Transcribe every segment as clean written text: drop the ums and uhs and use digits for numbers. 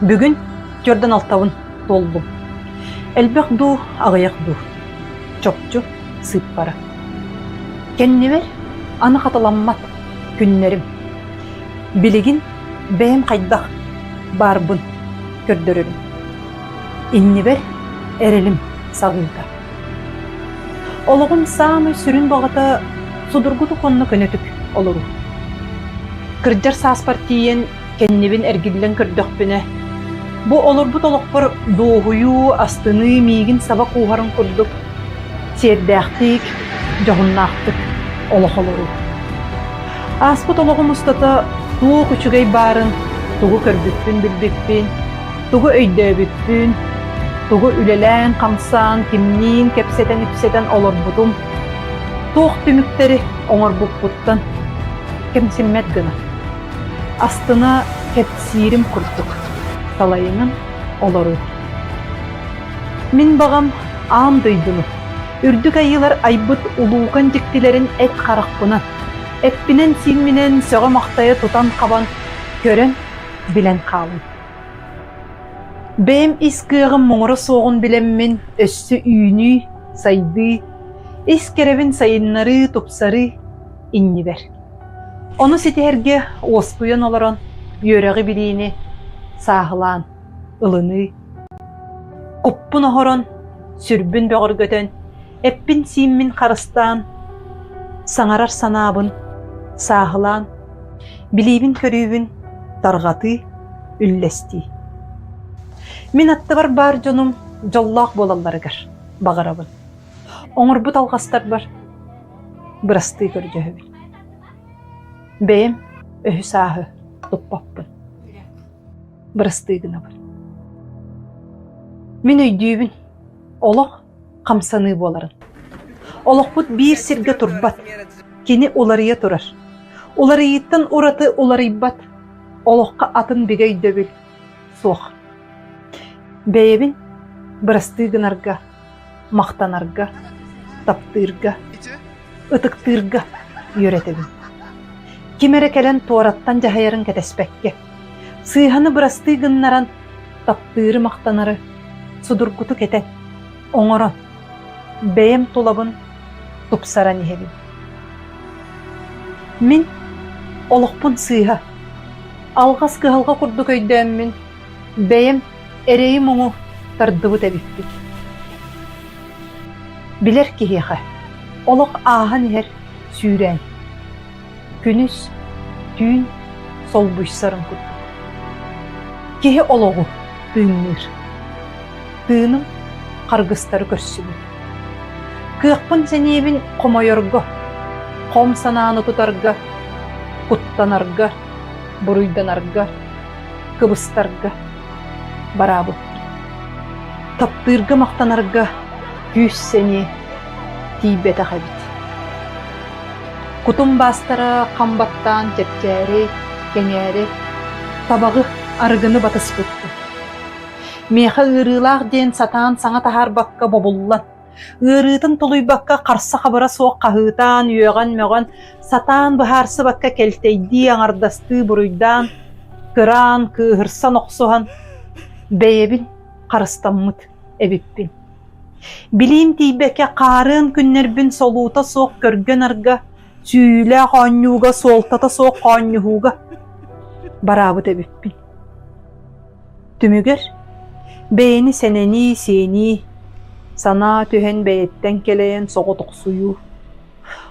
Бүгүн түөрдэн алтабын туоллум. Элбэх дуу, аҕыйах дуу? Чопчу сыыппара. Кэннибэр аны хатыламмат күннэрим. Билигин бэйэм хайдах баарбын көрдөрөрүм. Иннибэр эрэлим саҕыыта. Олоҕум саамай сүрүн баҕата судургутук уонна көнөтүк олоруу. Кырдьар сааспар тиийэн кэннибин эргиллэн көрдөхпүнэ, бу олорбут олохпор дуоһуйуу, астыныы миигин саба кууһарын курдук сиэрдээхтик, дьоһуннаахтык олох олоруу. Ааспыт олоҕум устата туох үчүгэй баарын, тугу көрбүппүн-билбиппин, тугу өйдөөбүппүн, тугу үлэлээн-хамсаан, кимниин кэпсэтэн-ипсэтэн олорбутум, туох түмүктэри оҥорбуппуттан кэмсиммэт гына астына кэпсиирим курдук салайынан олоруу. Мин баҕам аан дойдуну, үрдүк айыылар айбыт улуукан дьиктилэрин эт харахпынан, эппинэн-сиимминэн сөҕө-махтайа тутан-хабан, көрөн, билэн хаалым. Бэйэм ис кыаҕым муҥура суоҕун билэммин өссө үүнүү, сайдыы, ис кэрэбин сайыннарыы, тупсарыы иннибэр. Ону ситиһэргэ уоскуйан олорон үөрэҕи-билиини сааһылаан ылыныы, куппун оһорон, сүрбүн бөҕөргөтөн, эппин-сииммин харыстаан, саҥарар санаабын сааһылаан, билиибин-көрүүбүн тарҕатыы, үллэстии. Мин аттыбар баар дьонум дьоллоох буолалларыгар баҕарабын. Оҥорбут алҕастарбар бырастыы көрдөһөбүн. Бэйэм өһү-сааһы туппаппын. Бырастыы гынабын. Мин өйдүүбүн, олох хамсаныы буоларын. Олохпут биир сиргэ турбат, кини уларыйа турар. Уларыйыыттан ураты уларыйбат, олоххо атын бигэ өйдөбүл суох. Бэйэбин бырастыы гынарга махтанарга, таптыырга, ытыктыырга үөрэтэбин. Ким эрэ кэлэн туораттан дьаһайарын кэтэспэккэ, сыыһаны бырастыы гыннаран, таптыыры-махтанары судургутук этэн, оҥорон, бэйэм тулабын тупсаран иһэбин. Мин олохпун сыыһа, алҕас кыһалҕа курдук өйдөөммүн, бэйэм эрэйи-муҥу тардыбыт эбиппит. Билэр киһиэхэ олох ааһан иһэр сүүрээн, күнүс, түүн солбуйсарын курдук. Киһи олоҕу тыынныыр. Тыыным харгыстары көрсүбүт. Кыахпын-сэниэбин хомойорго, хом санааны тутарга, куттанарга, буруйданарга, кыбыстарга бараабыт. Таптыырга махтанарга күүс-сэниэ тиийбэтэх эбит. Кутум баастара хам баттаан чэпчээри, кэҥээри, табаҕы, арыгыны батыспыппын. Миэхэ ыарыылаах диэн сатаан саҥа таһаарбакка бобуллан, Ыарыытын тулуйбакка харса-хабыра суох хаһыытаан, үөҕэн-мөҕөн, сатаан быһаарсыбакка кэлтэйдии, аҥардастыы буруйдаан, кыраан, кыыһырсан охсуһан, бэйэбин харыстаммыт эбиппин. Билиим тиийбэккэ хаарыан күннэрбин солуута суох көргө-нарга, сүүйүүлээх оонньууга, суолтата суох хоонньуһууга бараабыт эбиппин. Түмүгэр бэйэни сэнэнии, сиэнии, санаа түһэн бэйэттэн кэлэйэн соҕотохсуйуу,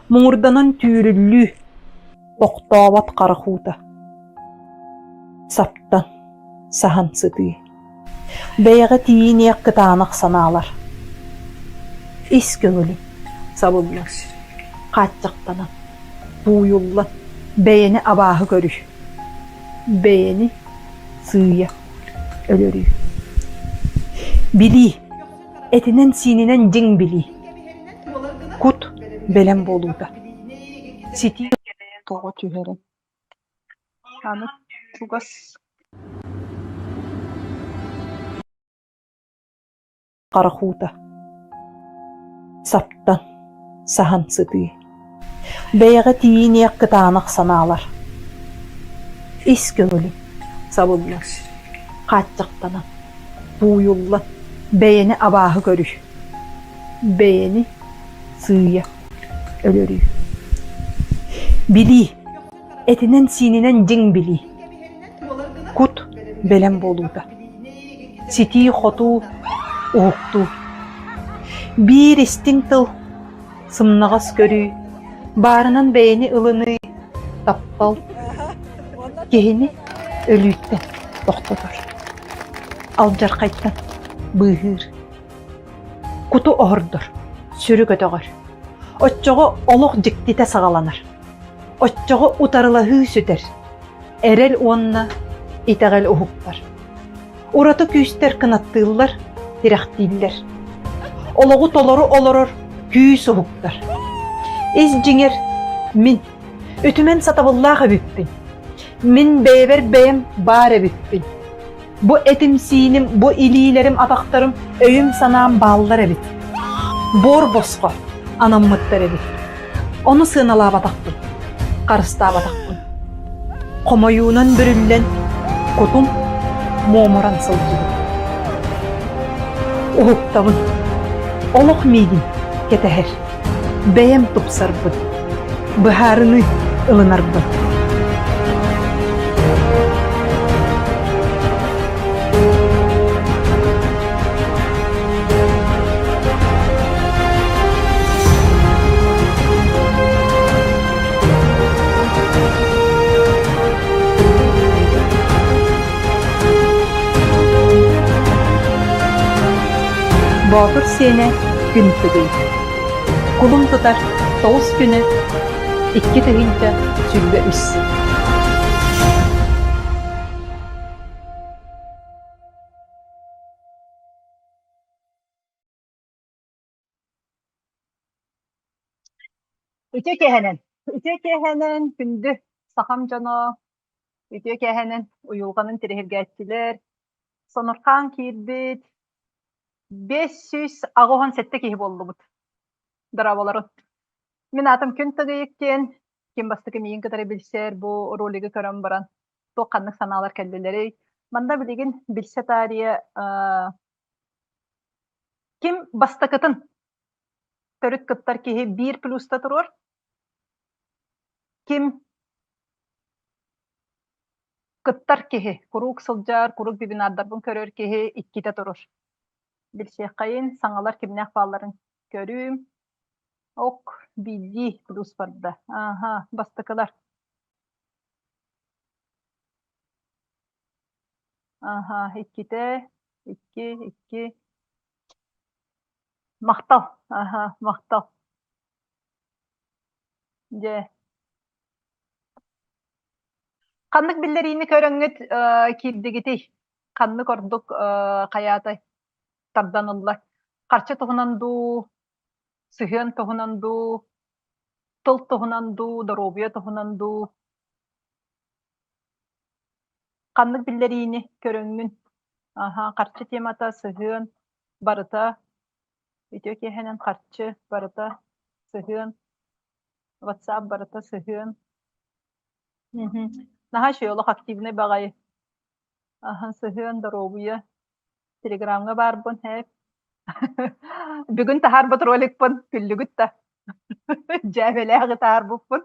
муҥурданан түүрүллүү, тохтообот харах уута, саптан, саһан сытыы, бэйэҕэ тиийиниэх кытаанах санаалар, ис көҥүлүм сабыллан, хааччахтанан, тууйуллан бэйэни абааһы көрүү, бэйэни сыыйа өлөрүү. Билии, этинэн-сиининэн дьиҥ билии. Кут бэлэм буолуута. Ситии Тоҕо түһэрин Аны чугас Харах уута Саптан, саһан сытыы Бэйэҕэ тиийиниэх кытаанах санаалар Ис көҥүлүм сабыллан. Хааччахтанан, тууйуллан, бэйэни абааһы көрүү, бэйэни сыыйа өлөрүү. Билии, этинэн-сиининэн дьиҥ билии, кут бэлэм буолуута, ситии-хотуу, уһуктуу. Биир истиҥ тыл сымнаҕас көрүү, баарынан бэйэни ылыныы, таптал киһини өлүүттэн тохтотор, алдьархайтан быыһыыр, куту оһордор, сүрү көтөҕөр. Оччоҕо олох дьиктитэ саҕаланар. Оччоҕо утарылаһыы сүтэр, эрэл уонна итэҕэл уһуктар. Ураты күүстэр кынаттыыллар, тирэхтииллэр. Олоҕу толору олорор күүс уһуктар. Ис дьиҥэр мин үтүмэн сатабыллаах эбиппин. Мин бэйэбэр бэйэм баар эбиппин. Бу этим-сииним, бу илиилэрим, атахтарым, өйүм-санаам бааллар эбит. Буор босхо анаммыттар эбит. Ону сыаналаабатахпын, харыстаабатахпын. Хомойуунан бүрүллэн, кутум муомуран сылдьыбыт. Уһуктабын. Олох миигин кэтэһэр. Бэйэм тупсарбын. Быһаарыныы ылынарбын. Боотур сиэнэ күн тыгый. Кулун тутар тоҕус күнэ 2023. Үтүө киэһэнэн! Үтүө киэһэнэн, күндү сахам дьоно, үтүө киэһэнэн уйулҕанын тириһиргээччилэр, сонурхаан киирбит 587 киһи буоллубут. Дорооболорун. Мин аатым Күн Тыгыйык диэн, ким бастакы миигин кытары билсэр бу ролигы көрөн баран туох ханнык санаалар кэллилэрий? Манна билигин билсэ таарыйа ким бастакытын төрүт кыттар киһи биир плюста туруор. Ким кыттар киһи, куруук сылдьар, куруук вебинардарбын көрөр киһи иккитэ турur. Билсиэххэйин, саҥалар кимнээх баалларын көрүүм. Ок, биирдии плюс барда. Аха, бастакылар. Аха, иккитэ, икки, икки. Махтал, аха, махтал. Дьэ. Ханнык биллэриини көрөҥҥүт киирдигитий? Ханнык ордук хайаатай тардан ылла? Харчы туһунан дуу, сыһыан туһунан дуу, тыл туһунан дуу, доруобуйа туһунан дуу? Ханнык биллэриини көрөҥҥүн? Аха, харчы темата, сыһыан, барыта, үтүө киэһэнэн харчы, барыта, сыһыан, WhatsApp барыта сыһыан. Мгм. Наһаа үчүгэй олох активнай баҕайы. Аһа, сыһыан, доруобуйа. Телеграмҥа баарбын, һээп. Бүгүн таһаарбыт роликпын күллүгүт да. Дьээбэлээҕи таһаарбыппын.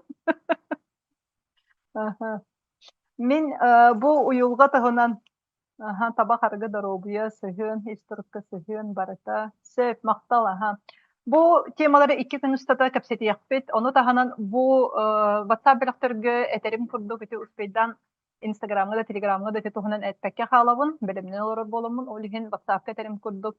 Аха. Мин э, бу уйулҕа туһунан аха, табах арыгы доруобуйа, сыһыан, ис турукка сыһыан барыта. Сөп, махтал, аха. Бу темалары икки күн устата кэпсэтиэхпит. Ону таһынан бу э, WhatsApp бөлөхтөргө этэрим курдук ити успейдаан Инстаграмҥа да, Телеграмҥа да ити туһунан эппэккэ хаалабын, бэлэмнэнэн олорор буоламмын, ол иһин WhatsApp-ка этэрим курдук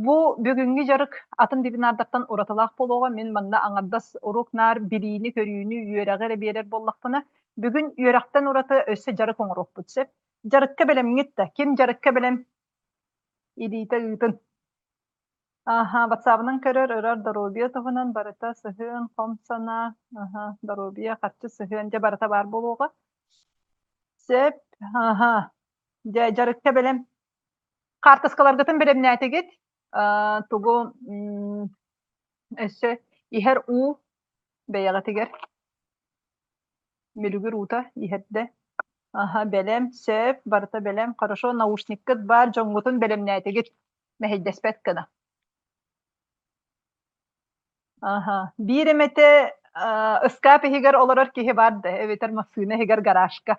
Бу бүгүҥҥү дьарык атын вебинардартан уратылаах буолуоҕа. Мин манна аҥардас уруок-наар билиини-көрүүнү, үөрэҕи эрэ биэрэр буоллахпына, бүгүн үөрэхтэн ураты өссө дьарык оҥоруохпут сөп. Дьарыкка бэлэмҥит да? Ким дьарыкка бэлэм? Илиитэ ыытын. Аха, ватсабынан көрөр, ырар доруобуйа туһунан барыта сыһыан, хом санаа, аха, доруобуйа, харчы сыһыан дьэ барыта баар буолуоҕа. Сөп, аха, дьэ дьарыкка бэлэм. Хаартыскаларгытын бэлэмнээтигит? Тугу өссө иһэр уу бэйэҕитигэр мүлүгүр уута иһэрдэ. Аха, бэлэм, сөп, барыта бэлэм. Хорошо, наушниккыт баар, дьоҥҥутун бэлэмнээтигит, мэһэйдэспэт гына. Аха, биир эмэтэ ыскаап иһигэр олорор киһи баар да, эбэтэр массыына иһигэр гаражка.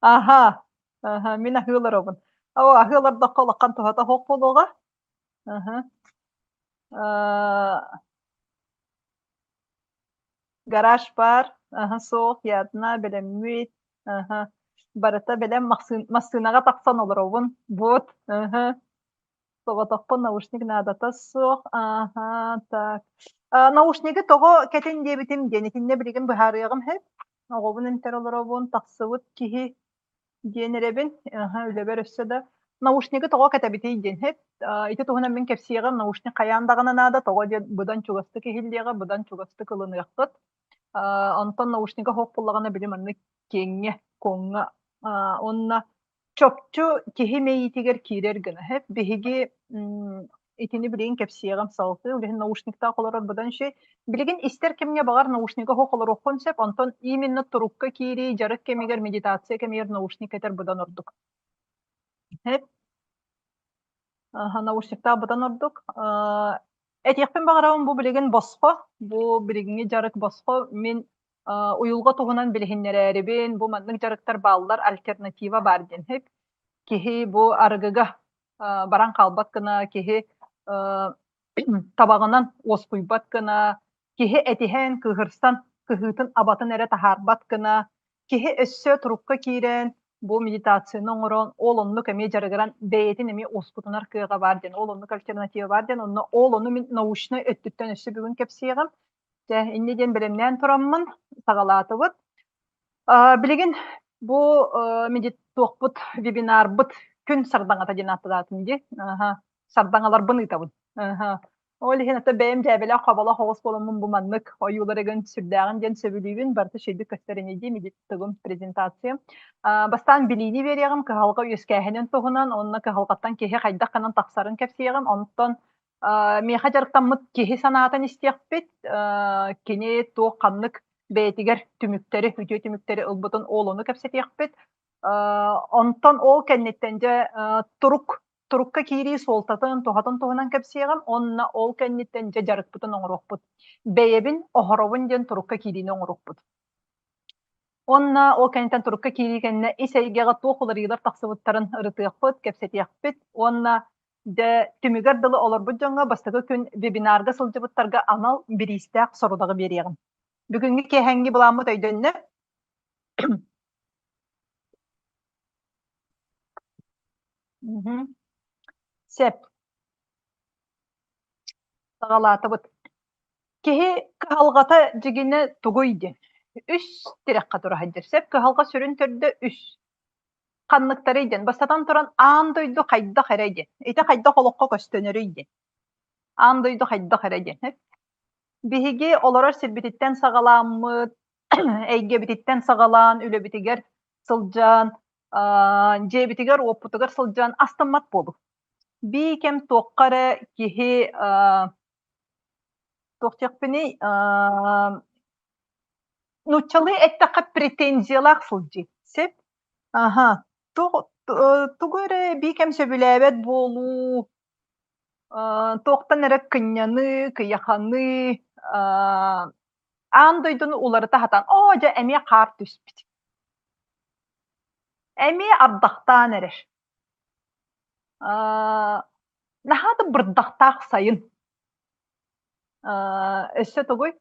Аха, аха, мин аһыы олоробун. Оо, аһыы олордоххо улахан туһата суох буолуоҕа. Аха. Аа, Гараж баар, аһа суох, ядна, бэлэммит, аһа, барыта бэлэм массыынаҕа тахсан олоробун, вот, аһа, соҕотохпун наушник наадата суох, аһа, так. Наушнигы тоҕо кэтин диэбитим диэн итиннэ билигин быһаарыаҕым сөп. Оҕобун эмтэр олоробун, тахсыбыт киһи диэн эрэбин. Аһа, үлэбэр өссө да наушнигы тоҕо кэтэбитий диэн иһит. Ити туһунан мин кэпсиэҕим, наушник хайаан даҕаны наада, тоҕо диэн быдан чугастык иһиллиэҕэ, быдан чугастык ылыныаххыт. Онтон наушнига суох буоллаҕына били маннык киэҥҥэ, куоҥҥа уонна чопчу киһи мэйиитигэр киирэр гына иһит. Биһиги итини билигин кэпсиэҕим салгыы. Билигин наушниктаах олорор быдан үчүгэй. Билигин истэр кэмҥэ баҕар наушнига суох олоруоххун сөп, онтон именно турукка киирии, дьарык кэмигэр, медитация кэмигэр наушник кэтэр быдан ордук. Сөп. Наушниктаах быдан ордук. Этиэхпин баҕарабын бу билигин босхо, бу билиҥҥи дьарык босхо. Мин уйулҕа туһунан билиһиннэрээрибин, бу маннык дьарыктар бааллар, альтернатива баар диэн. Киһи бу арыгыга баран хаалбат гына киһи табаҕынан уоскуйбат гына, киһи этиһэн, кыыһырсан, кыһыытын-абатын эрэ таһаарбат гына, киһи өссө турукка киирэн, бу медитацияны оҥорон, ол оннук эмиэ дьарыгыран бэйэтин эмиэ уоскутунар кыаҕа баар диэн, ол оннук альтернатива баар диэн, онно ол ону мин научнай өттүттэн өссө бүгүн кэпсиэҕим. Дьэ, инньэ диэн бэлэмнээн тураммын саҕалаатыбыт. Билигин бу туохпут вебинарбыт күн сардаҥата диэн ааттаатым дии. Сардаҥаларбын ыытабын. Ол иһин ата бэйэм дьээбэлээх хоболоох оҕус буоламмын бу маннык ойуулар эгин сүрдээҕин диэн сөбүлүүбүн. Барыта үчүгэйдик көстөр ини дии медиктыгым презентация. Бастаан билиини биэриэҕим кыһалҕа үөскээһинин туһунан уонна кыһалҕаттан киһи хайдах гынан тахсарын кэпсиэҕим. Онтон Миэхэ дьарыктаммыт киһи санаатын истиэхпит, кини туох ханнык бэйэтигэр түмүктэри, үтүө түмүктэри ылбытын ол ону кэпсэтиэхпит. Онтон ол кэнниттэн дьэ турук турукка киирии суолтатын, туһатын туһунан кэпсиэҕим уонна ол кэнниттэн дьэ дьарыкпытын оҥоруохпут. Бэйэбин оһоробун диэн турукка киириини оҥоруохпут. Уонна ол кэнниттэн турукка киирии кэннэ ис эйгэҕэ туох уларыйыылар тахсыбыттарын ырытыахпыт, кэпсэтиэхпит уонна Дьэ, түмүгэр дылы олорбут дьоҥҥо бастакы күн вебинарга сылдьыбыттарга анал бириистээх сорудаҕы биэриэҕим. Бүгүҥҥү киэһэҥҥи былааммыт өйдөннө? Сөп. Саҕалаатыбыт. Киһи кыһалҕата дьигинэ тугуй диэн. Үс тирэххэ тура сылдьар. Сөп кыһалҕа сүрүн төрдө үс. Ханныктарый диэн, бастатан туран, аан дойду хайдах эрэ диэн. Ити хайдах олоххо көстөнөрүй диэн. Аан дойду хайдах эрэ диэн. Биһиги олорор сирбититтэн саҕалааммыт, эйгэбититтэн саҕалаан, үлэбитигэр сылдьан, дьиэбитигэр-уоппутугар сылдьан астыммат буолук. Бии кэм туохха эрэ киһи туох диэхпиний, нууччалыы эттэххэ претензиялаах сылдьыы. Сөп? Аһа, тугу эрэ биир кэм сөбүлээбэт буолуу, туохтан эрэ кынньаныы, кыйаханыы, аан дойдуну уларыта сатаан, оо дьэ эмиэ хаар түспүт, эмиэ ардахтаан эрэр, наһаа да бырдахтаах сайын, өссө тугуй,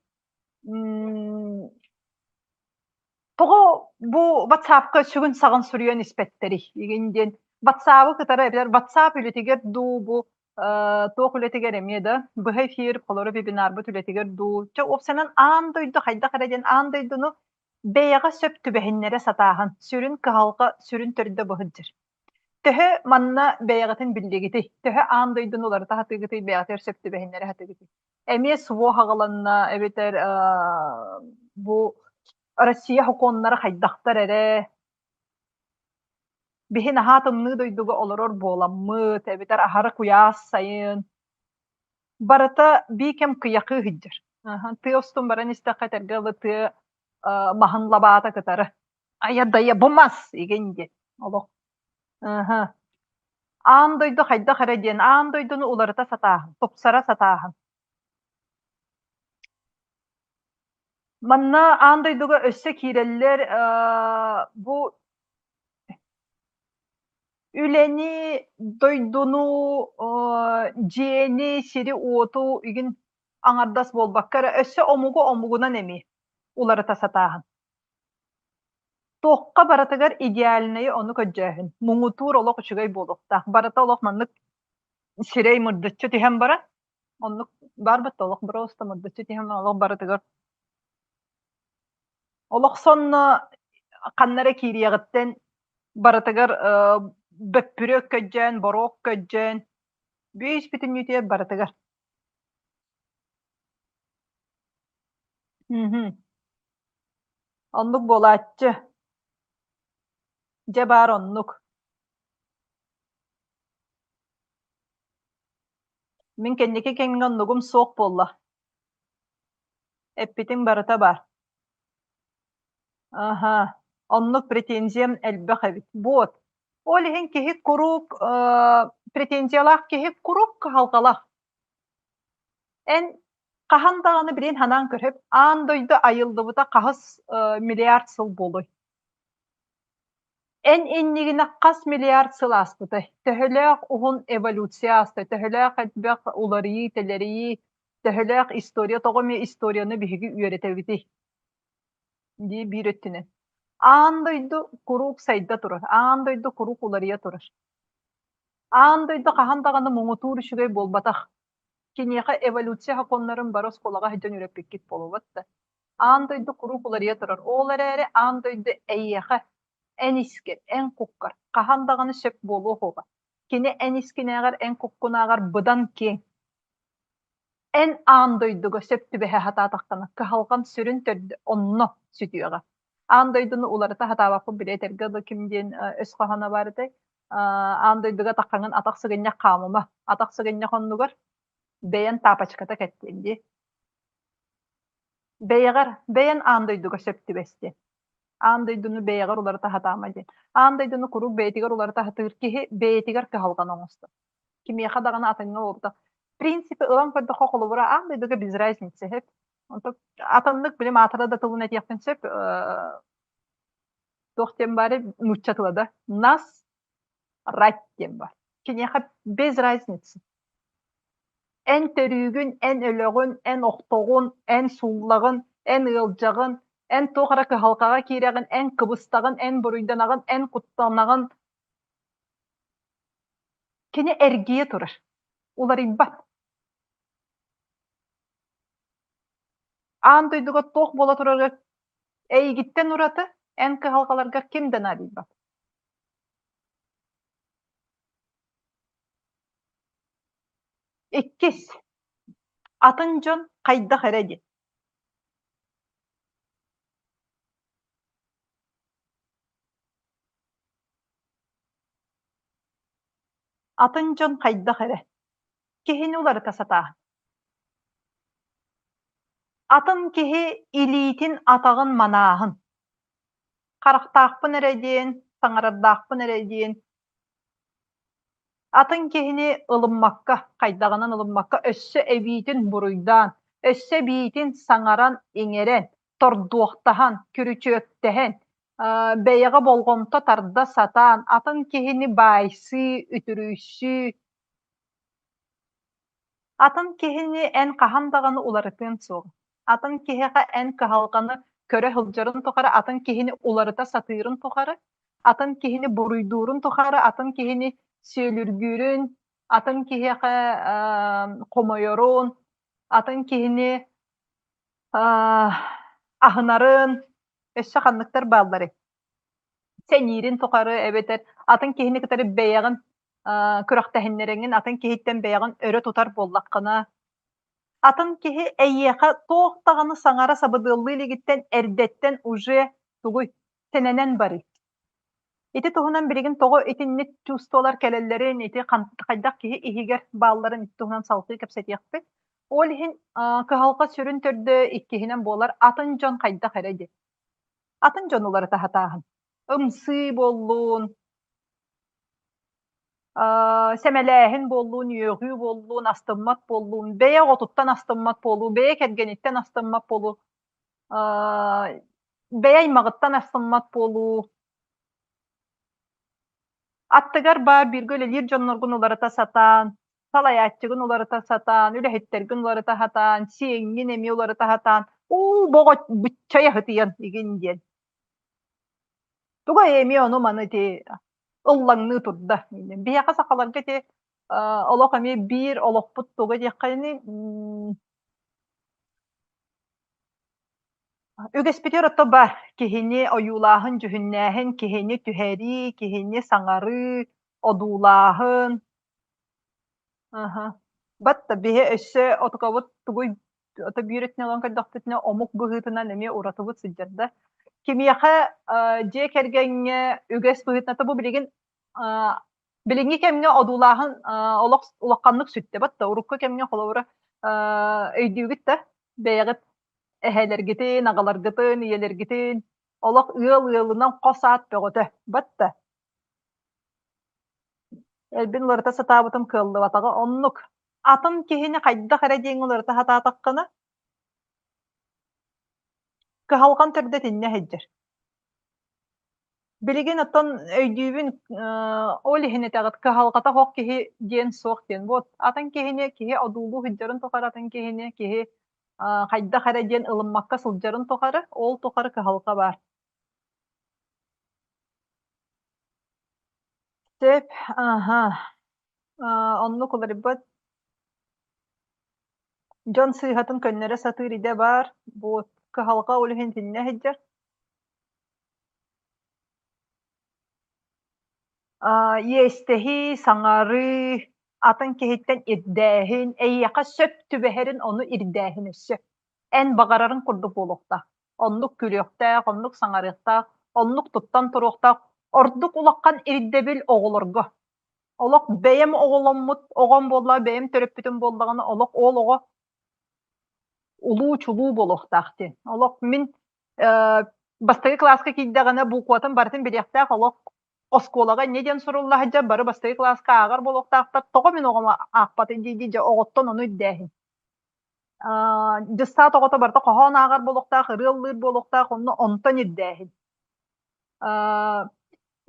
Тоҕо бу WhatsApp-ка сүгүн-саҕын суруйан испэттэрий? Игин диэн WhatsApp-ы кытары эбэтэр WhatsApp үлэтигэр дуу, бу туох үлэтигэр эмиэ да, быһа эфир, холоро вебинарбыт үлэтигэр дуу, чэ уопсайынан аан дойду хайдах эрэ диэн аан дойдуну бэйэҕэ сөп түбэһиннэрэ сатааһын сүрүн кыһалҕа сүрүн төрдө бу сылдьар. Төһө манна бэйэҕитин биллигитий? Төһө аан дойдуну уларыта сатыыгытый, бэйэҕитигэр сөп түбэһиннэрэ сатыыгытый? Эмиэ СВО аҕаланна эбэтэр бу Россия сокуоннара хайдахтар эрэ биһи наһаа тымныы дойдуга олорор буоламмыт эбэтэр аһара куйаас сайын барыта биир кэм кыйахыы сылдьар. Тыа устун баран истэххэ этэргэ дылы тыа маһын лабаата кытары. Айа дайа бу мас игин диэн олох. Ыһы. Аан дойду хайдах эрэ диэн аан дойдуну уларыта сатааһын, тупсара сатааһын. Манна аан дойдуга өссө киирэллэр бу үлэни, дойдуну, дьиэни, сири-уоту игин аҥардас буолбакка эрэ өссө омугу омугунан эмиэ уларыта сатааһын. Туохха барытыгар идеальнайы ону көрдөөһүн. Муҥутуур олох үчүгэй буолуохтаах. Барыта олох маннык сирэй мырдыччы түһэн баран, оннук баар бытта олох просто мырдыччы түһэн олох барытыгар олох сонно ханна эрэ киириэҕиттэн барытыгар бөппүрүөк көдьөөн, боруок көдьөөн, бүүс бүтүннүүтүгэр барытыгар. Мгм. Оннук буолааччы. Дьэ баар оннук. Мин кэнники кэмҥэ оннугум суох буолла. Эппитиҥ барыта баар. Аһа, оннук претензиям элбэх эбит. Вот. Ол иһин киһи куруук претензиялаах киһи куруук кыһалҕалаах. Эн хаһан даҕаны билин санаан көрөп, аан дойду айыллыбыта хаһыс миллиард сыл буолуой? Эн иннигинэ хас миллиард сыл ааспытай? Төһөлөөх уһун эволюция ааста, төһөлөөх элбэх уларыйыы-тэлэрийии, төһөлөөх история, тоҕо эмиэ историяны биһиги үөрэтэбитий? Дии биир өттүнэн. Аан дойду куруук сайда турар, аан дойду куруук уларыйа турар. Аан дойду хаһан даҕаны муҥутуур үчүгэй буолбатах. Киниэхэ эволюция сокуоннарын бары оскуолаҕа сылдьан үөрэппиккит буолуо да. Аан дойду куруук уларыйа турар. Ол эрээри аан дойду эйиэхэ, эн искэр, эн куккар хаһан даҕаны сөп буолуо суоҕа. Кини эн искинээҕэр, эн куккунааҕар быдан киэҥ. Эн аан дойдуга сөп түбэһэ сатаатаххына, кыһалҕан сүрүн төрдө онно сүтүөҕэ. Аан дойдуну уларыта сатаабаппын били этэргэ дылы ким диэн өс хоһооно баар этэй? Аан дойдуга таххаҥын атах сыгынньах хаамыма. Атах сыгынньах оннугар бэйэн таапачката кэттиэн дии. Бэйэҕэр, бэйэн аан дойдуга сөп түбэстиэн. Аан дойдуну бэйэҕэр уларыта сатаама диэн. Аан дойдуну куруук бэйэтигэр уларыта сатыыр киһи бэйэтигэр кыһалҕаны оҥостор. Кимиэхэ даҕаны атыҥҥа буолбатах. В принципе, ылан көрдөххө, холобура, аан дойдуга без разницы сөп. Онтон атыннык билим аатыра да тылын этиэхпин сөп. Туох диэн баарый нуучча тыла да нас рать диэн бар. Киниэхэ без разницы. Эн төрүүгүн, эн өлөҕүн, эн охтоҕун, эн сууллаҕын, эн ыалдьаҕын, эн туох эрэ кыһалҕаҕа киирэҕин, эн кыбыстаҕын, эн буруйданаҕын, эн куттанаҕын. Кини эргийэ турар, уларыйбат. Аан дойдуга туох буола турарыгар эйигиттэн ураты эн кыһалҕаларгар ким да наадыйбат. Иккис, атын дьон хайдах эрэ диэн. Атын дьон хайдах эрэ. Киһини уларыта сатааһын. Атын киһи илиитин-атаҕын манааһын. Харахтаахпын эрэ диэн, саҥарардаахпын эрэ диэн Атын киһини ылыммакка, хайдаҕынан ылыммакка өссө эбиитин буруйдаан, өссө эбиитин саҥаран-иҥэрэн, тордуохтаһан, күрүчүөктэһэн, бэйэҕэ болҕомто тарда сатаан, атын киһини баайсыы, үтүрүйсүү Атын киһини эн хаһан даҕаны уларытыаҥ суоҕа. Атын киһиэхэ эн кыһалҕаны көрө сылдьарын тухары, атын киһини уларыта сатыырын тухары, атын киһини буруйдуурун тухары, атын киһини сүөлүргүүрүн, атын киһиэхэ хомойорун, атын киһини аһынарын, өссө ханныктар баалларый? Сэниирин тухары эбэтэр атын киһини кытары бэйэҕин күрэхтэһиннэрэҥҥин атын киһиттэн бэйэҕин өрө тутар буоллаххына, атын киһи эйиэхэ туох даҕаны саҥара сабыдыаллыы илигиттэн эрдэттэн уже тугуй сэнэнэн барый. Ити туһунан билигин тоҕо итинник чувстволар кэлэллэрин, ити хайдах киһи иһигэр баалларын ити туһунан салгыы кэпсэтиэхпит. Ол иһин кыһалҕа сүрүн төрдө иккиһинэн буолар атын дьон хайдах эрэ диэн. Атын дьон уларыта сатааһын. Ымсыы буоллун, сэмэлээһин буоллун, үөҕүү буоллун, астыммат буоллун, бэйэ оҕотуттан астыммат буолуу, бэйэ кэргэниттэн астыммат буолуу, бэйэ аймаҕыттан астыммат буолуу, аттыгар баар бииргэ үлэлиир дьонноргун уларыта сатаан, салайааччыгын уларыта сатаан, үлэһиттэргин уларыта сатаан, сиэҥҥин эмиэ уларыта сатаан, уу боҕо быччайа сытыйан игин диэн. Туга эмиэ ону-маны ити ыллаҥныы турда. Биһиэхэ сахаларга ити олох эмиэ биир олохпут туга диэххэни үгэспитигэр ото баар киһини ойуулааһын, дьүһүннээһин, киһини түһэрии, киһини саҥарыы, одуулааһын. Аха. Батта биһи өссө отукабыт тугуй ото биир өттүнэн ылан көрдөхпүтүнэ омук быһыытынан эмиэ уратыбыт сылдьар да. Кимиэхэ дьиэ кэргэҥҥэ үгэс быһыытынан бу билигин билиҥҥи кэмҥэ одуулааһын олох улаханнык сүттэ батта урукку кэмҥэ холобура өйдүүгүт да бэйэҕит эһэлэргитин, аҕаларгытын, ийэлэргитин олох ыал ыалынан хос аат бөҕөтө батта Элбин уларыта сатаабытым кыаллыбатаҕа. Оннук. Атын киһини хайдах эрэ диэҥ уларыта сатаатаххына, кыһалҕан төрдө итиннэ сылдьар. Билигин оттон өйдүүбүн, ол иһин этэҕит кыһалҕата суох киһи диэн суох диэн. Вот атын киһини киһи одуулуу сылдьарын тухары атын киһини киһи хайдах эрэ диэн ылыммакка сылдьарын тухары, ол тухары кыһалҕа баар. Сөп, аһа. Оннук уларыйбат. Дьон сыыһатын көннөрө сатыыр идэ баар. Вот кыһалҕа ол иһин итиннэ сылдьар. Иэстэһии, саҥарыы, атын киһиттэн ирдээһин, эйиэхэ сөп түбэһэрин ону ирдээһин өссө. Эн баҕарарыҥ курдук буолуохтаах. Оннук күлүөхтээх, оннук саҥарыахтаах, оннук туттан туруохтаах. Ордук улахан ирдэбил оҕолорго. Олох бэйэм оҕоломмут оҕом буоллаҕа, бэйэм төрөппүтүм буоллаҕына, олох ол оҕо улуу-чулуу буолуохтаах диэн. Олох мин бастакы кылааска киирдэҕинэ букватын барытын билиэхтээх, олох оскуолаҕа инньэ диэн сурулла сылдьар, бары бастакы кылааска ааҕар буолуохтаахтар, тоҕо мин оҕом аахпатый дии-дии дьэ оҕоттон ону ирдээһин. Дьыссаат оҕото барыта хоһоон ааҕар буолуохтаах, ырыа ыллыыр буолуохтаах, онно онтон ирдээһин.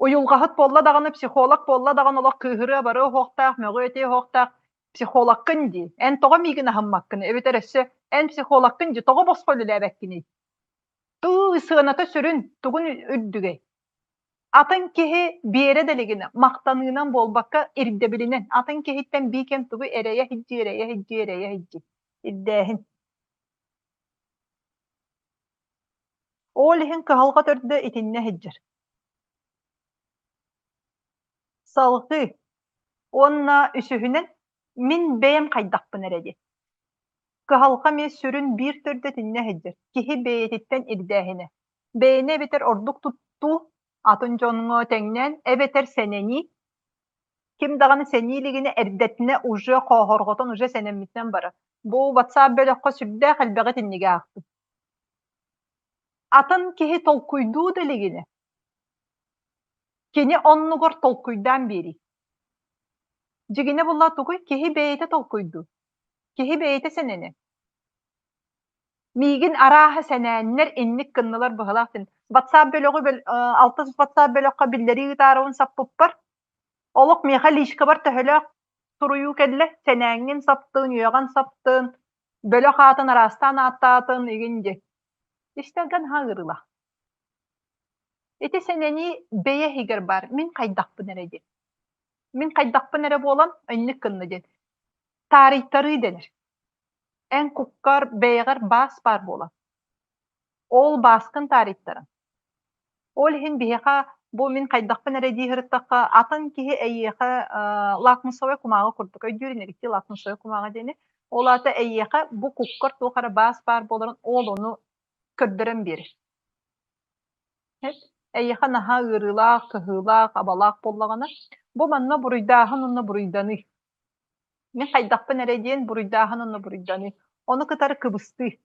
Уйулҕаһыт буолла даҕаны, психолог буолла даҕаны олох кыыһырыа барыа уһуохтаах, мөҕүө-этиэ уһуохтаах, психологкын дии, эн тоҕо миигин аһыммаккын эбэтэр өссө эн психологкын дии, тоҕо босхо үлэлээбэккиний? Тыы сыаната сүрүн, тугун үрдүгэй? Атын киһи биэрэ да илигинэ, махтаныынан буолбакка, ирдэбилинэн, атын киһиттэн биикэн тугу эрэйэ сылдьыы, эрэйэ сылдьыы, эрэйэ сылдьыы. Ирдээһин. Ол иһин кыһалҕа төрдө итиннэ сылдьар. Салҕыы уонна үсүһүнэн мин бэйэм хайдахпын эрэ диэн. Кыһалҕа эмиэ сүрүн биир төрдө итиннэ сылдьар. Киһи бэйэтиттэн ирдээһинэ. Бэйэни эбэтэр ордук туттуу, атын дьоҥҥо тэҥнээн, эбэтэр сэнэнии. Ким даҕаны сэнии илигинэ эрдэтинэ уже хооһорҕотон уже сэнэммитинэн барар. Бу WhatsApp бөлөххө сүрдээх элбэҕи итинниги аахтым. Атын киһи толкуйдуу да илигинэ, кини оннугар толкуйдаан биэрии. Дьигинэ буолла тугуй? Киһи бэйэтэ толкуйдуур. Киһи бэйэтэ сэнэнэр. Миигин арааһа сэнээннэр инник гыннылар быһыылаах диэн. WhatsApp бөлөҕү алтыс WhatsApp бөлөххө биллэрии ыытаарыбын саппыппар, олох миэхэ личкабар төһөлөөх суруйуу кэллэ, сэнээҥҥин саптын, үөҕэн саптын, бөлөх аатын араастаан ааттаатын игин диэн. Истэргэ наһаа ыарыылаах. Ити сэнэнии бэйэ иһигэр баар, мин хайдахпын эрэ диэн. Мин хайдахпын эрэ буолан инник гынна диэн. Таарыйтарыы дэнэр. Эн куккар бэйэҕэр баас баар буолар. Ол бааскын таарыйтаран. Ол иһин биһиэхэ бу мин хайдахпын эрэ дии сырыттахха, атын киһи эйиэхэ лакмусовай кумааҕы курдук өйдүүр инигиттии лакмусовай кумааҕы диэни. Ол аата эйиэхэ бу куккар туох эрэ баас баар буоларын ол ону көрдөрөн биэрэр. Эйиэхэ наһаа ыарыылаах, кыһыылаах, абалаах буоллаҕына, бу манна буруйдааһын уонна буруйданыы. Мин хайдахпын эрэ диэн буруйдааһын уонна буруйданыы. Ону кытары кыбыстыы.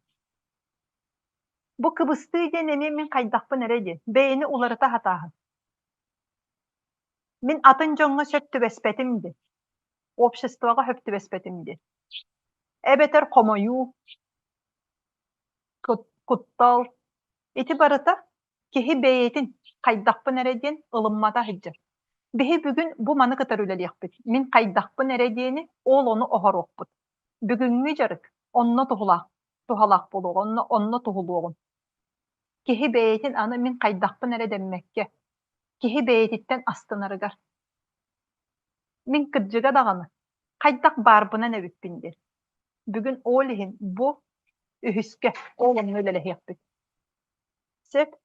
Бу кыбыстыы диэн эмиэ мин хайдахпын эрэ диэн, бэйэни уларыта сатааһын. Мин атын дьоҥҥо сөп түбэспэтим диэн, обществоҕа сөп түбэспэтим диэн. Эбэтэр хомойуу, куттал. Ити барыта киһи бэйэтин хайдахпын эрэ диэн ылыммата сылдьар. Биһи бүгүн бу маны кытары үлэлиэхпит. Мин хайдахпын эрэ диэни ол ону оһоруохпут. Бүгүҥҥү дьарык онно туһулаах, туһалаах буолуоҕа, онно, онно туһулуоҕун. Киһи бэйэтин аны мин хайдахпын эрэ дэммэккэ, киһи бэйэтиттэн астынарыгар. Мин кырдьыга даҕаны, хайдах баарбынан эбиппин диэн. Бүгүн ол иһин бу үһүскэ ол онно үлэлэһиэхпит. Сөп.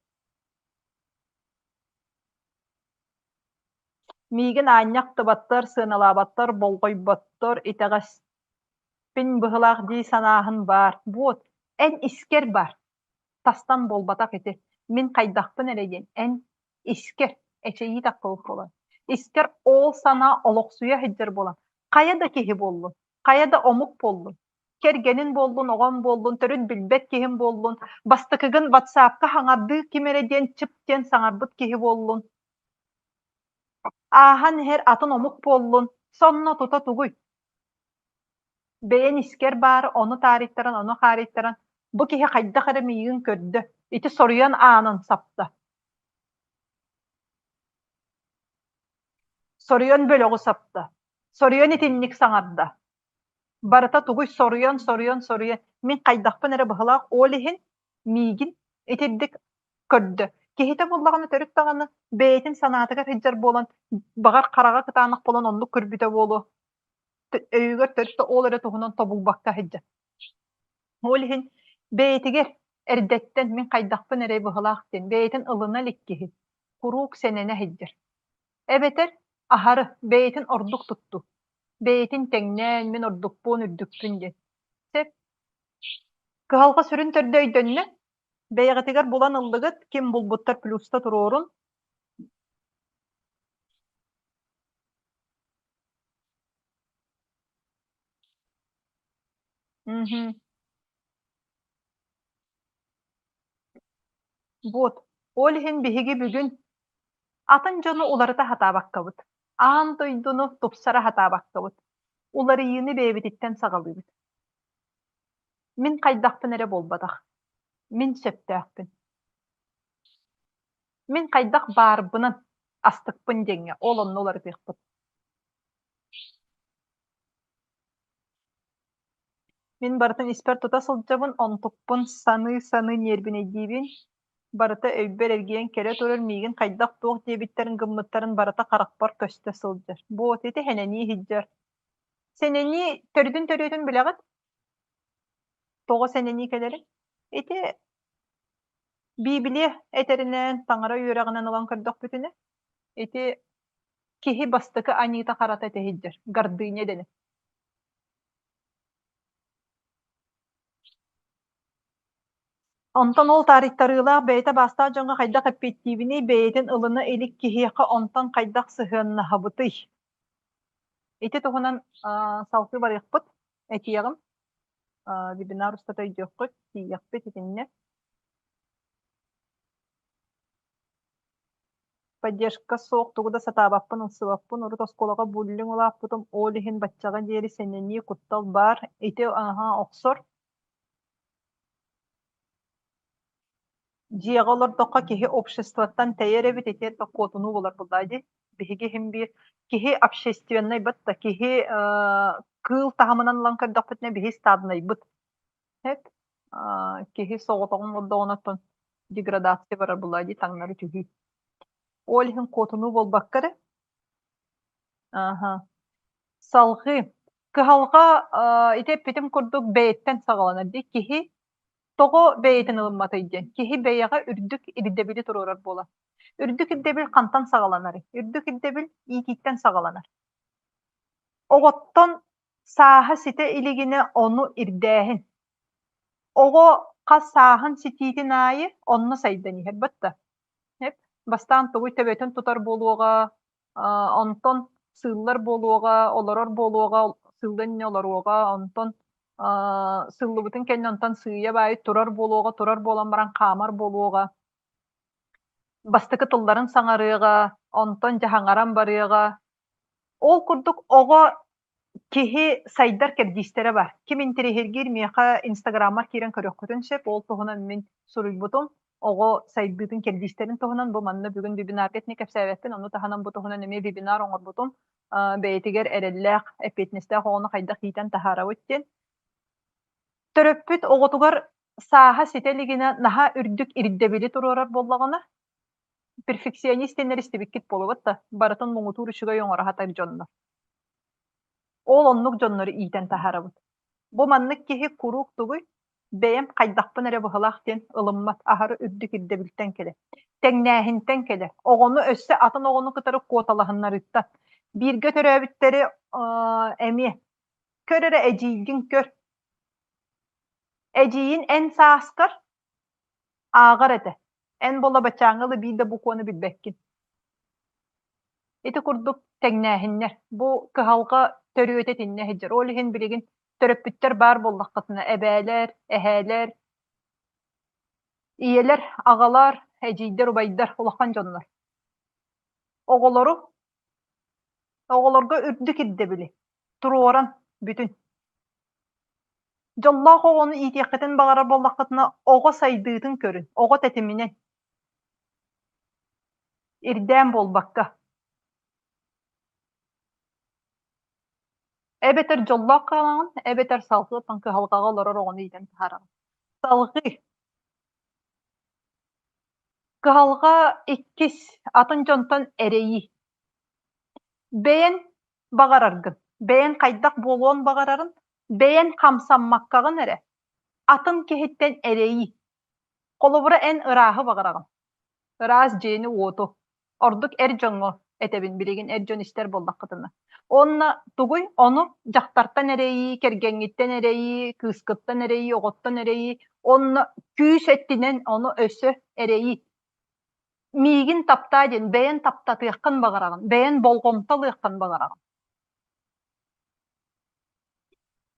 Миигин аанньа ахтыбаттар, сыаналаабаттар, болҕойботтор, итэҕэспин быһылаах дии санааһын баар. Вот, эн искэр бар. Тастан буолбатах ити. Мин хайдахпын эрэ диэн эн искэр эчэйии таххыбыт буолан. Искэр ол санаа олохсуйа сылдьар буолан. Хайа да киһи буоллун, хайа да омук буоллун, кэргэнин буоллун, оҕом буоллун, төрүт билбэт киһим буоллун, бастакыгын ватсапка хаҥардыы ким эрэ диэн чып диэн саҥарбыт киһи буоллун, ааһан иһэр атын омук буоллун, сонно тута тугуй? Бэйэн искэр баар, ону таарыйтаран, ону хаарыйтаран, бу киһи хайдах эрэ миигин көрдө, ити соруйан аанын сапта. Соруйан бөлөҕү сапта. Соруйан итинник саҥарда. Барыта тугуй соруйан, соруйан, соруйан. Мин хайдахпын эрэ быһылаах, ол иһин миигин итирдик көрдө. Киһитэ буоллаҕына төрүт даҕаны бэйэтин санаатыгар сылдьар буолан, баҕар хараҕа кытаанах буолан оннук көрбүтэ буолуо. Өйүгэр төрүт да ол эрэ туһунан тобулбакка сылдьар. Ол иһин бэйэтигэр эрдэттэн мин хайдахпын эрэ быһылаах диэн бэйэтин ылына илик киһи куруук сэнэнэ сылдьар. Эбэтэр аһары бэйэтин ордук туттуу. Бэйэтин тэҥнээн мин ордукпун, үрдүкпүн диэн. Сөп. Кыһалҕа сүрүн төрдө өйдөннө. Бэйэҕитигэр булан ыллыгыт, ким булбуттар плюста туруорун. Мгм. Вот. Ол иһин биһиги бүгүн атын дьону уларыта сатаабаккабыт, аан дойдуну тупсара сатаабаккабыт, уларыйыыны бэйэбититтэн саҕалыыбыт. Мин хайдахпын эрэ буолбатах, мин сөптөөхпүн. Мин хайдах баарбынан астыкпын диэҥҥэ ол онно уларытыахпыт. Мин барытын испэр тута сылдьабын, онтукпун саныы-саныы ньиэрбинэйдиибин, барыта өйбөр эргийэн кэлэ турар миигин хайдах-туох диэбиттэрин гыммыттарын барыта харахпар көстө сылдьар. Буот ити сэнэнии иһдьэр. Сэнэнии төрдүн төрүөтүн билэҕит? Тоҕо сэнэнии кэлэрин? Ити Библия этэринэн, таҥара үөрэҕинэн ылан көрдөхпүтүнэ, ити киһи бастакы аньыыта-харата этэ иһдьэр, гордыня дэнэр. Онтон ол таарыйтарыылаах бэйэтэ баастаах дьоҥҥо хайдах эппиэттиибиний, бэйэтин ылына илик киһиэхэ онтон хайдах сыһыаннаһабытый? Ити туһунан салгыы барыахпыт, этиэҕим. Вебинар устата өйдүөххүт, тиийиэхпит итиннэ. Поддержка суох, тугу да сатаабаппын, ылсыбаппын. Урут оскуолаҕа буллинг улааппытым, ол иһин баччаҕа диэри сэнэнии, куттал баар. Ити аһа охсор. Дьиэҕэ олордоххо киһи обществоттан тэйэр эбит, ити куотунуу буолар буоллаа дии. Биһиги иһин биир киһи общественнай батта киһи кыыл таһымынан ылан көрдөхпүтүнэ биһи стаднайбыт. Эт киһи соҕотоҕун олордоҕуна оттон деградация барар буоллаа дии таҥнары түһүү. Ол иһин куотунуу буолбакка эрэ. Аха. Салҕыы. Кыһалҕа ити эппитим курдук бэйэттэн саҕаланар дии. Киһи тоҕо бэйэтин ылымматый диэн. Киһи бэйэҕэ үрдүк ирдэбили туруорар буолар. Үрдүк ирдэбил хантан саҕаланарый? Үрдүк ирдэбил иитииттэн саҕаланар. Оҕоттон сааһа ситэ илигинэ ону ирдээһин. Оҕо хас сааһын ситиитин аайы онно сайдан иһэр батта. Бастаан тугуй төбөтүн тутар буолуоҕа, онтон сыыллар буолуоҕа, олорор буолуоҕа, сыыллан инньэ олоруоҕа, онтон Сыллыбытын кэннэ онтон сыыйа-баайы турар буолуоҕа, турар буолан баран хаамар буолуоҕа. Бастакы тылларын саҥарыаҕа, онтон дьаһаҥаран барыаҕа. Ол курдук оҕо киһи сайдар кэрдиистэрэ бар. Ким интэриэһиргиир миэхэ Инстаграммар киирэн көрүөххүтүн сөп. Ол туһунан мин суруйбутум. Оҕо сайдыытын кэрдиистэрин туһунан бу манна бүгүн вебинарга итини кэпсээбэппин. Ону таһынан бу туһунан эмиэ вебинар оҥорбутум. Бэйэтигэр эрэллээх, эппиэтинэстээх оҕону хайдах иитэн таһаарабыт диэн. Төрөппүт оҕотугар сааһа ситэ илигинэ наһаа үрдүк ирдэбили туруорар буоллаҕына, перфекционист диэннэр истибиккит буолуо да, барытын муҥутуур үчүгэй оҥоро сатар дьоннор. Ол оннук дьоннору иитэн таһаарабыт. Бу маннык киһи куруук тугуй, бэйэм хайдахпын эрэ быһылаах диэн ылыммат, аһары үрдүк ирдэбилтэн кэлэр. Тэҥнээһинтэн кэлэр. Оҕону өссө атын оҕону кытары куоталаһыннарыыттан. Бииргэ төрөөбүттэри эмиэ көр эрэ эдьиийгин көр. Эдьиийин эн сааскар ааҕар этэ. Эн буола баччааҥҥа ыла биир да букваны билбэккин. Ити курдук тэҥнээһиннэр. Бу кыһалҕа төрүөтэ итиннэ сылдьар. Ол иһин билигин төрөппүттэр баар буоллаххытына эбээлэр, эһээлэр, ийэлэр, аҕалар, эдьиийдэр, убайдар, улахан дьоннор. Оҕолору, оҕолорго үрдүк ирдэбили туруоран бүтүн. Дьоллоох оҕону иитиэххитин баҕарар буоллаххытына, оҕо сайдыытын көрүн, оҕо тэтиминэн. Ирдээн буолбакка. Эбэтэр дьоллоох хаалаҕын, эбэтэр салҕыы кыһалҕаҕа олорор оҕону иитэн таһаараҕын. Салҕыы. Кыһалҕа иккис, атын дьонтон эрэйии. Бэйэн баҕараргын, бэйэн хайдах буолуон баҕарарын, бэйэн хамсаммаккаҕын эрэ, атын киһиттэн эрэйии. Холобура, эн ырааһы баҕараҕын. Ыраас дьиэни-уоту. Ордук эр дьоҥҥо этэбин билигин эр дьон истэр буоллаххытына. Уонна тугуй, ону дьахтартан эрэйии, кэргэҥҥиттэн эрэйии, кыыскыттан эрэйии, оҕоттон эрэйии, онно күүс өттүнэн ону өссө эрэйии. Миигин таптаа диэн бэйэн таптатыаххын баҕараҕын, бэйэн болҕомто ылыаххын баҕараҕын.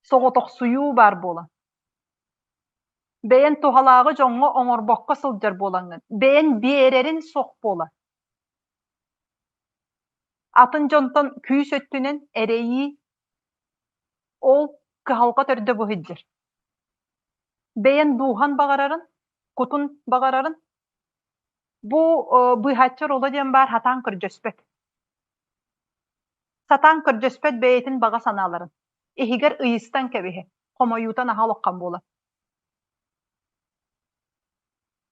Соҕотохсуйуу баар буолан. Бэйэн туһалааҕы дьоҥҥо оҥорбокко сылдьар буолаҥҥын, бэйэн биэрэрин суох буолар. Атын дьонтон күүс өттүнэн эрэйии ол кыһалҕа төрдө бу сылдьар. Бэйэн дууһан баҕарарын, кутун баҕарарын бу быыһааччы оруола диэн баар сатаан көрдөспөт. Сатаан көрдөспөт бэйэтин баҕа санааларын. Иһигэр ыйыстан кэбиһэр, хомойуута наһаа улахан буолар.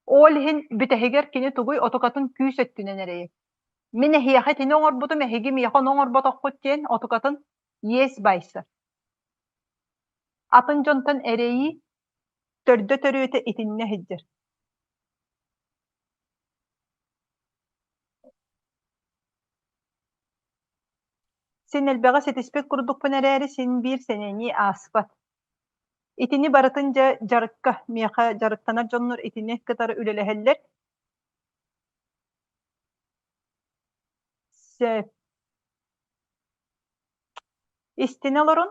Ол иһин бүтэһигэр кини тугуй отукатын күүс өттүнэн эрэйэр. Мин эһиэхэ итини оҥорбутум, эһиги миэхэ ону оҥорботоххут диэн отукатын иэс байсар. Атын дьонтон эрэйии төрдө төрүөтэ итиннэ сылдьар. Син элбэҕи ситиспит курдукпун эрээри, син биир сэнэнии ааспат. Итини барытын дьэ дьарыкка, миэхэ дьарыктанар дьоннор итини кытары үлэлэһэллэр. Сөп. Истинэ олорун.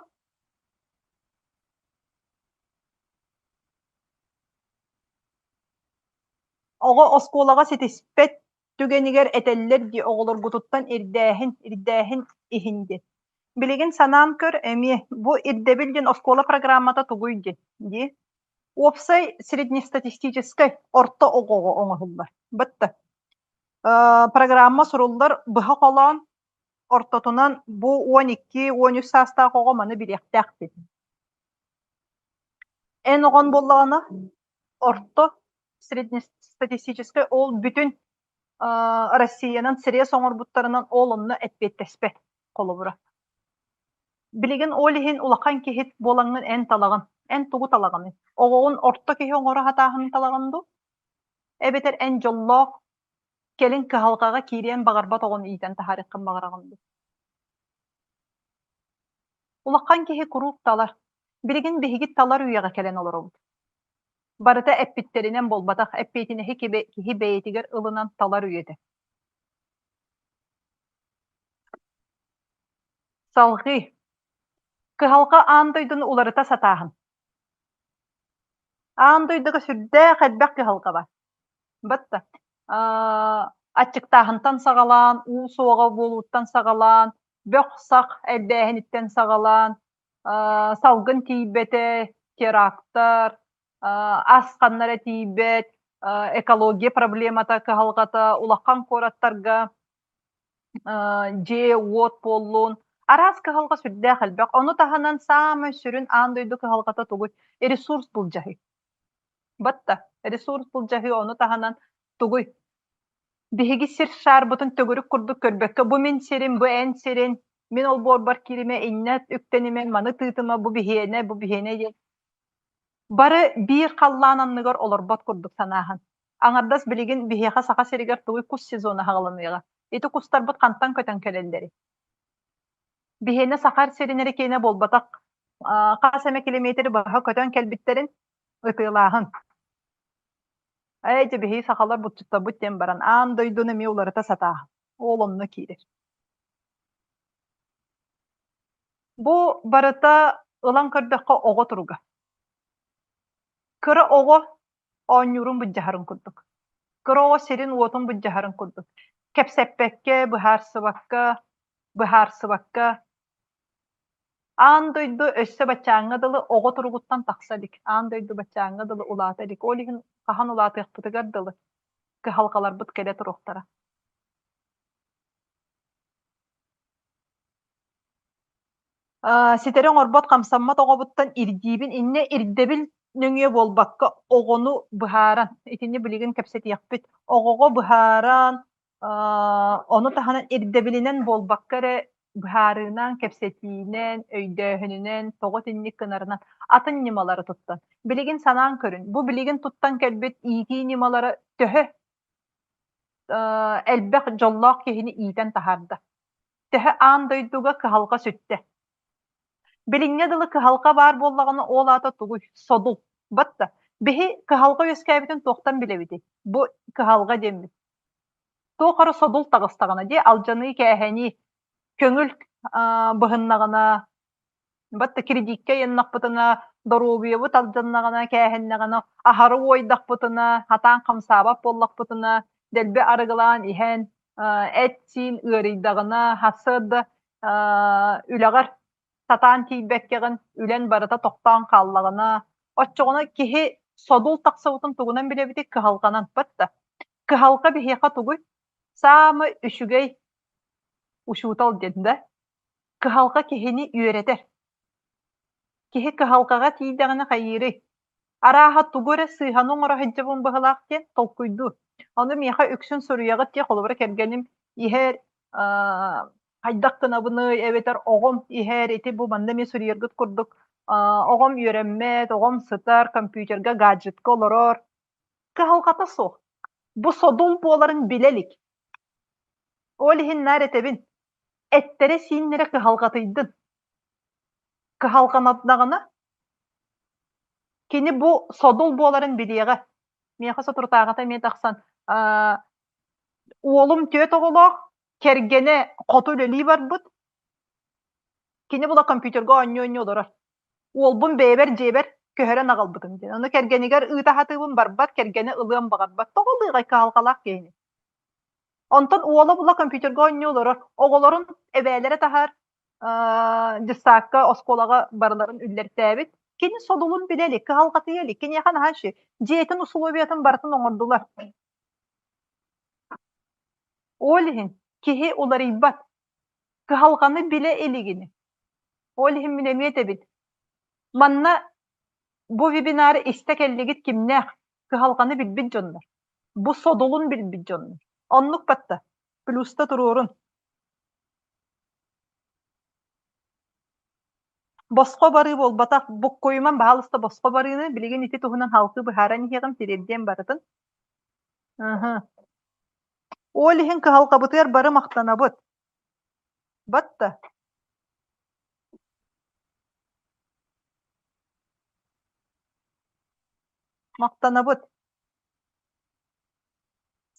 Оҕо оскуолаҕа ситиспэт түгэнигэр этэллэр дии оҕолоргутуттан ирдээһин, ирдээһин иһин диэн. Билигин санаан көр эмиэ бу ирдэбил диэн оскуола программата тугуй диэн дии. Уопсай среднестатистическай орто оҕоҕо оҥоһуллар. Бытта. Программа суруллар быһа холоон ортотунан бу 12-13 саастаах оҕо маны билиэхтээх диэн. Эн оҕон буоллаҕына орто среднестатистическай ол бүтүн Россиянан срез оҥорбуттарынан ол онно эппиэттэспэт холобура. Билигин ол иһин улахан киһи буолаҥҥын эн талаҕын. Эн тугу талаҕыный? Оҕоҕун орто киһи оҥоро сатааһынын талаҕын дуу? Эбэтэр эн дьоллоох кэлин кыһалҕаҕа киириэн баҕарбат оҕону иитэн таһаарыаххын баҕараҕын дуу? Улахан киһи куруук талар. Билигин биһиги талар үйэҕэ кэлэн олоробут. Барыта эппиттэринэн буолбатах, эппиэтинэһи киһи бэйэтигэр ылынан талар үйэтэ. Салҕыы. Кыһалҕа аан дойдуну уларыта сатааһын. Аан дойдуга сүрдээх элбэх кыһалҕа бар. Батта аччыктааһынтан саҕалаан, уу суоҕа буолууттан саҕалаан, бөх-сах элбээһиниттэн саҕалаан, салгын тиийбэтэ, терактар, ас ханна эрэ тиийбэт, экология проблемата кыһалҕата улахан куораттарга дьиэ-уот буоллун, араас кыһалҕа сүрдээх элбэх. Ону таһынан саамай сүрүн аан дойду кыһалҕата тугуй? Ресурс былдьаһыы. Батта, ресурс былдьаһыы ону таһынан тугуй? Биһиги сир шаарбытын төгүрүк курдук көрбөккө, бу мин сирим, бу эн сирин, мин олбуорбар кииримэ, иннэ үктэнимэ, маны тыытыма, бу биһиэнэ, бу биһиэнэ диэн Бары биир халлаан анныгар олорбот курдук санааһын. Аҥардас билигин биһиэхэ Саха сиригэр тугуй кус сезона аҕалыныаҕа. Ити кустарбыт хантан көтөн кэлэллэрий? Биһиэнэ Саха сирин эрэ киэнэ буолбатах, хас эмэ километры быһа көтөн кэлбиттэрин ытыалааһын. Ээ, дьэ биһиги сахалар булчуттарбыт диэн баран аан дойдуну эмиэ уларыта сатааһын. Ол онно киирэр. Бу барыта ылан көрдөххө оҕо туруга. Кыра оҕо оонньуурун былдьаһарын курдук. Кыра оҕо сирин-уотун былдьаһарын курдук. Кэпсэппэккэ, быһаарсыбакка, быһаарсыбакка Аан дойду өссө баччааҥҥа дылы оҕо туругуттан тахса илик. Аан дойду баччааҥҥа дылы улаата илик. Ол иһин хаһан улаатыахпытыгар дылы кыһалҕаларбыт кэлэ туруохтара. Ситэри оҥорбот, хамсаммат оҕобуттан ирдиибин. Инньэ ирдэбил нөҥүө буолбакка, оҕону быһааран, итини билигин кэпсэтиэхпит. Оҕоҕо быһааран, ону таһынан ирдэбилинэн буолбакка эрэ быһаарыынан, кэпсэтиинэн, өйдөөһүнүнэн, тоҕо итинник гынарынан атын ньымалары туттан. Билигин санаан көрүн, бу билигин туттан кэлбит иитии ньымалара төһө элбэх дьоллоох киһини иитэн таһаарда? Төһө аан дойдуга кыһалҕа сүттэ? Билиҥҥэ дылы кыһалҕа баар буоллаҕына, ол аата тугуй? Содул. Батта. Биһи кыһалҕа үөскээбитин туохтан билэбитий? Бу кыһалҕа диэммит. Туох эрэ содул таҕыстаҕына дии, алдьаныы-кээһэнии, көҥүл быһыннаҕына, Батта кредиккэ ыйаннахпытына, доруобуйабыт алдьаннаҕына, кээһэннэҕинэ, аһары уойдахпытына, хатаан хамсаабат буоллахпытына, дэлби арыгылаан иһэн, эт-сиин ыарыйдаҕына, сарсыарда үлэҕэр сатаан тиийбэккэҕин, үлэн барыта тохтоон хааллаҕына, оччоҕуна киһи содул тахсыбытын тугунан билэбитий? Кыһалҕанан. Батта кыһалҕа биһиэхэ тугуй? Саамай үчүгэй учуутал диэн да? Кыһалҕа киһини үөрэтэр. Киһи кыһалҕаҕа тиийдэҕинэ хайыырый? Арааһа тугу эрэ сыыһаны оҥоро сылдьабын быһыылаах диэн толкуйдуур. Ону миэхэ үксүн суруйаҕыт дии, холобура кэргэним иһэр хайдах гынабыный эбэтэр оҕом иһэр ити бу манна эмиэ суруйаргыт курдук оҕом үөрэммэт, оҕом сытар, компьютерга, гаджетка олорор. Кыһалҕата суох. Бу содул буоларын билэ илик. Ол иһин наар этэбин, эттэрэ-сииннэрэ кыһалҕатыйдын. Кыһалҕанардаҕына, кини бу содул буоларын билиэҕэ. Миэхэ соторутааҕыта эмиэ тахсан, уолум түөрт оҕолоох, кэргэнэ хоту үлэлии барбыт, кини була компьютерга оонньуу-оонньуу олорор. Уолбун бэйэбэр дьиэбэр көһөрөн аҕалбытым диэн. Ону кэргэнигэр ыыта сатыыбын барбат, кэргэнэ ылыан баҕарбат. Тоҕо ылыаҕай кыһалҕалаах киһини? Онтон уола була компьютерга оонньуу олорор, оҕолорун эбээлэрэ таһар, дьыссаакка, оскуолаҕа барыларын үллэртээбит. Кини содулун билэ илик, кыһалҕатыйа илик. Киниэхэ наһаа үчүгэй. Дьиэтин усулуобуйатын барытын оҥордулар. Ол иһин киһи уларыйбат, кыһалҕаны билэ илигини. Ол иһин мин эмиэ этэбин, манна бу вебинары истэ кэллигит кимнээх кыһалҕаны билбит дьоннор, бу содулун билбит дьоннор. Оннук батта, плюста туруорун. Босхо барыы буолбатах, буккуйуман баһаалыста босхо барыыны, билигин ити туһунан халты быһааран иһиэҕим, тириэрдиэм барытын. Ол иһин кыһалҕабытыгар бары махтанабыт. Батта. Махтанабыт.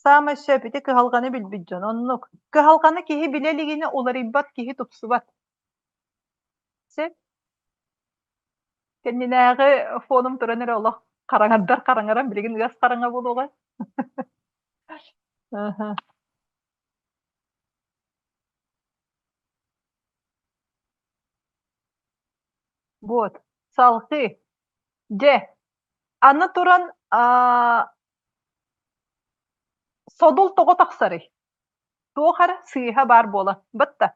Саамай сөп ити кыһалҕаны билбит дьон оннук. Кыһалҕаны киһи билэ илигинэ уларыйбат, киһи тупсубат. Сөп. Кэннинээҕи фоном туран эрэ олох. Хараҥардар хараҥаран билигин ыас хараҥа буолуоҕа. Аха. Вот. Салгыы. Дьэ, аны туран аа, содул тоҕо тахсарый? Туох эрэ сыыһа баар буола. Батта.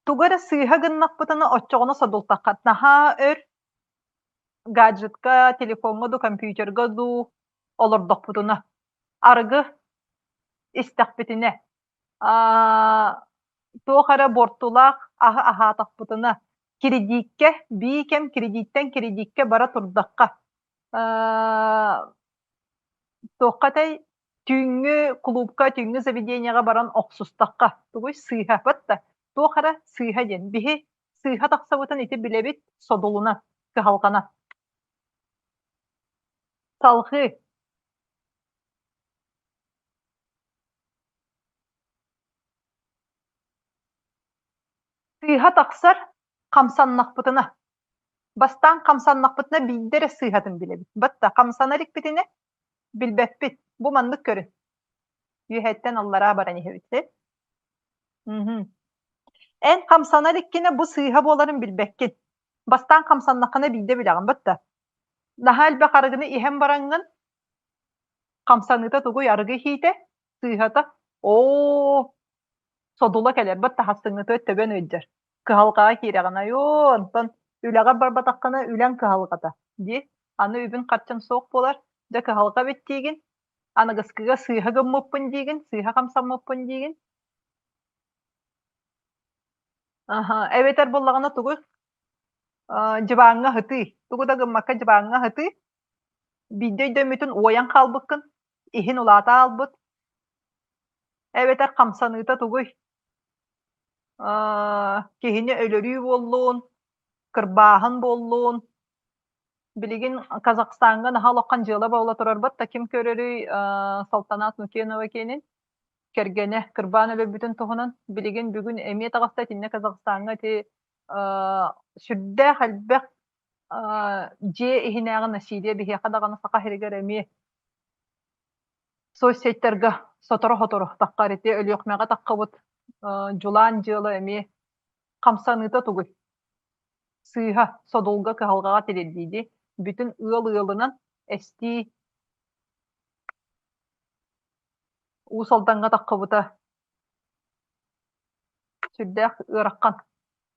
Тугу эрэ сыыһа гыннахпытына оччоҕуна содултахха наһаа өр гаджетка, телефоҥҥа дуу, компьютерга дуу олордохпутуна, арыгы истэхпитинэ, аа, туох эрэ буортулаах аһы аһаатахпытына, кредиккэ, бии кэм кредиттэн кредиккэ бара турдахха, аа, туохха этэй Түүҥҥү кулуупка, түүҥҥү заведениеҕа баран охсустахха, тугуй сыыһа да туох эрэ сыыһа диэн. Биһи сыыһа тахсабытын ити билэбит, содулуна, кыһалҕана. Салҕыы. Сыыһа тахсар хамсаннахпытына. Бастаан хамсаннахпытына биирдэ эрэ сыыһатын билэбит. Батта хамсана иликпитинэ Билбэппит. Бу маннык көрүн. Үөһэттэн аллараа баран иһэбит. Мгм. Эн хамсана иликкинэ бу сыыһа буоларын билбэккин. Бастаан хамсаннаххына биирдэ билэҕин батта. Наһаа элбэх арыгыны иһэн бараҥҥын хамсаныыта тугуй арыгы иһиитэ сыыһата оо содула кэлэр бат таһассыҥҥытыгар төбөн ыалдьар. Кыһалҕаҕа киирэҕин айоо онтон үлэҕэр барбатаххына үлэҥ кыһалҕата дии. Аны үбүн-харчын суох буолар, дьэ кыһалҕа эбит диигин, аныгыскыга сыыһа гыммыппын диигин, сыыһа хамсаммыппын диигин. Аһа, эбэтэр буоллаҕына тугуй? Дьыбааҥҥа аһытыы. Тугу да гыммакка дьыбааҥҥа аһытыы. Биирдэ өйдөммүтүн уойан хаалбыккын, иһин улаата аалбыт. Эбэтэр хамсаныыта тугуй? Киһини өлөрүү буоллун, кырбааһын буоллун. Билигин Казахстаҥҥа наһаа улахан дьыала буола турарбыт да ким көрөрүй Салтанат Нукенова киэнин кэргэнэ кырбаан өлөрбүтүн туһунан билигин бүгүн эмиэ таҕыста итиннэ Казахстаҥҥа ити сүрдээх элбэх дьиэ иһинээҕи насилие биһиэхэ даҕаны Саха сиригэр эмиэ соцсетьтарга сотору-сотору таххар ити Өлүөхүмэҕэ таххыбыт дьулаан дьыала эмиэ хамсаныыта тугуй? Сыыһа, содулга, кыһалҕаҕа тириэрдии бүтүн ыал ыалынан эстии Уус Алдаҥҥа таххыбыта сүрдээх ыарахан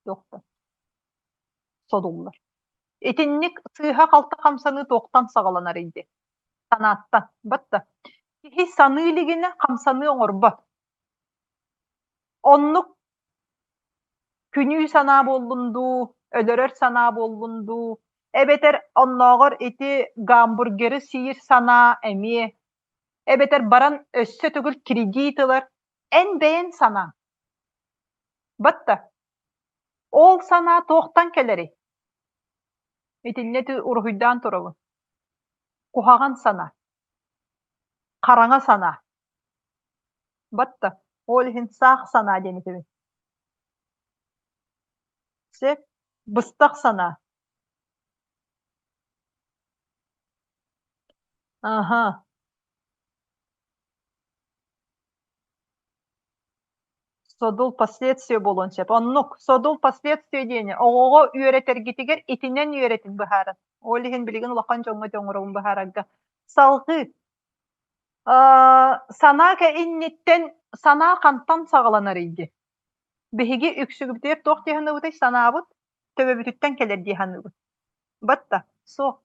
туохтан содуллар. Итинник сыыһа-халты хамсаныы туохтан саҕаланар ди? Санааттан. Батта. Киһи саныы илигинэ хамсаныы оҥорбот. Оннук күнүү санаа буоллун дуу, өлөрөр санаа буоллун дуу, эбэтэр оннооҕор ити гамбургеры сиир санаа эмиэ, эбэтэр баран өссө төгүл кредит ылар эн бэйэн санааҥ. Батта. Ол санаа туохтан кэлэрий? Итиннэ ити уруһуйдаан турабын. Куһаҕан санаа. Хараҥа санаа. Батта. Ол иһин саах санаа диэн этэбин. Сөп. Быстах санаа. Аха. Содул последствие буолуон сөп. Оннук. Содул последствие диэни оҕоҕо үөрэтэргитигэр итинэн үөрэтин быһааран. Ол иһин билигин улахан дьоҥҥо оҥоробун быһаарарга. Салҕыы. Санаа инниттэн санаа хантан саҕаланар ди? Биһиги үксүбүтүгэр туох дии саныыбытый? Санаабыт төбөбүтүттэн кэлэр дии саныыбыт. Батта, суох.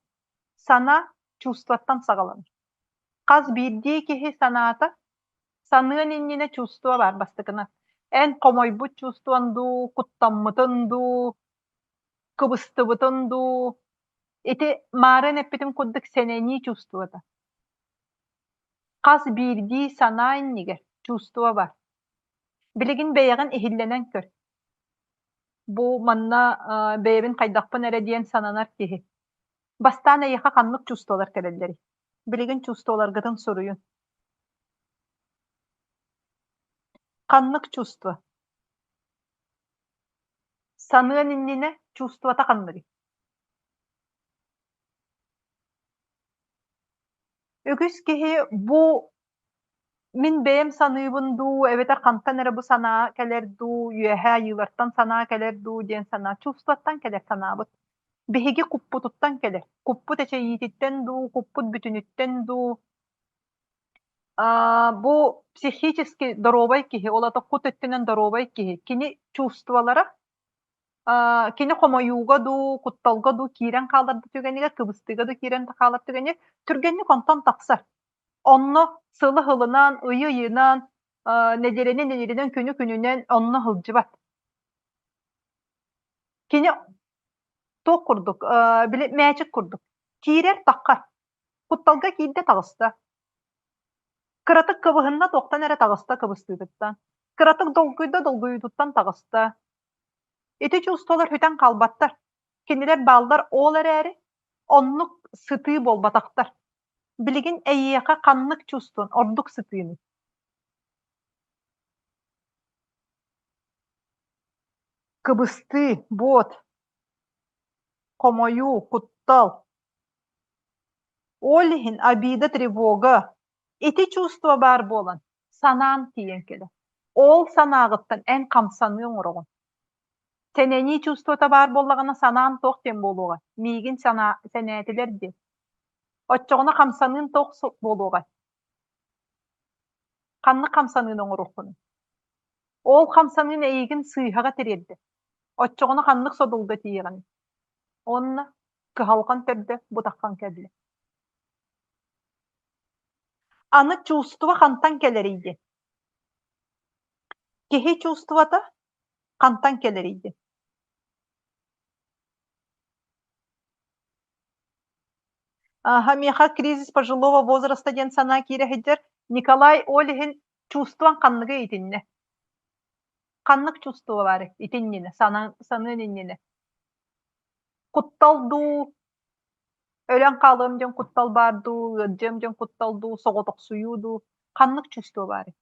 Санаа чувствоттан саҕаланар. Хас биирдии киһи санаата саныан иннинэ чувство баар бастакынан. Эн хомойбут чувствон дуу, куттаммытын дуу, кыбыстыбытын дуу, ити маарыан эппитим курдук сэнэнии чувствота. Хас биирдии санаа иннигэр чувство бар. Билигин бэйэҕин иһиллэнэн көр. Бу манна бэйэбин хайдахпын эрэ диэн сананар киһи. Бастаан эйиэхэ ханнык чувстволар кэлэллэрий? Билигин чувстволаргытын суруйун. Ханнык чувство? Саныан иннинэ чувствота ханныгый? Үгүс киһи бу мин бэйэм саныыбын дуу, эбэтэр хантан эрэ бу санаа кэлэр дуу, үөһээ айыылартан санаа кэлэр дуу диэн санаа чувствоттан кэлэр санаабыт. Биһиги куппутуттан кэлэр. Куппут эчэйиититтэн дуу, куппут бүтүнүттэн дуу. Бу психически доруобай киһи, ол аата кут өттүнэн доруобай киһи, кини чувстволара кини хомойууга дуу, кутталга дуу киирэн хаалар да түгэнигэр, кыбыстыыга да киирэн хаалар түгэнигэр түргэнник онтон тахсар. Онно сылы-сылынан, ыйы-ыйынан, нэдиэлэни-нэдиэлэнэн, күнү-күнүнэн онно сылдьыбат. Кини туох курдук, били мээчик курдук киирэр таххар, кутталга киирдэ таҕыста. Кыратык кыбыһынна туохтан эрэ таҕыста кыбыстыытыттан, кыратык долгуйда долгуйуутуттан таҕыста. Ити чувстволар сүтэн хаалбаттар. Кинилэр бааллар ол эрээри оннук сытыы буолбатахтар. Билигин эйиэхэ ханнык чувствон ордук сытыыный? Кыбыстыы, буот, хомойуу, куттал. Ол иһин обида, тревога ити чувство баар буолан санаан тиийэн кэлэр. Ол санааҕыттан эн хамсаныы оҥороҕун. Сэнэнии чувствота баар буоллаҕына санаан туох диэн буолуоҕай? Миигин санаа сэнээтилэр диэн. Оччоҕуна хамсаныын туох буолуоҕай? Ханнык хамсаныыны оҥоруоххунуй? Ол хамсаныын эйигин сыыһаҕа тириэрдэр. Оччоҕуна ханнык содулга тиийэҕиний? Уонна кыһалҕан төрдө бутаххан кэллэ. Аны чувство хантан кэлэрий диэн. Киһи чувствота хантан кэлэрий диэн. Аха, миэхэ кризис пожилого возраста диэн санаа киирэ сылдьар. Николай ол иһин чувствоҥ ханныгый итиннэ? Ханнык чувство баарый итиннинэ, саныан иннинэ? Куттал дуу, өлөн хаалыам диэн куттал баар дуу, ыалдьыам диэн куттал дуу, соҕотохсуйуу дуу, ханнык чувство баарый?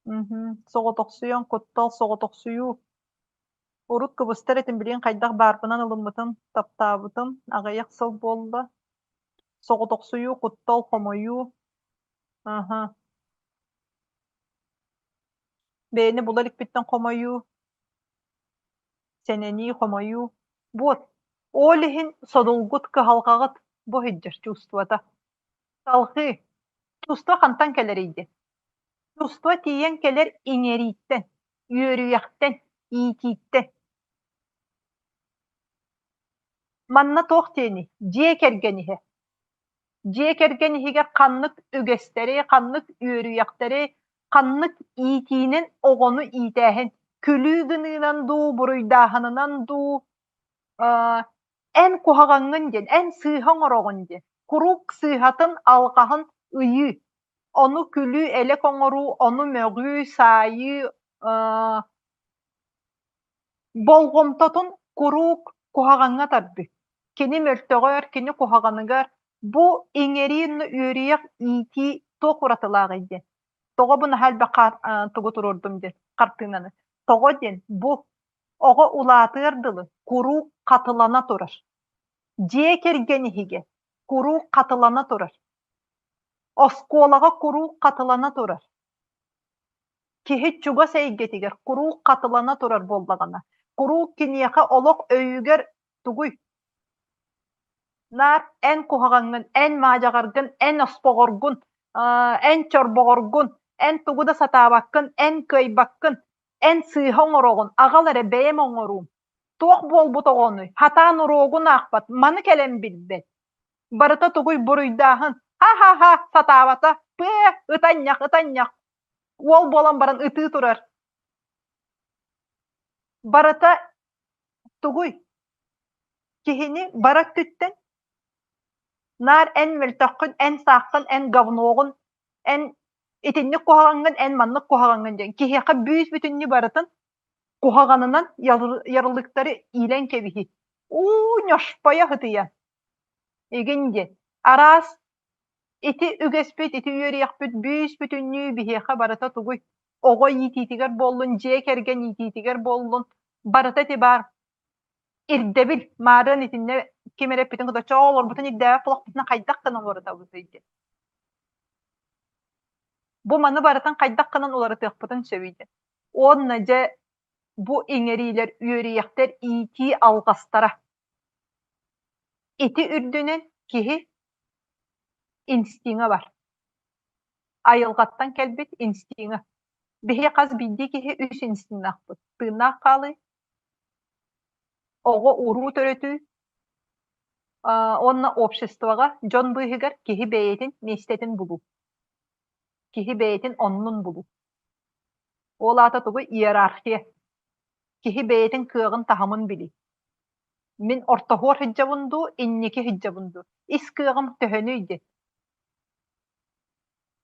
Мгм. Соҕотохсуйан куттал, соҕотохсуйуу. Урут кыбыстар этим, билигин хайдах баарбынан ылыммытым, таптаабытым аҕыйах сыл буолла. Соҕотохсуйуу, куттал, хомойуу. Аһа. Бэйэни була иликпиттэн хомойуу, сэнэнии, хомойуу. Вот. Ол иһин содулгут, кыһалҕаҕыт бу сылдьар чувствота. Салҕыы. Чувство хантан кэлэрий диэн. Чувство тиийэн кэлэр иҥэрииттэн, үөрүйэхтэн, иитииттэн. Манна туох диэний? Дьиэ кэргэн иһэ. Дьиэ кэргэн иһигэр ханнык үгэстэри, ханнык үөрүйэхтэри, ханнык иитиинэн оҕону иитээһин, күлүү гыныынан дуу, буруйдааһынынан дуу, эн куһаҕаҥҥын диэн, эн сыыһа оҥороҕун диэн, куруук сыыһатын, алҕаһын ыйыы. Ону күлүү-элэк оҥоруу, ону мөҕүү, саайыы, болҕомтотун куруук куһаҕаҥҥа тардыы. Кини мөлтөҕөр, кини куһаҕаныгар бу иҥэрии үөрүйэх иитии туох уратылааҕый диэн. Тоҕо бу наһаа элбэх тугу туруордум диэн хартыынаны. Тоҕо диэн бу оҕо улаатыар дылы куруук хатылана турар. Дьиэ кэргэн иһигэр куруук хатылана турар. Оскуолаҕа куруук хатылана турар. Киһи чугас эйгэтигэр куруук хатылана турар буоллаҕына, куруук киниэхэ олох өйүгэр тугуй? Наар эн куһаҕаҥҥын, эн маадьаҕаргын, эн оспоҕоргун, эн чорбоҕоргун, эн тугу да сатаабаккын, эн кыайбаккын, эн сыыһа оҥороҕун, аҕал эрэ бэйэм оҥоруум. Туох буолбут оҕонуй? Хатаан уруогун аахпат, маны кэлэн билбэт. Барыта тугуй буруйдааһын? Ха-ха-ха, сатаабата, пыа, ытанньах, ытанньах. Уол буолан баран ытыы турар. Барыта тугуй? Киһини бары өттүттэн наар эн мөлтөххүн, эн сааххын, эн говноҕун, эн итинник куһаҕаҥҥын, эн маннык куһаҕаҥҥын диэн киһиэхэ бүүс-бүтүннүү барытын куһаҕанынан ярлыктары иилэн кэбиһии. Уу, ньошпойо ытыйан. Игин диэн. Араас ити үгэспит, ити үөрүйэхпит бүүс-бүтүннүү биһиэхэ барыта тугуй? Оҕо иитиитигэр буоллун, дьиэ кэргэн иитиитигэр буоллун, барыта ити баар. Ирдэбил маарыан итиннэ ким эрэ эппитин кытта чоо олорбутун ирдээбэт буоллахпытына хайдах гынан уларытабытый диэн. Бу маны барытын хайдах гынан уларытыахпытын сөбүй диэн. Уонна дьэ бу иҥэриилэр, үөрүйэхтэр иитии алҕастара. Ити үрдүнэн киһи инстиҥа бар. Айылҕаттан кэлбит инстиҥа. Биһи хас биирдии киһи үс инстиннаахпыт. Тыыннаах хаалыы, оҕо уруу төрөтүү уонна обществоҕа дьон быыһыгар киһи бэйэтин миэстэтин булуу. Киһи бэйэтин оннун булуу. Ол аата тугуй? Иерархия. Киһи бэйэтин кыаҕын таһымын билии. Мин ортоһуор сылдьабын дуу, инники сылдьабын дуу? Ис кыаҕым төһөнүй диэн.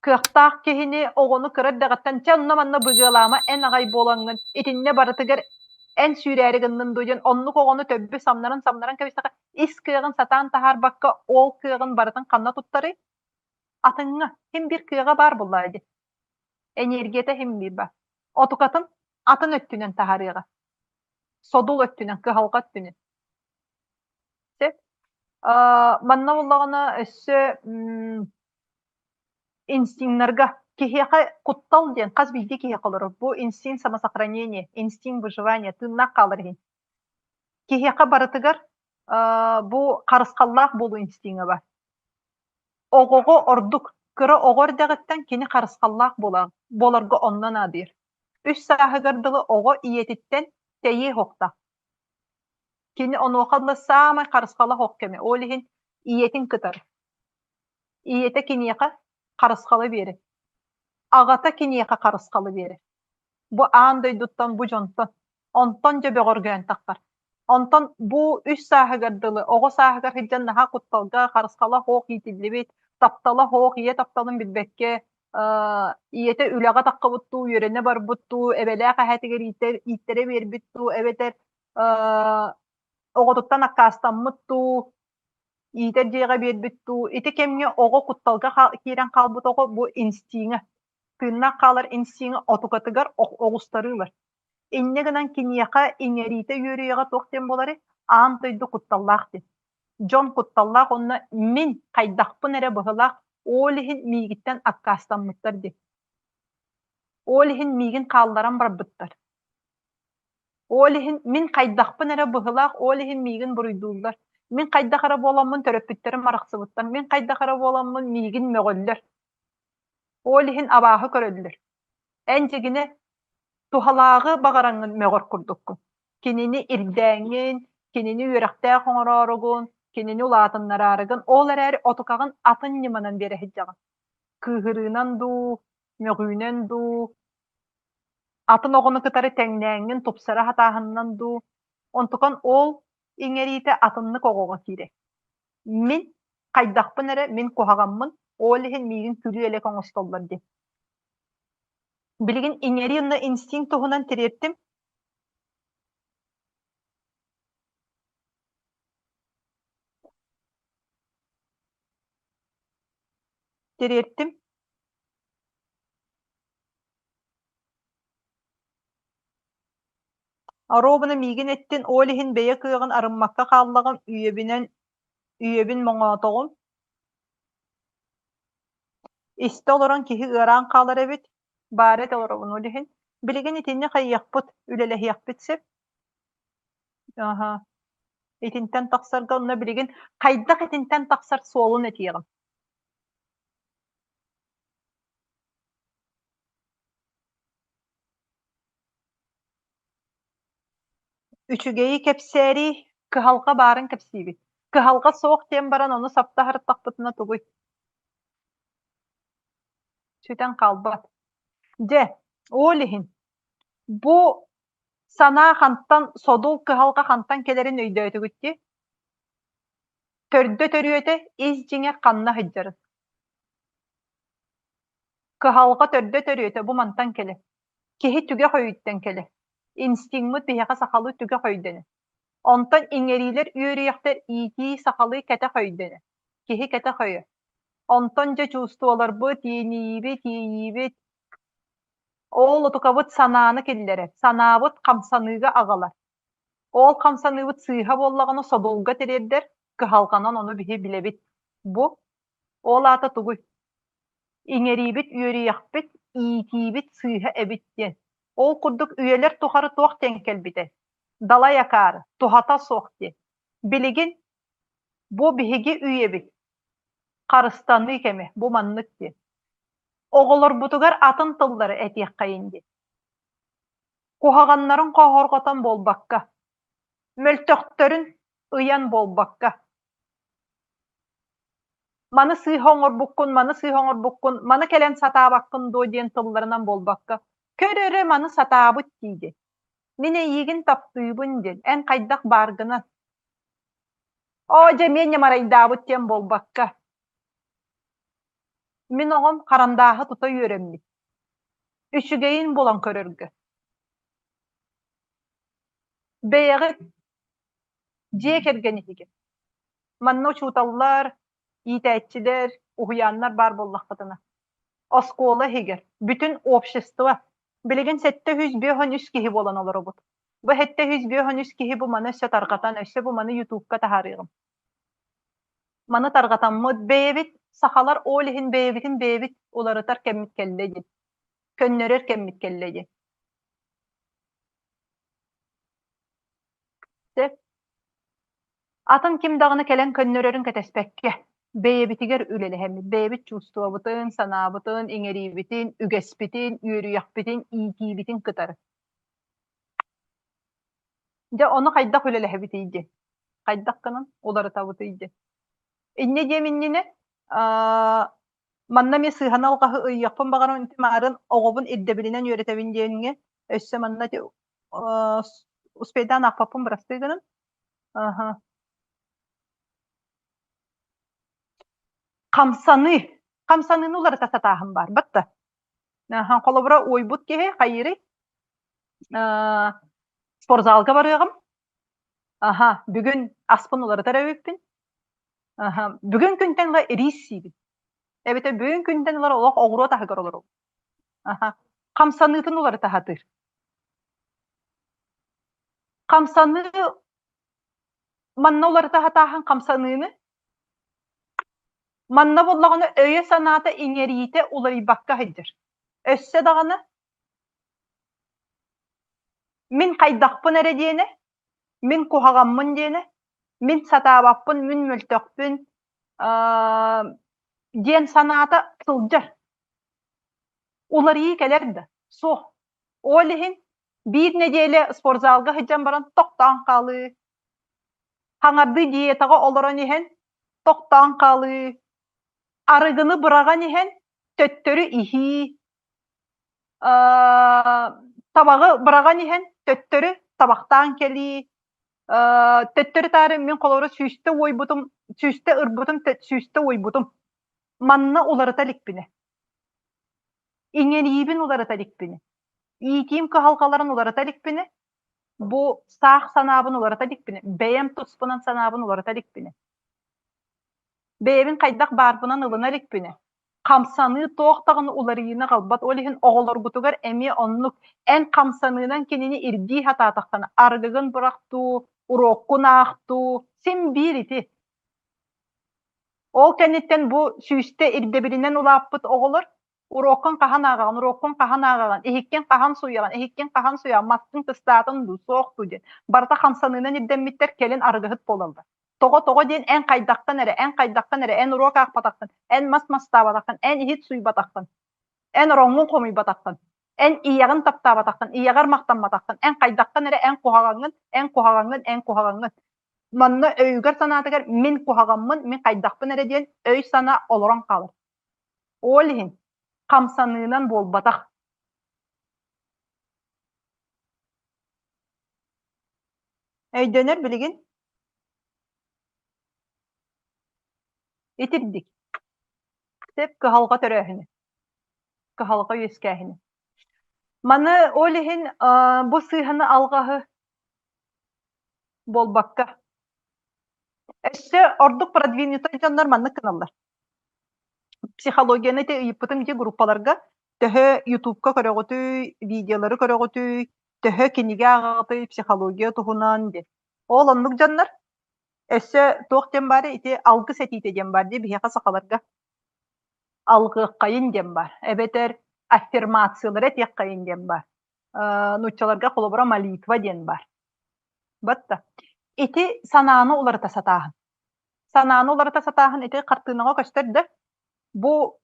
Кыахтаах киһини оҕону кыра эрдэҕиттэн чэ онно-манна быгыалаама эн аҕай буолаҥҥын итиннэ барытыгар эн сүүрээри гыннын дуу диэн оннук оҕону төббү самнаран-самнаран кэбистэххэ ис кыаҕын сатаан таһаарбакка ол кыаҕын барытын ханна туттарый? Атыҥҥа син биир кыаҕа баар буоллаҕа дии. Энергията син биир баар. Отукатын атын өттүнэн таһаарыаҕа. Содул өттүнэн, кыһалҕа өттүнэн. Сөп. Манна буоллаҕына өссө инстинктарга киһиэхэ куттал диэн хас биирдии киһиэхэ олорор. Бу инстинкт самосохранения, инстинкт выживания, тыыннаах хаалар иһин. Киһиэхэ барытыгар бу харысхаллаах буолуу инстинкэ бар. Оҕоҕо ордук кыра оҕо эрдэҕиттэн кини харысхаллаах буоларга онно наадыйар. Үс сааһыгар дылы оҕо ийэтиттэн тэйиэ суохтаах. Кини онуоха дылы саамай харысхала суох кэмэ. Ол иһин ийэтин кытары. Ийэтэ киниэхэ харысхалы биэрэр. Аҕата киниэхэ харысхалы биэрэр. Бу аан дойдуттан, бу дьонтон. Онтон дьэ бөҕөргөөн таххар. Онтон бу үс сааһыгар дылы оҕо сааһыгар сылдьан наһаа кутталга, харысхала суох иитиллибит, таптала суох, ийэ тапталын билбэккэ, ийэтэ үлэҕэ таххыбыт дуу, үөрэнэ барбыт дуу, эбэлээх эһээтигэр ииттэрэ биэрбит дуу, эбэтэр оҕотуттан аккаастаммыт дуу, иитэр дьиэҕэ биэрбит дуу, ити кэмҥэ оҕо кутталга киирэн хаалбыт оҕо бу инстиҥэ, тыыннаах хаалар инстиҥэ отукатыгар оҕустарыылар. Инньэ гынан киниэхэ иҥэриитэ үөрүйэҕэ туох диэн буоларый? Аан дойду кутталлаах диэн. Дьон кутталлаах уонна мин хайдахпын эрэ быһылаах, ол иһин миигиттэн аккаастаммыттар диэн. Ол иһин миигин хаалларан барбыттар. Ол иһин мин хайдахпын эрэ быһылаах, ол иһин миигин буруйдууллар. Мин хайдах эрэ буоламмын төрөппүттэрим арахсыбыттар, мин хайдах эрэ буоламмын миигин мөҕөллөр. Ол иһин абааһы көрөллөр. Эн дьигинэ туһалааҕы баҕараҥҥын мөҕөр курдуккун. Кинини ирдээҥҥин, кинини үөрэхтээх оҥорооругун, кинини улаатыннараарыгын, ол эрээри отукаҕын атын ньыманан биэрэ сылдьаҕын. Кыыһырыынан дуу, мөҕүүнэн дуу, атын оҕону кытары тэҥнээҥҥин тупсара сатааһынынан дуу, онтукан ол иҥэриитэ атыннык оҕоҕо киирэр. Мин хайдахпын эрэ, мин куһаҕаммын, ол иһин миигин күлүү-элэк оҥостоллор диэн. Билигин иҥэрии уонна инстинкт туһунан тириэртим. Тириэртим. Оруобуна миигин эттин, ол иһин бэйэ кыаҕын арыммакка хааллаҕым, үйэбинэн үйэбин моҥоотоҕум. Истэ олорон киһи ыараан хаалар эбит, баара этэ олоробун ол иһин. Билигин итиннэ хайыахпыт, үлэлэһиэхпит сөп. Аһа. Итинтэн тахсарга онно билигин хайдах итинтэн тахсар суолун этиэҕим. Үчүгэйи кэпсээри, кыһалҕа баарын кэпсиибит. Кыһалҕа суох диэн баран ону сапта аһартахпытына тугуй? Сүтэн хаалбат. Дьэ, ол иһин бу санаа хантан, содул кыһалҕа хантан кэлэрин өйдөөтүгүт дии? Төрдө төрүөтэ ис дьиҥэ ханна сылдьарын. Кыһалҕа төрдө төрүөтэ бу мантан кэлэр. Киһи түгэх өйүттэн кэлэр. Инстиҥмыт биһиэхэ сахалыы түгэх өйдөнөр. Онтон иҥэриилэр үөрүйэхтэр иитии сахалыы кэтэх өйдөнөр. Киһи кэтэх өйө. Онтон дьэ чувстволарбыт, иэнийиибит, иэйиибит, ол отукабыт санааны киллэрэр, санаабыт хамсаныыга аҕалар. Ол хамсаныыбыт сыыһа буоллаҕына содулга тириэрдэр, кыһалҕанан ону биһи билэбит. Бу ол аата тугуй? Иҥэриибит, үөрүйэхпит, иитиибит сыыһа эбит диэн. Ол курдук үйэлэр тухары туох диэн кэлбитэй? Далай акаары, туһата суох диэн. Билигин бу биһиги үйэбит, харыстаныы кэмэ, бу маннык диэн. Оҕолорбутугар атын тыллары этиэххэйин диэн. Куһаҕаннарын хоһорҕотон буолбакка, мөлтөхтөрүн ыйан буолбакка. Маны сыыһа оҥорбуккун, маны сыыһа оҥорбуккун, маны кэлэн сатаабаккын дуо диэн тылларынан буолбакка, көр эрэ маны сатаабыт дии Мин эйиигин таптыыбын диэн, эн хайдах бааргынан. Оо, дьэ, эмиэ ньамарайдаабыт диэн буолбакка. Мин оҕом харандааһы тута үөрэммит. Үчүгэйин булан көрөргө. Бэйэҕит дьиэ кэргэн иһигэр. Манна учууталлар, иитээччилэр, уһуйааннар баар буоллаххытына. Оскуола иһигэр, бүтүн общество. Билигин 753 киһи буолан олоробут. Бу 753 киһи бу маны өссө тарҕатан, өссө бу маны Ютубка таһаарыаҕым. Маны тарҕатаммыт бэйэбит сахалар ол иһин бэйэбитин бэйэбит уларытар кэммит кэллэ диэн, көннөрөр кэммит кэллэ диэн. Сөп. Атын ким даҕаны кэлэн көннөрөрүн кэтэспэккэ, бэйэбитигэр үлэлэһэммит, бэйэбит чувствобытын, санаабытын, иҥэриибитин, үгэспитин, үөрүйэхпитин, иитиибитин кытары. Дьэ, ону хайдах үлэлэһэбитий диэн, хайдах гынан уларытабытый диэн. Инньэ диэм иннинэ, манна эмиэ сыыһаны алҕаһы ыйыахпын баҕарабын, ити маарын оҕобун ирдэбилинэн үөрэтэбин диэҥҥэ, өссө манна ити успейдаан аахпаппын бырастыы гынан. Аха. Хамсаныы. Хамсаныыны уларыта сатааһын баар, батта. Аха, холобура, уойбут киһи хайыырый? Спортзалга барыаҕым. Аха, бүгүн аспын уларытар эбиппин. Аха, бүгүн күнтэн ыла рис сиибин. Эбэтэр бүгүн күнтэн ыла олох оҕуруот аһыгар олоробун. Аха, хамсаныытын уларыта сатыыр. Хамсаныы манна уларыта сатааһын хамсаныыны манна буоллаҕына өйө-санаата иҥэриитэ уларыйбакка сылдьар. Өссө даҕаны Мин хайдахпын эрэ диэнэ, мин куһаҕаммын диэнэ, мин сатаабаппын, мин мөлтөхпүн диэн санаата сылдьар. Уларыйыы кэлэр да, суох. Ол иһин биир нэдиэлэ спортзалга сылдьан баран тохтоон хаалыы, хаҥардыы диетаҕа олорон иһэн тохтоон хаалыы, арыгыны быраҕан иһэн төттөрү иһии, табаҕы быраҕан иһэн төттөрү табахтаан кэлии, төттөрү-таары мин холобура сүүстэ уойбутум, сүүстэ ырбытым, сүүстэ уойбутум. Манна уларыта иликпинэ. Иҥэриибин уларыта иликпинэ. Иитиим кыһалҕаларын уларыта иликпинэ. Бу саах санаабын уларыта иликпинэ. Бэйэм туспунан санаабын уларыта иликпинэ. Бэйэбин хайдах баарбынан ылына иликпинэ. Хамсаныы туох даҕаны уларыйыыны аҕалбат, ол иһин оҕолоргутугар эмиэ оннук эн хамсаныынан кинини ирдии сатаатаххына, арыгыгын бырах дуу, уруоккун аах дуу, син биир ити. Ол кэнниттэн бу сүүстэ ирдэбилинэн улааппыт оҕолор уруоккун хаһан ааҕаҕын, уруоккун хаһан ааҕаҕын, иһиккин хаһан сууйаҕын, иһиккин хаһан сууйаҕын, маскын кыстаатын дуу, суох дуу диэн барыта хамсаныынан ирдэммиттэр кэлин арыгыһыт буолаллар. Тоҕо тоҕо диэн эн хайдахтан эрэ, эн хайдахтан эрэ, эн уруок аахпатаххын, эн мас мастаабатаххын, эн иһит сууйбатаххын, эн ороҥҥун хомуйбатаххын, эн ийэҕин таптаабатаххын, ийэҕэр махтамматаххын, эн хайдахтан эрэ эн куһаҕаҥҥын, эн куһаҕаҥҥын, эн куһаҕаҥҥын. Манна өйүгэр-санаатыгар мин куһаҕаммын, мин хайдахпын эрэ диэн өй-санаа олорон хаалар. Ол иһин хамсаныынан буолбатах. Өйдөнөр билигин? Итирдик. Сөп кыһалҕа төрөөһүнэ. Кыһалҕа үөскээһинэ. Маны ол иһин бу сыыһаны алҕаһы буолбакка. Өссө ордук продвинутый дьоннор маннык гыналлар. Психологияны ити ыйыппытым ити группаларга төһө ютубка көрөҕүтүй, видеолары көрөҕүтүй? Төһө кинигэ ааҕаҕытый психология туһунан диэн. Ол оннук дьоннор өссө туох диэн баарый ити алгыс этиитэ диэн баар дии биһиэхэ сахаларга. Алгыаххайын диэн баар эбэтэр аффирмациялары этиэххэйин диэн баар. Нууччаларга холобура молитва диэн баар. Батта. Ити санааны уларыта сатааһын. Санааны уларыта сатааһын ити хартыынаҕа көстөр да бу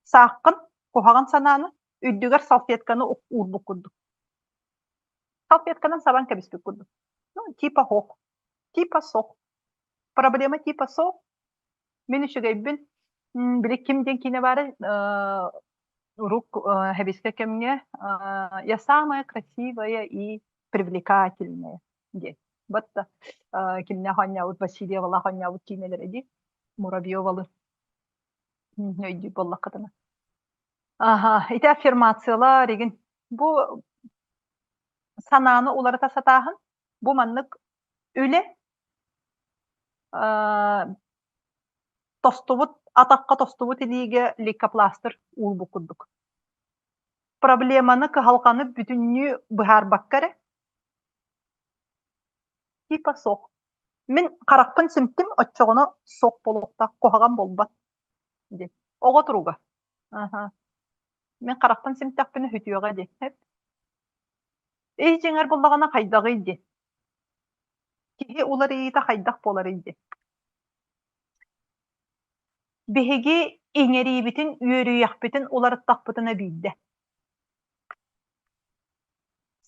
сааххын куһаҕан санааны үрдүгэр салфетканы уурбут курдук. Салфетканан сабан кэбиспит курдук. Ну, типа хох. Типа сох. Проблема типа сох. Мин үчүгэйбин. Били ким диэн киинэ баары урук хэбискэ кэмҥэ я самая красивая и привлекательная диэн. Батта кимнээх оонньообут Васильевалаах оонньообут киинэлэрэ дии. Муравьевалы өйдүүр буоллаххытына. Аха, ити аффирмациялар игин. Бу санааны уларыта сатааһын, бу маннык үлэ тостубут атахха тостубут илиигэ лейкопластырь уурбут курдук. Проблеманы, кыһалҕаны бүтүннүү быһаарбакка эрэ типа суох. Мин харахпын симтим, оччоҕуна суох буолуохтаах, куһаҕан буолбат диэн. Оҕо туруга. Аха. Мин харахпын симтэхпинэ сүтүөҕэ диэн. Ис дьиҥэр буоллаҕына хайдаҕый диэн. Киһи уларыйыыта хайдах буоларый диэн. Биһиги иҥэриибитин, үөрүйэхпитин уларыттахпытына биирдэ.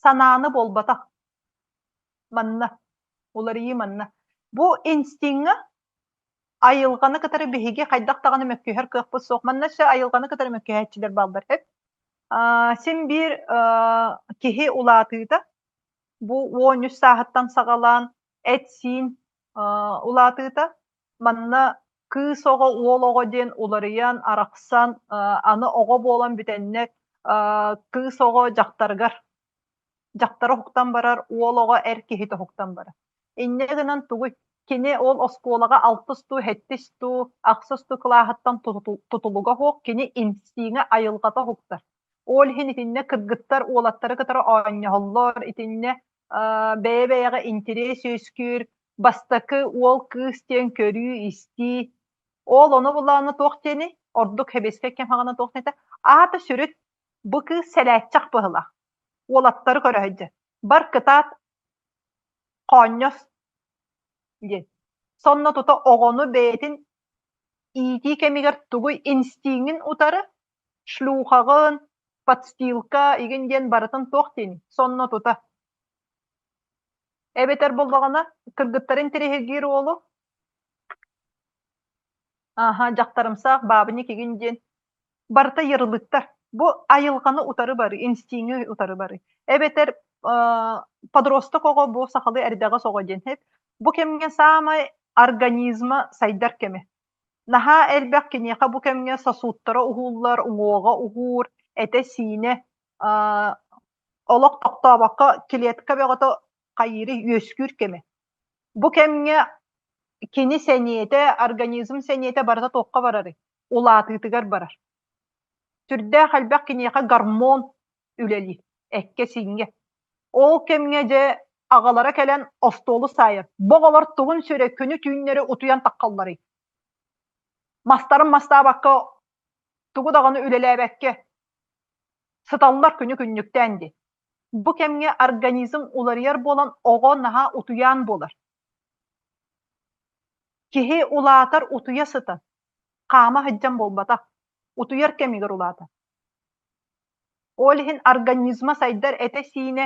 Санааны буолбатах. Манна. Уларыйыы манна. Бу инстиҥҥа айылҕаны кытары биһиги хайдах даҕаны мөккүһэр кыахпыт суох. Манна өссө айылҕаны кытары мөккүһээччилэр бааллар. Син биир киһи улаатыыта бу 13 сааһыттан саҕалаан эт-сиин улаатыыта манна кыыс оҕо, уол оҕо диэн уларыйан, арахсан, аны оҕо буолан бүтэннэр кыыс оҕо дьахтарыгар дьахтара уһуктан барар, уол оҕо эр киһитэ уһуктан барар. Инньэ гынан тугуй? Кини ол оскуолаҕа алтыс дуу, сэттис дуу, ахсыс дуу кылааһыттан тутулуга суох, кини инстиҥэ айылҕата уһуктар. Ол иһин итиннэ кыргыттар уолаттары кытары оонньоһоллор, итиннэ бэйэ-бэйэҕэ интэриэс үөскүүр, бастакы уол-кыыс диэн көрүү-истии. Ол ону булааны туох диэний? Ордук сэбиэскэй кэм саҕана туох диэтэ? Аата сүрүт бу кыыс сэлээччэх быһыылаах. Уолаттары көрө сылдьар. Бар кытаат, хоонньос диэн. Сонно тута оҕону бэйэтин иитии кэмигэр тугуй инстиҥин утары шлюхаҕын, подстилка игин диэн барытын туох диэний? Сонно тута. Эбэтэр буоллаҕына кыргыттарын интэриэһиргиир уолу Аха, дьахтарымсаах баабынньык игин диэн барыта ярлыктар. Бу айылҕаны утары бары, инстиҥи утары бары. Эбэтэр подросток оҕо бу сахалыы эрдэҕэс оҕо диэн Бу кэмҥэ саамай организма сайдар кэмэ. Наһаа элбэх киниэхэ бу кэмҥэ сосудтара уһууллар, уҥуоҕа уһуур, этэ-сиинэ олох тохтообокко клетка бөҕөтө хайыыры үөскүүр кэмэ. Бу кэмҥэ кини сэниэтэ, организм сэниэтэ барыта туохха барарый? Улаатыытыгар барар. Сүрдээх элбэх киниэхэ гормон үлэлиир, эккэ-сииҥҥэ. Ол кэмҥэ дьэ аҕалара кэлэн остуолу саайар. Бу оҕолор тугун сүрэ күнү-түүннэри утуйан таххалларый? Мастарын мастаабакка, тугу даҕаны үлэлээбэккэ сыталлар күнү-күннүктээн дии. Бу кэмҥэ организм уларыйар буолан оҕо наһаа утуйаан буолар. Киһи улаатар утуйа сытан, хаама сылдьан буолбатах, утуйар кэмигэр улаатар. Ол иһин организма сайдар этэ-сиинэ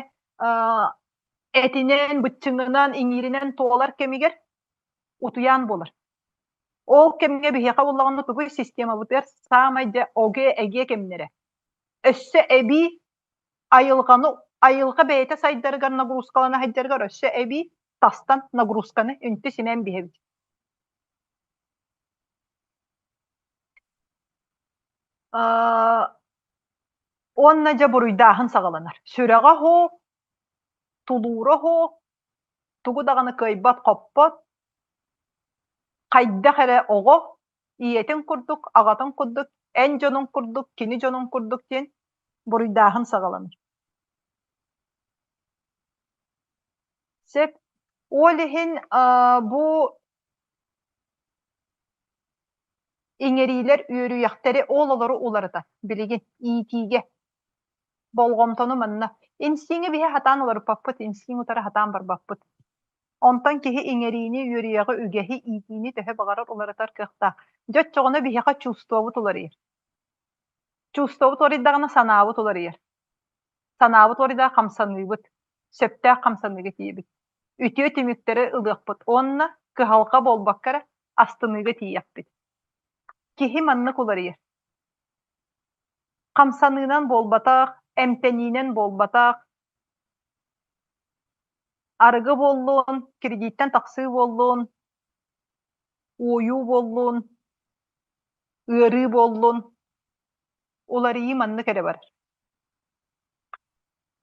этинэн, быччыҥынан, иҥииринэн туолар кэмигэр утуйаан буолар. Ол кэмҥэ биһиэхэ буоллаҕына тугуй системабытыгар саамай дьэ ОГЭ-ЭГИЭ кэмнэрэ. Өссө эбии айылҕаны айылҕа бэйэтэ сайдарыгар нагрузкалана сылдьарыгар өссө эбии тастан нагрузканы үнтү симэн биһэбит. Уонна дьэ буруйдааһын саҕаланар. Сүрэҕэ оһуох, тулуура оһуох, тугу даҕаны кыайбат-хоппот, хайдах эрэ оҕо ийэтин курдук, аҕатын курдук, эн дьонуҥ курдук, кини дьонун курдук диэн буруйдааһын саҕаланар. Сөп. Ол иһин бу иҥэриилэр үөрүйэхтэри ол олору уларытар билигин иитиигэ болҕомтону манна инстиҥи биһи сатаан уларыппаппыт, инстинг утары сатаан барбаппыт. Онтон киһи иҥэриини, үөрүйэҕи, үгэһи, иитиини төһө баҕарар уларытар кыахтаах. Дьэ оччоҕуна биһиэхэ чувствобут уларыйар. Чувствобут уларыйдаҕына санаабыт уларыйар. Санаабыт уларыйдаҕына хамсаныыбыт, сөптөөх хамсаныыга тиийэбит. Үтүө түмүктэри ылыахпыт уонна кыһалҕа буолбакка эрэ астыныыга тиийиэхпит. Киһи маннык уларыйар. Хамсаныынан буолбатах, эмтэниинэн буолбатах, арыгы буоллун, кредиттэн тахсыы буоллун, уойуу буоллун, ыарыы буоллун, уларыйыы маннык эрэ барар.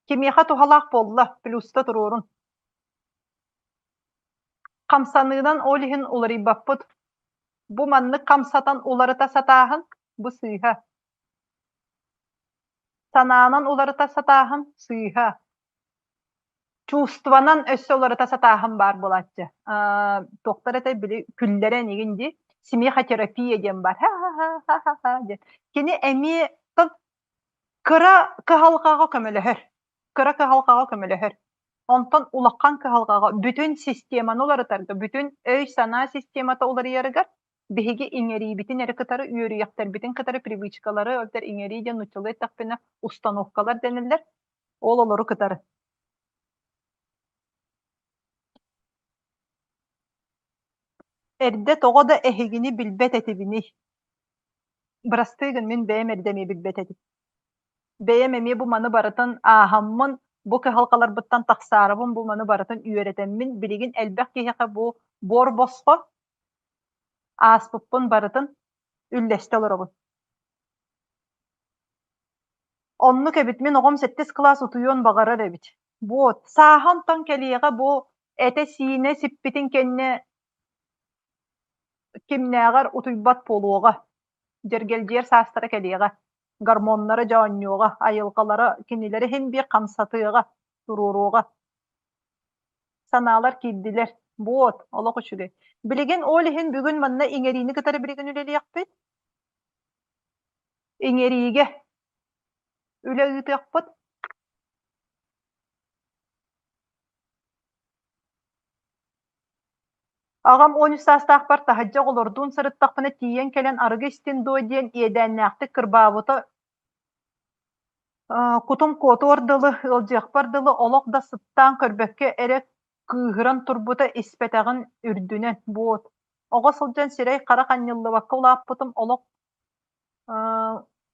Кимиэхэ туһалаах буолла, плюста туруорун. Хамсаныынан ол иһин уларыйбаппыт. Бу маннык хамсатан уларыта сатааһын бу сыыһа. Санаанан уларыта сатааһын сыыһа. Чувствонан өссө уларыта сатааһын баар буолааччы. Туохтар этэй били күллэрэ энигин дии смехотерапия диэн баар. Ха-ха-ха-ха-ха диэн. Кини эмиэ кыра кыһалҕаҕа көмөлөһөр. Кыра кыһалҕаҕа көмөлөһөр. Онтон улахан кыһалҕаҕа бүтүн системаны уларытарга, бүтүн өй-санаа системата уларыйарыгар биһиги иҥэриибитин эрэ кытары үөрүйэхтэрбитин кытары привычкалары, эбэтэр иҥэрии диэн нууччалыы эттэхпинэ установкалар дэниллэр. Ол олору кытары. Эрдэ тоҕо да эһигини билбэт этибиний? Бырастыы гын, мин бэйэм эрдэ эмиэ билбэт этим. Бэйэм эмиэ бу маны барытын ааһаммын, бу кыһалҕаларбыттан тахсаарабын, бу маны барытын үөрэтэммин, билигин элбэх киһиэхэ бу буор босхо ааспыппын барытын үллэстэ олоробун. Оннук эбит, мин оҕом сэттис кылаас утуйуон баҕарар эбит. Вот, сааһа онтон кэлиэҕэ бу этэ-сиинэ сиппитин кэннэ кимнээҕэр утуйбат буолуоҕа, дьэргэлдьийэр саастара кэлиэҕэ, гормоннара дьоонньуоҕа, айылҕалара кинилэри иһин биир хамсатыаҕа, туруоруоҕа. Санаалар киирдилэр. Вот, олох үчүгэй. Билигин ол иһин бүгүн манна иҥэриини кытары билигин үлэлиэхпит. Иҥэриигэ үлэ ыытыахпыт. Аҕам 13 саастаахпар таһырдьа оҕолордуун сырыттахпына тиийэн кэлэн арыгы истин дуо диэн иэдээннээхтик кырбаабыта кутум куотуор дылы, ыалдьыахпар дылы олох да сыттаан көрбөккө эрэ кыыһыран турбута испэтэҕин үрдүнэн, буот. Оҕо сылдьан сирэй-харах анньыллыбакка улааппытым олох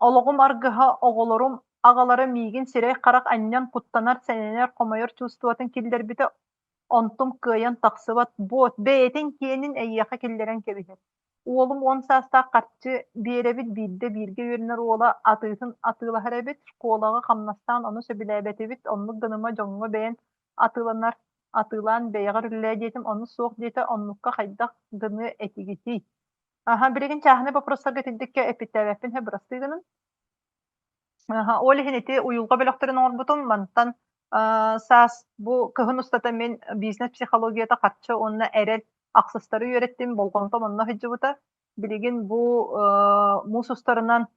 Олоҕум аргыһа, оҕолорум аҕалара миигин сирэй-харах анньан куттанар, сэнэнэр, хомойор чувствотын киллэрбитэ, онтум кыайан тахсыбат, буот, бэйэтин киэнин эйиэхэ киллэрэн кэбиһэр. Уолум 10 саастаах харчы биэрэбит, биирдэ бииргэ үөрэнэр уола атыытын атыылаһар эбит, школаҕа хамнастаан ону сөбүлээбэтибит, оннук гыныма дьоҥҥо бэйэн атыыланар, атыылаан бэйэҕэр үлэлээ диэтим, ону суох диэтэ, оннукка хайдах гыныа этигитий? Аха, билигин чааһынай боппуруостарга итинтиккэ эппиттээбэппин һэ бырастыы гынын. Аха, ол иһин ити уйулҕа бөлөхтөрүн оҥорбутум. Мантан саас бу кыһын устата мин бизнес психологията, харчы уонна эрэл ахсыстары үөрэттим, болҕомтом онно сылдьыбыта. Билигин бу муус устарынан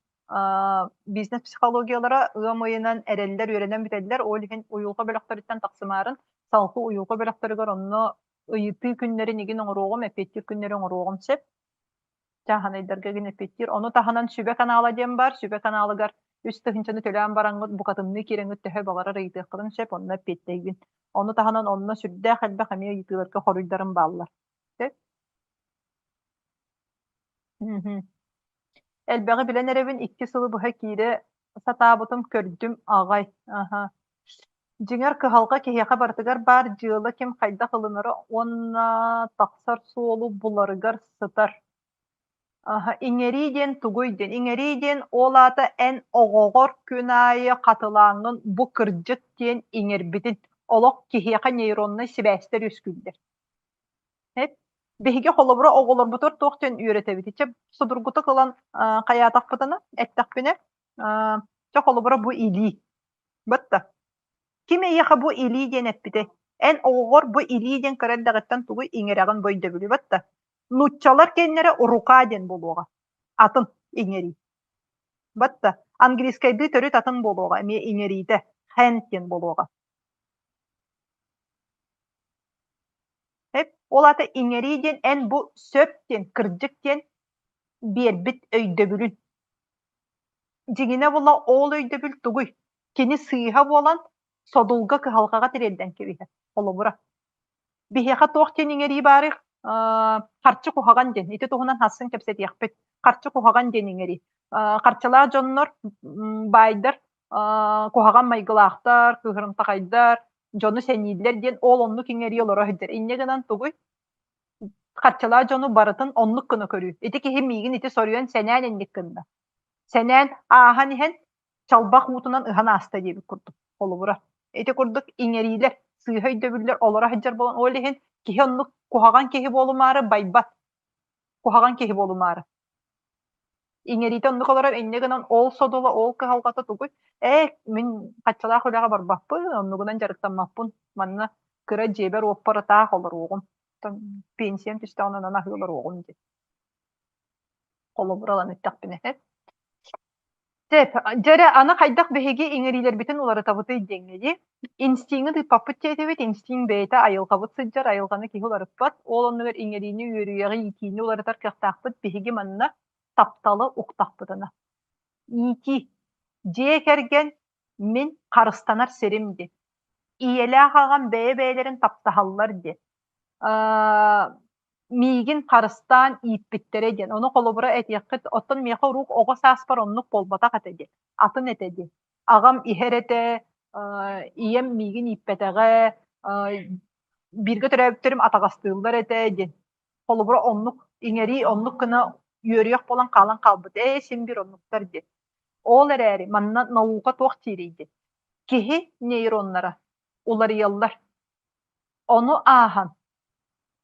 бизнес психологиялара ыам ыйынан эрэллэр үөрэнэн бүтэллэр. Ол иһин уйулҕа бөлөхтөрүттэн тахсымаарын салгыы уйулҕа бөлөхтөрүгэр онно ыйытыы күннэрин игин оҥоруоҕум, эппиэттиир күннэри оҥоруоҕум сөп. Чааһынайдарга игин эппиэттиир. Ону таһынан сүбэ канала диэн баар. Сүбэ каналыгар 3 тыһыынчаны төлөөн бараҥҥыт, букатынныы киирэҥҥит төһө баҕарар ыйытыаххытын сөп, онно эппиэттэйгин. Ону таһынан онно сүрдээх элбэх эмиэ ыйытыыларга хоруйдарым бааллар. Сөп? Мгм. Элбэҕи билэн эрэбин, 2 сылы быһа киирэ сатаабытым, көрдүм аҕай. Аһа. Дьиҥэр, кыһалҕа киһиэхэ барытыгар баар дьыала ким хайдах ылынара уонна тахсар суолу буларыгар сытар. Аһа, иҥэрии диэн тугуй диэн? Иҥэрии диэн ол аата эн оҕоҕор күн аайы хатылааҥҥын бу кырдьык диэн иҥэрбитин олох киһиэхэ нейроннай сибээстэр үөскүүллэр. Эт биһиги холобура оҕолорбутугар туох диэн үөрэтэбит? Чэ, судургутук ылан хайаатахпытына, эттэхпинэ, чэ холобура бу илии. Батта. Ким эйиэхэ бу илии диэн эппитэй? Эн оҕоҕор бу илии диэн кыра эрдэҕиттэн тугу иҥэрэҕин бу өйдөбүлү батта. Нууччалар кэннэрэ рука диэн буолуоҕа. Атын иҥэрии. Батта. Английскайдыы төрүт атын буолуоҕа, эмиэ иҥэриитэ. Hand диэн буолуоҕа. Ол аата иҥэрии диэн эн бу сөп диэн, кырдьык диэн биэрбит өйдөбүлүн. Дьиҥинэ була ол өйдөбүл тугуй? Кини сыыһа буолан содулга кыһалҕаҕа тириэрдэн кэбиһэр. Холобура, биһиэхэ туох диэн иҥэрии баарый? Харчы куһаҕан диэн. Ити туһунан хассын кэпсэтиэхпит. Харчы куһаҕан диэн иҥэрии. Харчылаах дьоннор, баайдар куһаҕан майгылаахтар, кыыһырымтаҕайдар, дьону сэнииллэр диэн ол оннук иҥэрии олоро сылдьар. Инньэ гынан тугуй? Харчылаах дьону барытын оннук гына көрүү. Ити киһи миигин ити соруйан сэнээн инник гынна. Сэнээн ааһан иһэн чалбах уутунан ыһан ааста диэбит курдук. Холобура. Ити курдук иҥэриилэр, сыыһа өйдөбүллэр олоро сылдьар буолан, ол иһин киһи оннук куһаҕан киһи буолумаары байбат. Куһаҕан киһи буолумаары. Иҥэриитэ оннук олорор, инньэ гынан ол содула, ол кыһалҕата тугуй? Ээ, мин хаччалаах үлэҕэ барбаппын, оннугунан дьарыктаммаппын, манна кыра дьиэбэр-уоппар ытаах олоруоҕум, пенсиям түстэҕинэ онон аһыы олоруоҕум диэн. Холобур ылан эттэхпинэ Сөп. Дьэ эрэ, аны хайдах биһиги иҥэриилэрбитин уларытабытый диэҥҥэ дии. Инстиҥы тыыппаппыт диэтибит, инстинкт бэйэтэ айылҕабыт сылдьар, айылҕаны киһи уларыппат. Ол оннугар иҥэриини, үөрүйэҕи, иитиини уларытар кыахтаахпыт. Биһиги манна тапталы уктахпытына. Иитии. Дьиэ кэргэн мин харыстанар сирим диэн. Ийэлээх аҕам бэйэ-бэйэлэрин таптаһаллар диэн. Миигин харыстаан ииппиттэрэ диэн. Ону холобура этиэххит, оттон миэхэ уруук оҕо сааспар оннук буолбатах этэ диэн, атын этэ диэн. Аҕам иһэр этэ, ийэм миигин ииппэтэҕэ, бииргэ төрөөбүттэрим атаҕастыыллар этэ диэн. Холобура оннук иҥэрии оннук гына үөрүйэх буолан хаалан хаалбыт. Ээ, син биир оннуктар диэн. Ол эрээри манна наука туох диирий диэн. Киһи нейроннара уларыйаллар. Ону ааһан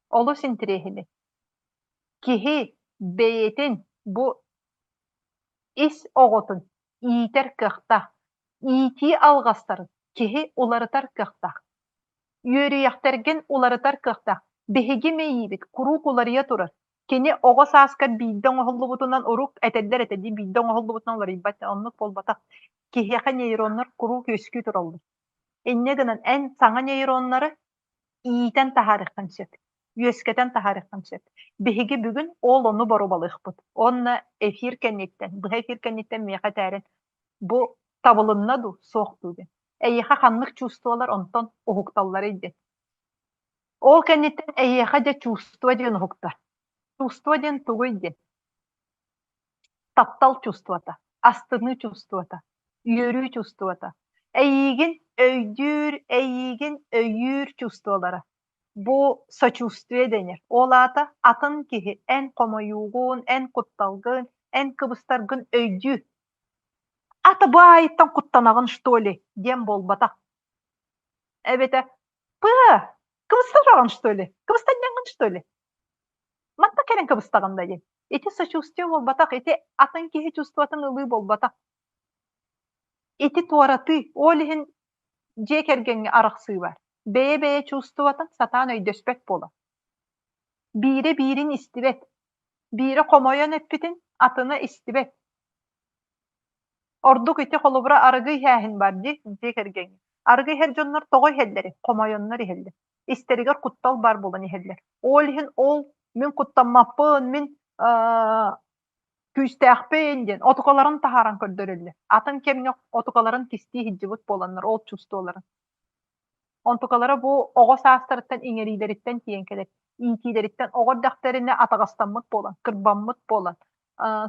Олус интэриэһинэй. Киһи бэйэтин бу ис оҕотун иитэр кыахтаах, иитии алҕастарын киһи уларытар кыахтаах. Үөрүйэхтэргин уларытар кыахтаах. Биһиги мэйиибит куруук уларыйа турар. Кини оҕо сааскар биирдэ оҥоһуллубутунан урук этэллэр этэ дии биирдэ оҥоһуллубутунан уларыйбат оннук буолбатах. Киһиэхэ нейроннар куруук үөскүү тураллар. Инньэ гынан эн саҥа нейроннары иитэн таһаарыаххын сөп, үөскэтэн таһаарыаххын сөп. Биһиги бүгүн ол ону боруобалыахпыт. Уонна эфир кэнниттэн, быһа эфир кэнниттэн миэхэ этээрин, бу табылынна дуу, суох дуу диэн. Эйиэхэ ханнык чувстволар онтон уһукталларый диэн. Ол кэнниттэн эйиэхэ дьэ чувство диэн уһуктар. Чувство диэн тугуй диэн. Таптал чувствота, астыныы чувствота, үөрүү чувствота. Эйиигин өйдүүр, эйиигин өйүүр чувстволара. Бу сочувствие дэнэр. Ол аата атын киһи эн хомойуугун, эн кутталгын, эн кыбыстаргын өйдүүр. Ата бу аайыттан куттанаҕын что ли диэн буолбатах. Эбэтэ пыа, кыбыстараҕын что ли? Кыбыстанньаҥҥын что ли? Манна кэлэн кыбыстаҕын да диэн. Ити сочувствие буолбатах, ити атын киһи чувствотын ылыы буолбатах. Ити туоратыы, ол иһин дьиэ кэргэҥҥэ арахсыы бар. Бэйэ-бэйэ чувствотын сатаан өйдөспөт буолар. Биирэ биирин истибэт. Биирэ хомойон эппитин атына истибэт. Ордук ити холобура арыгы иһээһин бар дии дьиэ кэргэҥҥэ. Арыгы иһэр дьоннор тоҕо иһэллэрий? Хомойоннор иһэллэр. Истэригэр куттал баар буолан иһэллэр. Ол иһин ол мин куттаммаппын, мин күүстээхпин диэн отукаларын таһааран көрдөрөллөр. Атын кэмҥэ отукаларын кистии сылдьыбыт буоланнар ол чувстволарын. Онтукалара бу оҕо саастарыттан иҥэриилэриттэн тиийэн кэлэр. Иитиилэриттэн оҕо эрдэхтэринэ атаҕастаммыт буолан, кырбаммыт буолан,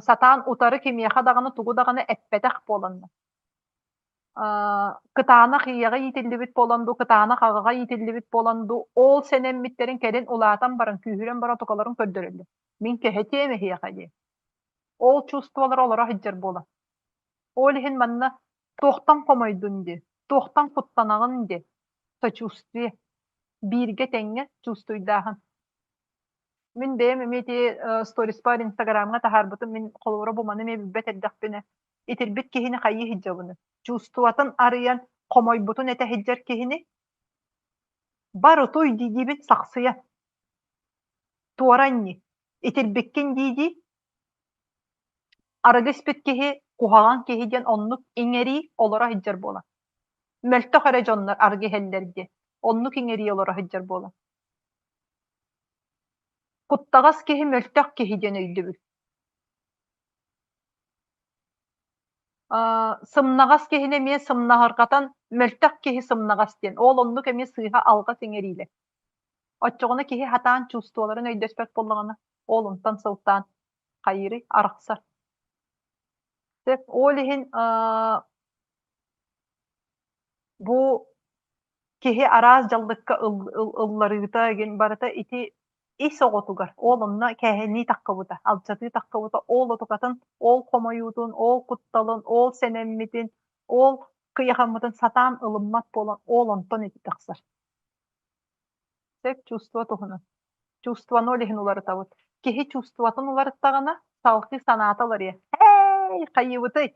сатаан утары кимиэхэ даҕаны тугу даҕаны эппэтэх буоланнар. Кытаанах ийэҕэ иитиллибит буолан дуу, кытаанах аҕаҕа иитиллибит буолан дуу, ол сэнэммиттэрин кэлин улаатан баран, күүһүрэн баран отукаларын көрдөрөллөр. Мин кэһэтиэм эһиэхэ диэн. Ол чувстволара олоро сылдьар буолар. Ол иһин манна туохтан хомойдун диэн, туохтан куттанаҕын диэн сочувствие, бииргэ тэҥҥэ чувствуйдааһын. Мин бэйэм эмиэ ити сториспар Инстаграмҥа таһаарбытым, мин холобура бу маны эмиэ билбэт эрдэхпинэ, итирбит киһини хайыы сылдьабыный? Чувствотын арыйан, хомойбутун этэ сылдьар киһини. Бар утуй дии-диибин сахсыйа. Туора анньыы. Итирбиккин дии-дии Арыгы испит киһи куһаҕан киһи диэн оннук иҥэрии олоро сылдьар буолар. Мөлтөх эрэ дьоннор арыгы иһэллэр диэн оннук иҥэрии олоро сылдьар буолар. Куттаҕас киһи мөлтөх киһи диэн өйдөбүл. Сымнаҕас киһини эмиэ сымнаһырҕатан мөлтөх киһи сымнаҕас диэн. Ол оннук эмиэ сыыһа алҕас иҥэриилэр. Оччоҕуна киһи сатаан чувстволарын өйдөспөт буоллаҕына, ол онтон сылтаан хайыырый арахсар. Сөп. Ол иһин бу киһи араас дьаллыкка ылларыыта игин барыта ити ис оҕотугар ол онно кээһэнии таххыбыта, алдьатыы таххыбыта, ол отукатын, ол хомойуутун, ол кутталын, ол сэнэммитин, ол кыйахаммытын сатаан ылыммат буолан ол онтон ити тахсар. Сөп чувство туһунан. Чувствоны ол иһин уларытабыт. Киһи чувствотын уларыттаҕына, салгыы санаата уларыйар. Эй, хайыыбытый?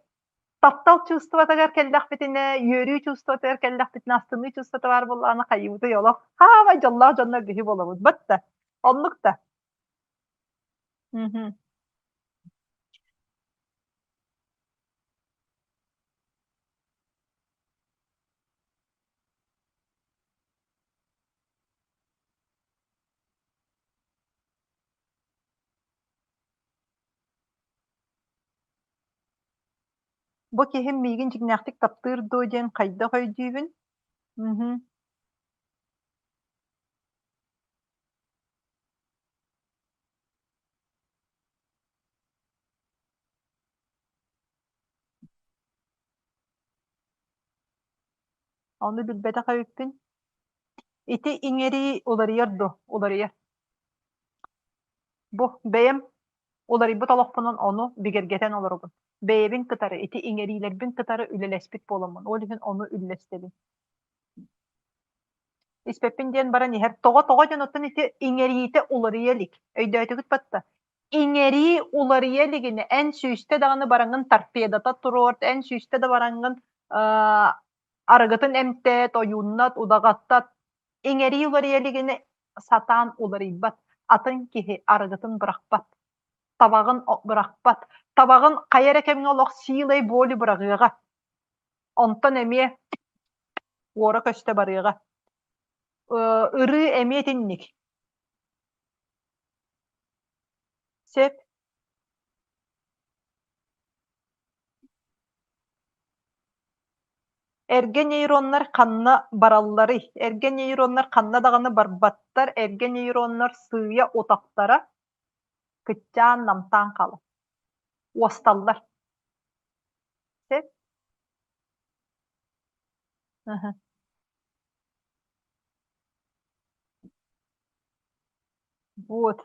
Таптал чувствотыгар кэллэхпитинэ, үөрүү чувствотыгар кэллэхпитинэ, астыныы чувствота баар буоллаҕына, хайыыбытый олох хаамай дьоллоох дьоннор биһи буолабыт. Бытта. Оннук да. Мгм. Бу киһим миигин дьиҥнээхтик таптыыр дуо диэн хайдах өйдүүбүн? Мгм. Ону билбэтэх эбиппин. Ити иҥэрии уларыйар дуо? Уларыйар. Бу бэйэм уларыйбыт олохпунан ону бигэргэтэн олоробун. Бэйэбин кытары, ити иҥэриилэрбин кытары үлэлэспит буоламмын, ол иһин ону үллэстэбин. Испэппин диэн баран иһэр. Тоҕо тоҕо диэн оттон ити иҥэриитэ уларыйа илик. Өйдөөтүгүт батта? Иҥэрии уларыйа илигинэ эн сүүстэ даҕаны бараҥҥын торпедата туруорт, эн сүүстэ да бараҥҥын арыгытын эмтээт, ойууннат, удаҕаттат. Иҥэрии уларыйа илигинэ сатаан уларыйбат. Атын киһи арыгытын бырахпат, табаҕын бырахпат. Табаҕын хайа эрэ кэмҥэ олох силой воли быраҕыаҕа. Онтон эмиэ уора-көстө барыаҕа. Ырыы эмиэ итинник. Сөп. Эргэ нейроннар ханна баралларый? Эргэ нейроннар ханна даҕаны барбаттар, эргэ нейроннар сыыйа утахтара кыччаан, намтаан хаалар, уосталлар. Сөп? Ыһы. Вот.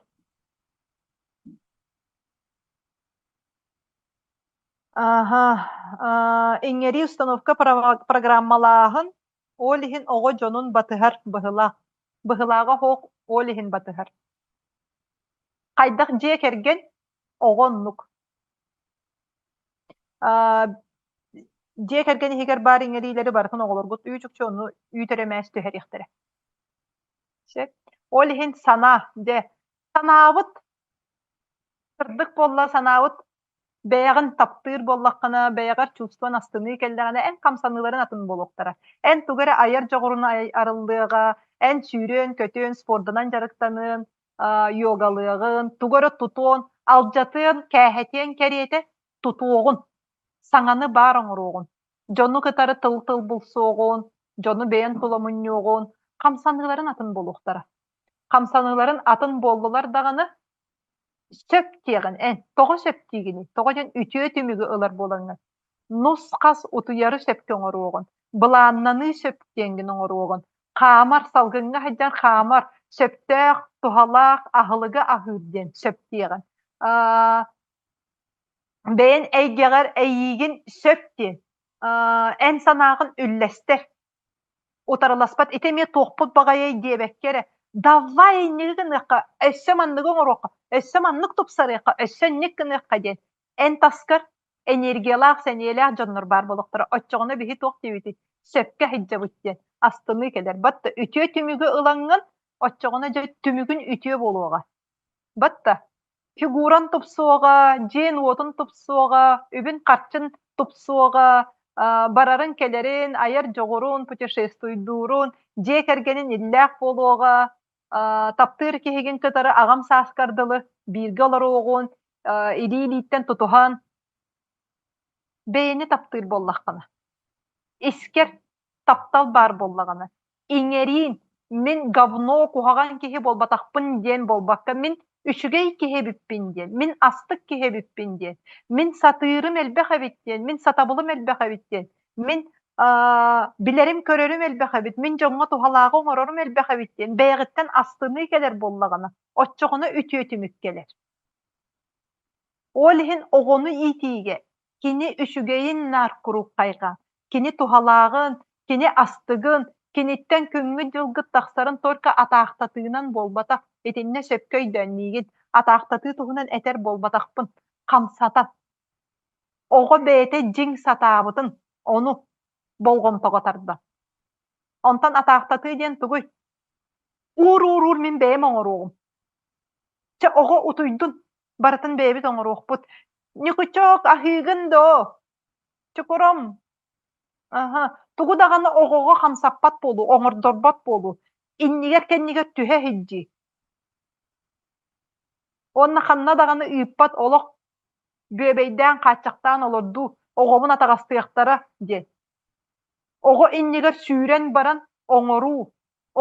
Аһа, иҥэрии установка программалааһын, ол иһин оҕо дьонун батыһар быһылаах. Быһылааҕа суох ол иһин батыһар. Хайдах дьиэ кэргэн оҕо оннук. Дьиэ кэргэн иһигэр баар иҥэриилэри барытын оҕолоргут үүт-үкчү ону үүт эрэ мээс түһэриэхтэрэ. Сөп. Ол иһин санаа, дьэ, санаабыт сырдык буолла, санаабыт бэйэҕин таптыыр буоллаххына, бэйэҕэр чувствон астыныы кэллэҕинэ, эн хамсаныыларын атын буолуохтара. Эн тугу эрэ айар дьоҕурун арыллыаҕа, эн сүүрүөн-көтүөн, спордунан дьарыктаныан, йогалыаҕын, тугу эрэ тутуон, алдьатыан, кээһэтиэн кэриэтэ тутуоҕун, саҥаны баар оҥоруоҕун, дьону кытары тыл-тыл булсуоҕун, дьону бэйэн тула мунньуоҕун, хамсаныыларын атын буолуохтара. Хамсаныыларын атын буоллулар даҕаны, сөп диэҕин эн тоҕо сөп диигиний? Тоҕо диэн үтүө түмүгү ылар буолаҥҥын. Нус-хас утуйары сөпкө оҥоруоҕун, былааннаныы сөп диэҥҥин оҥоруоҕун, хаамар, салгыҥҥа сылдьан хаамар, сөптөөх, туһалаах аһылыгы аһыыр диэн сөп диэҕин. Бэйэн эйгэҕэр эйиигин сөп диэн, эн санааҕын үллэстэр утарыласпат ити эмиэ туохпут баҕайай диэбэккэ эрэ давай инники гыныахха өссө манныгы оҥоруохха өссө маннык тупсарыахха өссө инник гыныахха диэн эн таскар энергиялаах сэниэлээх дьоннор баар буолуохтара оччоҕуна биһи туох диэбитий сөпкө сылдьабыт диэн. астыныы кэлэр. Батта үтүө түмүгү ылаҥҥын, оччоҕуна дьэ түмүгүн үтүө буолуоҕа. Батта фигуран тупсуоҕа, дьиэн-уотун тупсуоҕа, үбүн-харчын тупсуоҕа, барарын-кэлэрин, айар дьоҕурун, путешествуйдуурун, дьиэ кэргэнин иллээх буолуоҕа, таптыыр киһигин кытары аҕам сааскар дылы бииргэ олоруоҕун, илии-илииттэн тутуһан, бэйэни таптыыр буоллаххына, искэр таптал баар буоллаҕына, иҥэриин, мин говно куһаҕан киһи буолбатахпын диэн буолбакка, мин үчүгэй киһи эбиппин диэн, мин астык киһи эбиппин диэн, мин сатыырым элбэх эбит диэн, мин сатабылым элбэх эбит диэн, мин билэрим-көрөрүм элбэх эбит, мин дьоҥҥо туһалааҕы оҥорорум элбэх эбит диэн бэйэҕиттэн астыныы кэлэр буоллаҕына, оччоҕуна үтүө түмүк кэлэр. Ол иһин оҕону иитиигэ кини үчүгэйин наар куруук хайҕаа, кини туһалааҕын, кини астыгын, киниттэн күҥҥүт-дьылгыт тахсарын только атаахтатыынан буолбатах, итиннэ сөпкө өйдөөн миигин атаахтатыы туһунан этэр буолбатахпын, хамсатан. Оҕо бэйэтэ дьиҥ сатаабытын, ону болҕомтоҕо тарда. Онтон атаахтатыы диэн тугуй? Уур-уур-уур мин бэйэм оҥоруоҕум. Чэ, оҕо утуйдун, барытын бэйэбит оҥоруохпут. Ньукучок, аһыыгын доо? Чукуром, аһа, тугу даҕаны оҕоҕо хамсаппат буолуу, оҥордорбот буолуу, иннигэр-кэннигэр түһэ сылдьыы. Уонна ханна даҕаны ыыппат олох бүөбэйдээн, хааччахтаан олордуу, оҕобун атаҕастыахтара диэн. Оҕо иннигэр сүүрэн баран оҥоруу,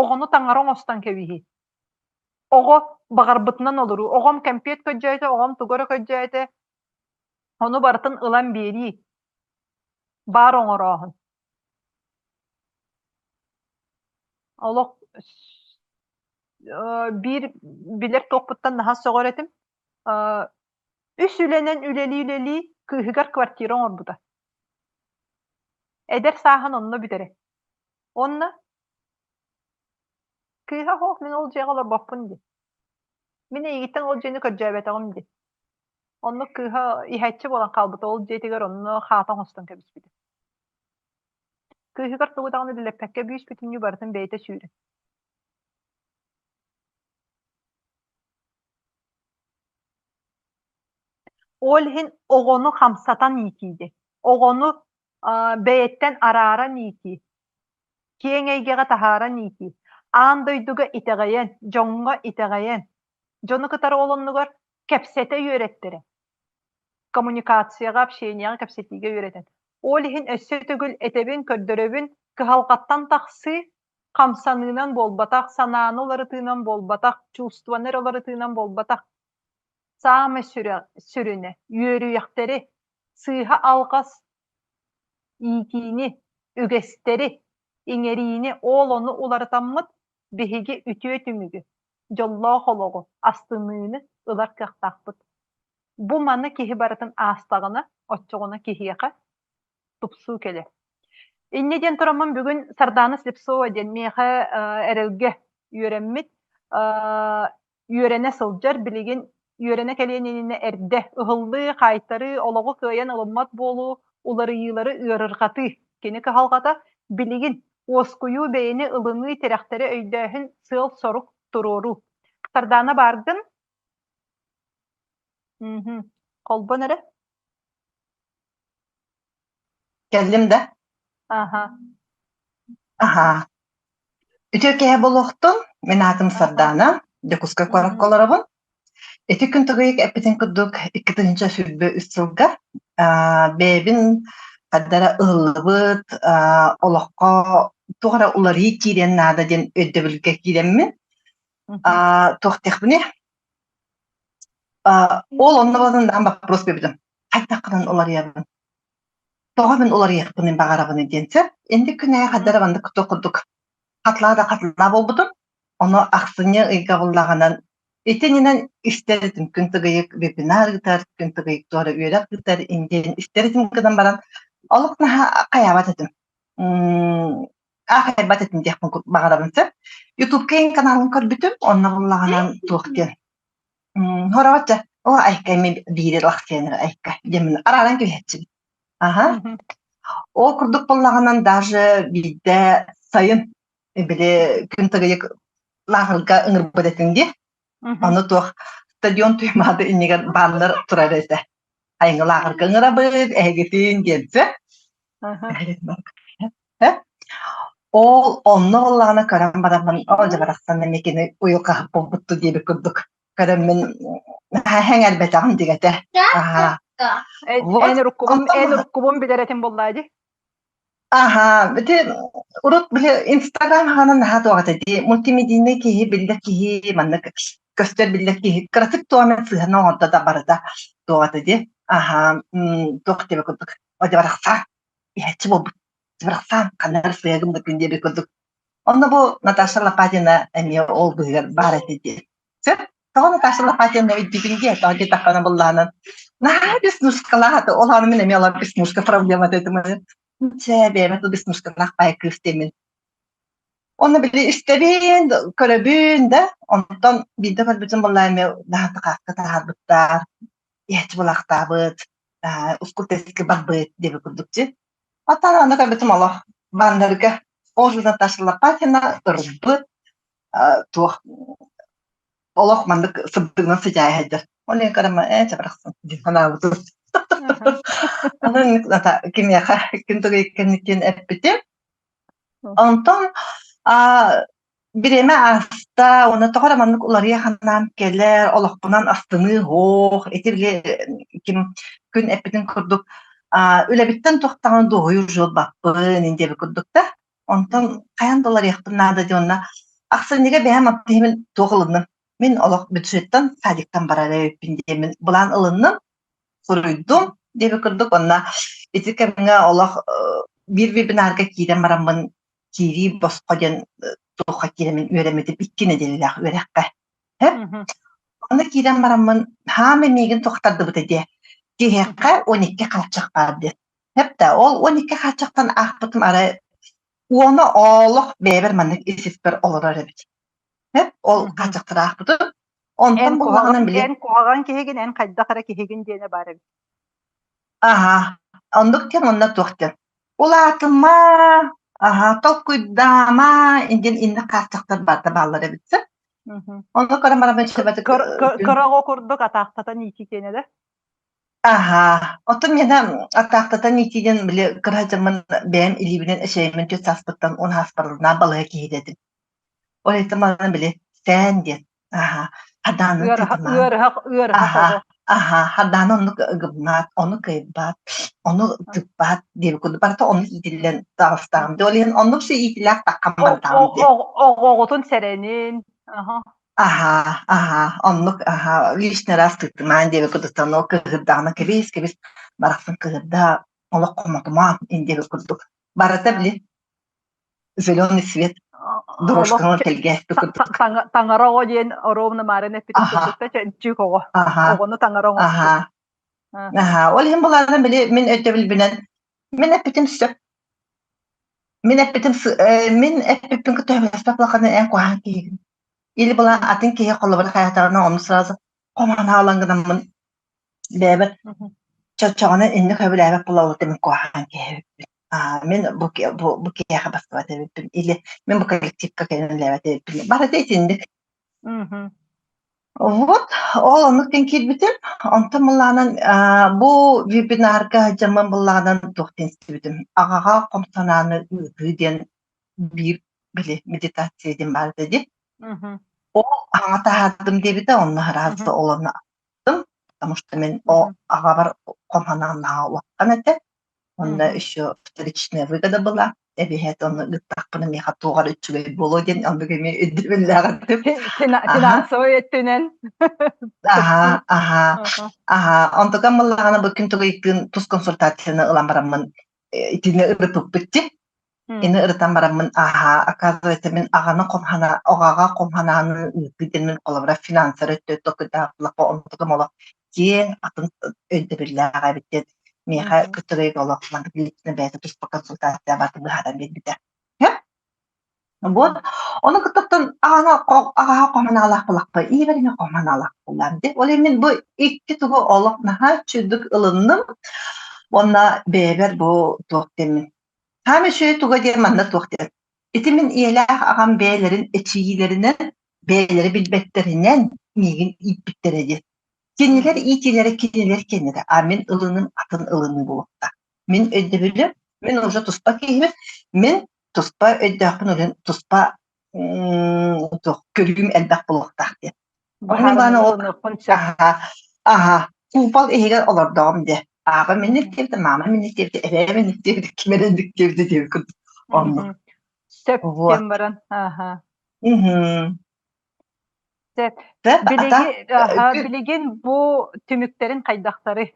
оҕону таҥара оҥостон кэбиһии. Оҕо баҕарбытынан олоруу. Оҕом кэмпиэт көрдьөөтө, оҕом тугу эрэ көрдьөөтө, ону барытын ылан биэрии, баар оҥорооһун. Олох биир билэр туохпуттан наһаа сөҕөр этим. Үс үлэнэн үлэлии-үлэлии кыыһыгар квартира оҥорбута. Эдэр сааһын онно бүтэрэ. Уонна Кыыһа суох мин ол дьиэҕэ олорбоппун дии. Мин эйигиттэн ол дьиэни көрдьөөбөтөҕүм дии. Оннук кыыһа иһээччи буолан хаалбыта, ол дьиэтигэр онно хаата оҥостон кэбиспитэ. Кыыһыгар тугу даҕаны билэппэккэ бүүс-бүтүннүү барытын бэйэтэ сүүрэн. Ол иһин оҕону хамсатан иитии диэн. Оҕону бэйэттэн арааран иитии, киэҥ эйгэҕэ таһааран иитии, аан дойдуга итэҕэйэн, дьоҥҥо итэҕэйэн, дьону кытары ол оннугар кэпсэтэ үөрэттэрэ, коммуникацияҕа, общениеҕа кэпсэтиигэ үөрэтэн. Ол иһин өссө төгүл этэбин, көрдөрөбүн, кыһалҕаттан тахсыы хамсаныынан буолбатах, санааны уларытыынан буолбатах, чувствоны эрэ уларытыынан буолбатах. Саамай сүрүнэ үөрүйэхтэри, сыыһа-алҕас иитиини, үгэстэри иҥэриини ол ону уларытаммыт биһиги үтүө түмүгү, дьоллоох олоҕу, астыныыны ылар кыахтаахпыт. Бу маны киһи барытын аастаҕына, оччоҕуна киһиэхэ тупсуу кэлэр. Инньэ диэн тураммын бүгүн Сардаана Слепцова диэн миэхэ эрэлгэ үөрэммит үөрэнэ сылдьар, билигин үөрэнэ кэлиэн иннинэ эрдэ ыһыллыы, хаайтарыы, олоҕу кыайан ылыммат буолуу, уларыйыылары ыарырҕатыы кини кыһалҕата билигин уоскуйуу, бэйэни ылыныы, тирэхтэри өйдөөһүн, сыал-сорук туруоруу. Сардаана бааргын? Мм. Холбон эрэ. Кэллим да? Аха. Аһаа. Үтүө киэһэ буолуохтун. Мин аатым Сардаана. Дьокуускай куоракка олоробун. Ити күн тугуйук эппитин курдук 2023 сылга бэйэбин хардара ыһыллыбыт олоххо туох эрэ уларыйыы киириэн наада диэн өйдөбүлгэ киирэммин туох диэхпиний ол онно буолан вопрос биэрбитим хайдах гынан уларыйабын Тоҕо мин уларыйыахпын баҕарабын диэн сөп. Инник күн аайы хадара маннык туох курдук хатлаа да хатлаа буолбутум. Ону ахсынньы ыйга буллаҕынан итининэн истэр этим күн тыгыйык вебинар ыытар, күн тыгыйык туора үөрэх ыытар диэн истэр этим гынан баран олох наһаа хайаабат этим. Аахайбат этим диэхпин баҕарабын сөп. Ютубка эн каналын көрбүтүм, онно буллаҕынан туох диэн Хороҕоччо, оо айка эми биири ылахсыйаныр айка диэммин арааран кэбиһээччибин. Аһа. Ол курдук буоллаҕынан даже биирдэ Сайын били күн тыгыйык лааҕырга ыҥырбыт этиҥ дии. Ону туох стадион Туймаада иннигэр баннер турар этэ. Айыҥы лааҕырга ыҥырабыт, эһигитин диэнсэ. Ол онно буоллаҕына көрөн бараммын, ол дьэ барахсан эмиэ кини уйулҕаһыт буолбутту диэбит курдук көрөммүн сэҥээрбэтэҕим дигэтэ. Аһаа. Вот. Эн уруккубун эн уруккубун билэр этим буоллаа дии. Аһаа, ити урут били Инстаграм хаанан наһаа туох этэ дии, мультимедийнай киһи, биллэр киһи, маннык көстөр биллэр киһи кыратык туох эмэ сыһыана оҥордо да барыта туох этэ дии. Аһаа, туох диэбит курдук, о дьэ барахсан, иһээччи буолбут, барахсан, ханна эрэ сыһыа гыммытын диэбит курдук. Онно бу Наташа Лопатина эмиэ ол быыһыгар баар этэ дии. Сөп. Тоҕо Наташа Лопатина өйдүүбүн дии, тоҕо диэтэххинэ быллаанан наһаа беснушкалаах этэ. Ол ааны мин эмиэ олор беснушка проблемата этим. Чэ, бэйэбэ тыл беснушкалаах баай кыыс диэммин. Онно били истэбин, көрөбүн да, онтон биирдэ көрбүтүм буоллаа эмиэ наһаа тахаакка таһаарбыттар, иһээччи булаахтаабыт, ускул тесткэ барбыт диэбит курдук дии. Оттон аны көрбүтүм олох баннерга ол Наташа Лопатина ырбыт туох олох маннык сырдыгынан сыдьаайа сылдьар. Ол иһин көрөммө ээ чэ барахсан дии санаабытым. Онон кимиэхэ күн тугуй кэнниттэн эппитим. Онтон бириэмэ ааста, уонна тоҕо эрэ маннык уларыйа санаам кэлэр, олохпунан астыныы суох, ити били ким күн эппитин курдук үлэбиттэн туох даҕаны дуоһуйуу жуолбаппын диэбит курдук да. Онтон хайаан да уларыйыахпын наада диэн уонна ахсынньыга бэйэм аттыһымын туох ылынным. Мин олох бюджеттан садиктан барар эбиппин диэммин былаан ылынным, суруйдум диэбит курдук. Онно ити кэмҥэ олох биир вебинарга киирэн бараммын киирии босхо диэн туохха киирэммин үөрэммитим икки нэдиэлэлээх үөрэххэ. Онно киирэн бараммын хаама миигин тохтардыбыта диэ. Киһиэхэ 12 хааччах баар диэн. Хэп да, ол 12 хааччахтан аахпытым арай уона олох бэйэбэр маннык ис-испэр олорор эбит. Хэп, ол хааччахтары аахпытым. Онтон Эн буллаҕынан куһаҕан били эн куһаҕан киһигин, эн хайдах эрэ киһигин диэнэ баар эбит. Аһа, оннук диэн онно туох диэн. Улаатыма, аһа, толкуйдаама диэн инник хааччахтар барыта бааллар эбит сэ. Онно көрөн баран Кыра оҕо курдук атаахтатан иитии киэнэ да? Аһаа, оттон миэнэ атаахтатан иитиинэн били кыра дьоммун бэйэм илиибинэн эчэйэммин түөрт сааспыттан уон сааспарынан балыыһа киһитэ этим. Ол иһин манан били сээн диэн аһаа хадаанын Ыарыһах тыытымаан ыарыһах ыарыһах аһаа оҕо. аһаа хадааны оннук гыммаат, ону кыайбаат, ону тыыппаат диэбит курдук барыта оннук иитиллэн таҕыстаҕым. Ол иһин оннук си иитилээх таххан бардаҕым диэн. Оҕоҕутун сэрэнин. Аха. Аһаа, аһаа, оннук аһаа, лишний раз тыытымаан диэбит курдуктан ол кыыһырдаҕына кэбис, кэбис, барахсан кыыһырда, олох хомотумаан ин диэбит курдук. Барыта били зеленый свет Олох дорожканан тэлгээспит курдук. таҥара оҕо диэн оруобуна маарын эппитин Аһаа, курдук да чэнчик оҕо. аһаа, Оҕону таҥара оҥостуу. аһаа, аһаа. Ол иһин булаанан били мин өйдөбүлбүнэн мин эппитим сөп. Мин эппитим мин эппиппин кытта сөбүлэспэт улаханы эн куһаҕан киһигин. Или была атын киһи холобура хайатаҕына ону сразу хомоон хаалан гынаммын бэйэбэр чоччоҕуна инник сөбүлээбэт буолабыт мин куһаҕан киһи эбиппин. Аа, мин бу бу бу киһиэхэ бастыбат эбиппин или мин бу коллективка кэлэн үлэлээбэт эбиппин. Барыта итинник. Вот, ол оннук диэн киирбитим. Онтон былаанан бу вебинарга дьаммын былаанан туох диэн истибитим. Аҕаҕа хом санааны ыытыы диэн биир били медитация диэн баар этэ дии. Ол аҥа таһаардым диэбитэ, онно сразу ол онно аттым, потому что мин о аҕабар хом санаам наһаа улахан этэ. Онно еще вторичная выгода была. Эбиһээт онно ыыттахпына миэхэ туох эрэ үчүгэй буолуо диэн оннук эмиэ өйдөбүллээх этим. Финансовый өттүнэн. Аха, аха, аха. Онтукам буоллаҕына бу күн тугуйкын тус консультацияны ылан бараммын итини ырыппыппыт дии. Ини ырытан бараммын аһаа, оказывается, мин аҕаны хомхана оҕаҕа хомханааны ыытыы диэн мин холобура финансер өттө толкуйдаабыллахха онтукам олох киэҥ атын өйдөбүллээх эбит диэн миэхэ кытарыйга олох маннык лично бэйэтэ туспа консультация барытын быһааран биэрбитэ. Вот. Ону кыттыттан аҕана аҕаһа хоманаалаах булахпа ийэбэр эмиэ хоманаалаах буллаам дии. Ол иһин мин бу икки тугу олох наһаа үчүгдүк ылынным уонна бэйэбэр бу туох диэммин Хаам үчүгэй туга диэн манна туох диэн. Ити мин ийэлээх аҕам бэйэлэрин эчийиилэринэн, бэйэлэрэ билбэттэринэн миигин ииппиттэрэ диэн. Кинилэр иитиилэрэ кинилэр киэннэрэ, а мин ылыным атын ылыныы буолуохтаах. Мин өйдөбүлүм, мин уже туспа киһибин, мин туспа өйдөөхпүн үлэн туспа туох көрүүм элбэх буолуохтаах диэн. Быһаарыныыны ылыныахпын сөп. Аха, аха, куупал иһигэр олордоҕум диэ. Аҕа минник диэбитэ, маама минник диэбитэ, эбээ минник диэбитэ, ким эрэ инник диэбитэ диэбит курдук. Оннук. Сөп Вот. диэн баран, аха. Мгм. Сөп. Сөп, ата, Билиги, аха, билигин бу түмүктэрин хайдахтарый?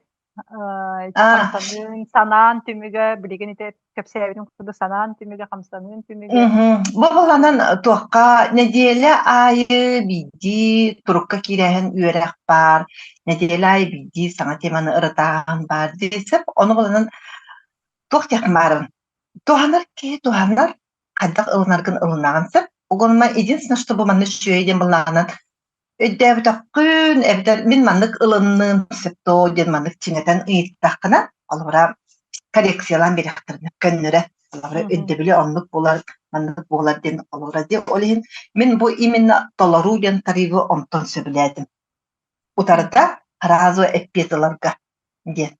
Хамсаныын, санаан түмүгэ, билигин ити кэпсээбитим курдук санаан түмүгэ, хамсаныын түмүгэ. Бу буланан туохха нэдиэлэ аайы биирдии турукка киирээһин үөрэх баар, нэдиэлэ аайы биирдии саҥа теманы ырытааһын баар диэсэп, ону буланан туох диэххин баарын. Туһанар киһи туһанар, хайдах ылынаргын ылынаҕын сөп. Угунма единственное, что бу манна үчүгэй диэн былаанан Өйдөөбөтөххүн эбэтэр мин маннык ылынным сөп дуо диэн маннык чиҥэтэн ыйыттаххына, холобура, коррекциялаан биэриэхтэринэ көннөрө, холобура, өйдөбүлэ оннук буолар, маннык буолар диэн холобура дии. Ол иһин мин бу именно толоруу диэн тарыыбы онтон сөбүлээтим. Утарыта сразу эппиэт ыларга диэн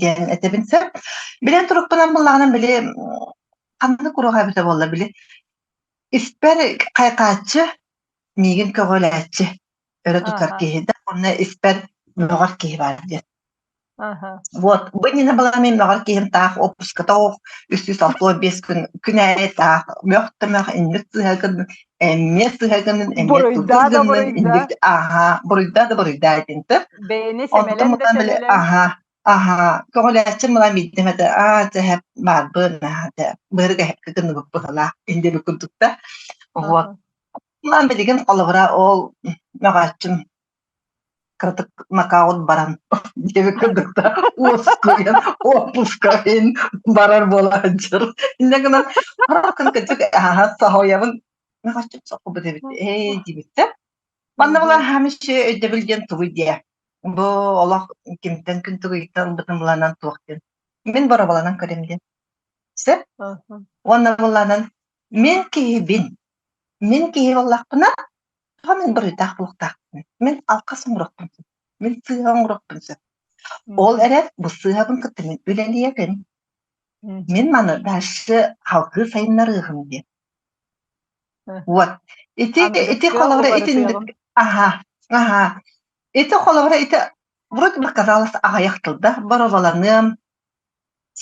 диэн этэбин сөп. Билэн турукпунан буллаҕына били ханнык уруок эбитэ буолла били испэр хайҕааччы Миигин көҕүлээччи, өрө тутар киһи да, уонна испэр мөҕөр киһи баар диэн. Вот, бу иннинэ была мин мөҕөр киһим таах отпуската оох 365 күн күн аайы таах мөх да мөх инник сыһа гыннын, эмиэ сыһа гыннын, эмиэ Буруйдаа тутус да гыннын, буруйдаа. инник аха, буруйдаа да буруйдаа диэн Бэйэни Онтон сэмэлэн да мутан били сэмэлэн. аха, аха, көҕүлээччим мала биирдэм этэ, аа дьэ эһэп баарбын, аа дьэ быһырык эһэпкэ гынныбыт быһалаах индиэбит курдук да. Вот. Ман билигин холобура ол мөҕөөччүм кыратык нокаут баран диэбит курдук да уоскуйан уоппускайын барар буолааччыр. Инньэ гынан хараххын кырдьык аһа соһуйабын мөҕөөччүм соккубут эбит ээ диэбиттэ. Манна буолан хаамышы өйдөбүл диэн тугуй диэ. Бу олох кимтэн күн тугуйтан ылбытын буланан туох диэн. Мин боробаланан көрөм диэн. Сөп? Уонна буланан мин киһибин Мин киһи буоллахпына, тоҕо мин буруйдаах буолуохтаахпын? Мин алҕас оҥоруохпун сөп. Мин сыыһа оҥоруохпун сөп. Ол эрэн бу сыыһабын кытта мин үлэлиэбин. Мин маны дальше салгыы сайыннарыаҕым диэн. Вот. Ити ити Аныгыскы холобура уларытыаҕым. итинник аха аха ити холобура ити вроде бы казалось аҕыйах тылда бороваланыам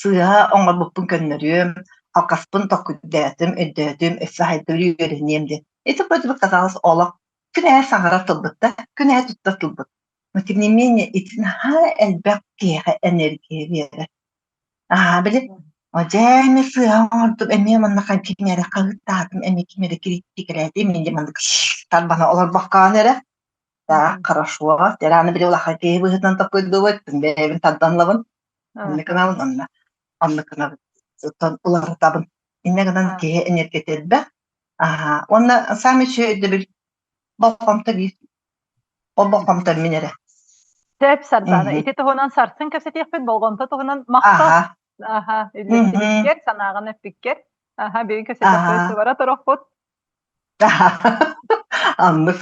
Сыыһа оҥорбуппун көннөрүөм, алҕаспын толкуйдаатым, өйдөөтүм, өссө хайдыы үөрэниэм диэн. Ити вроде бы казалось олох күн аайы саҥарар тылбыт да, күн аайы туттар тылбыт. Но тем не менее ити наһаа элбэх киһиэхэ энергия биэрэр. Аа, били дьэ эмиэ сыыһа оҥордум, эмиэ манна ким эрэ хаһыытаатым, эмиэ ким эрэ кириитикэлээтим, мин дьэ маннык тарбана олорбоккоон эрэ. Так, хорошо. Дьэ, аны били улахан киһи быһыытынан толкуйдуубут, бэйэбин тардан ылабын. Оннук гынабын онно. Оннук гынабын. Оттон уларытабын. Инньэ гынан киһи энергията элбэх. Аһаа. Уонна саамай үчүгэй өйдөбүл болҕомто биир. Ол болҕомто мин эрэ. Сөп, Сардаана. Ити туһунан сарсын кэпсэтиэхпит, болҕомто туһунан махтал. Аха. Аха, үллэстибиккэр, санааҕын эппиккэр. Аха, бүгүн кэпсэтиэхпит, сыбара торохпут. Оннук.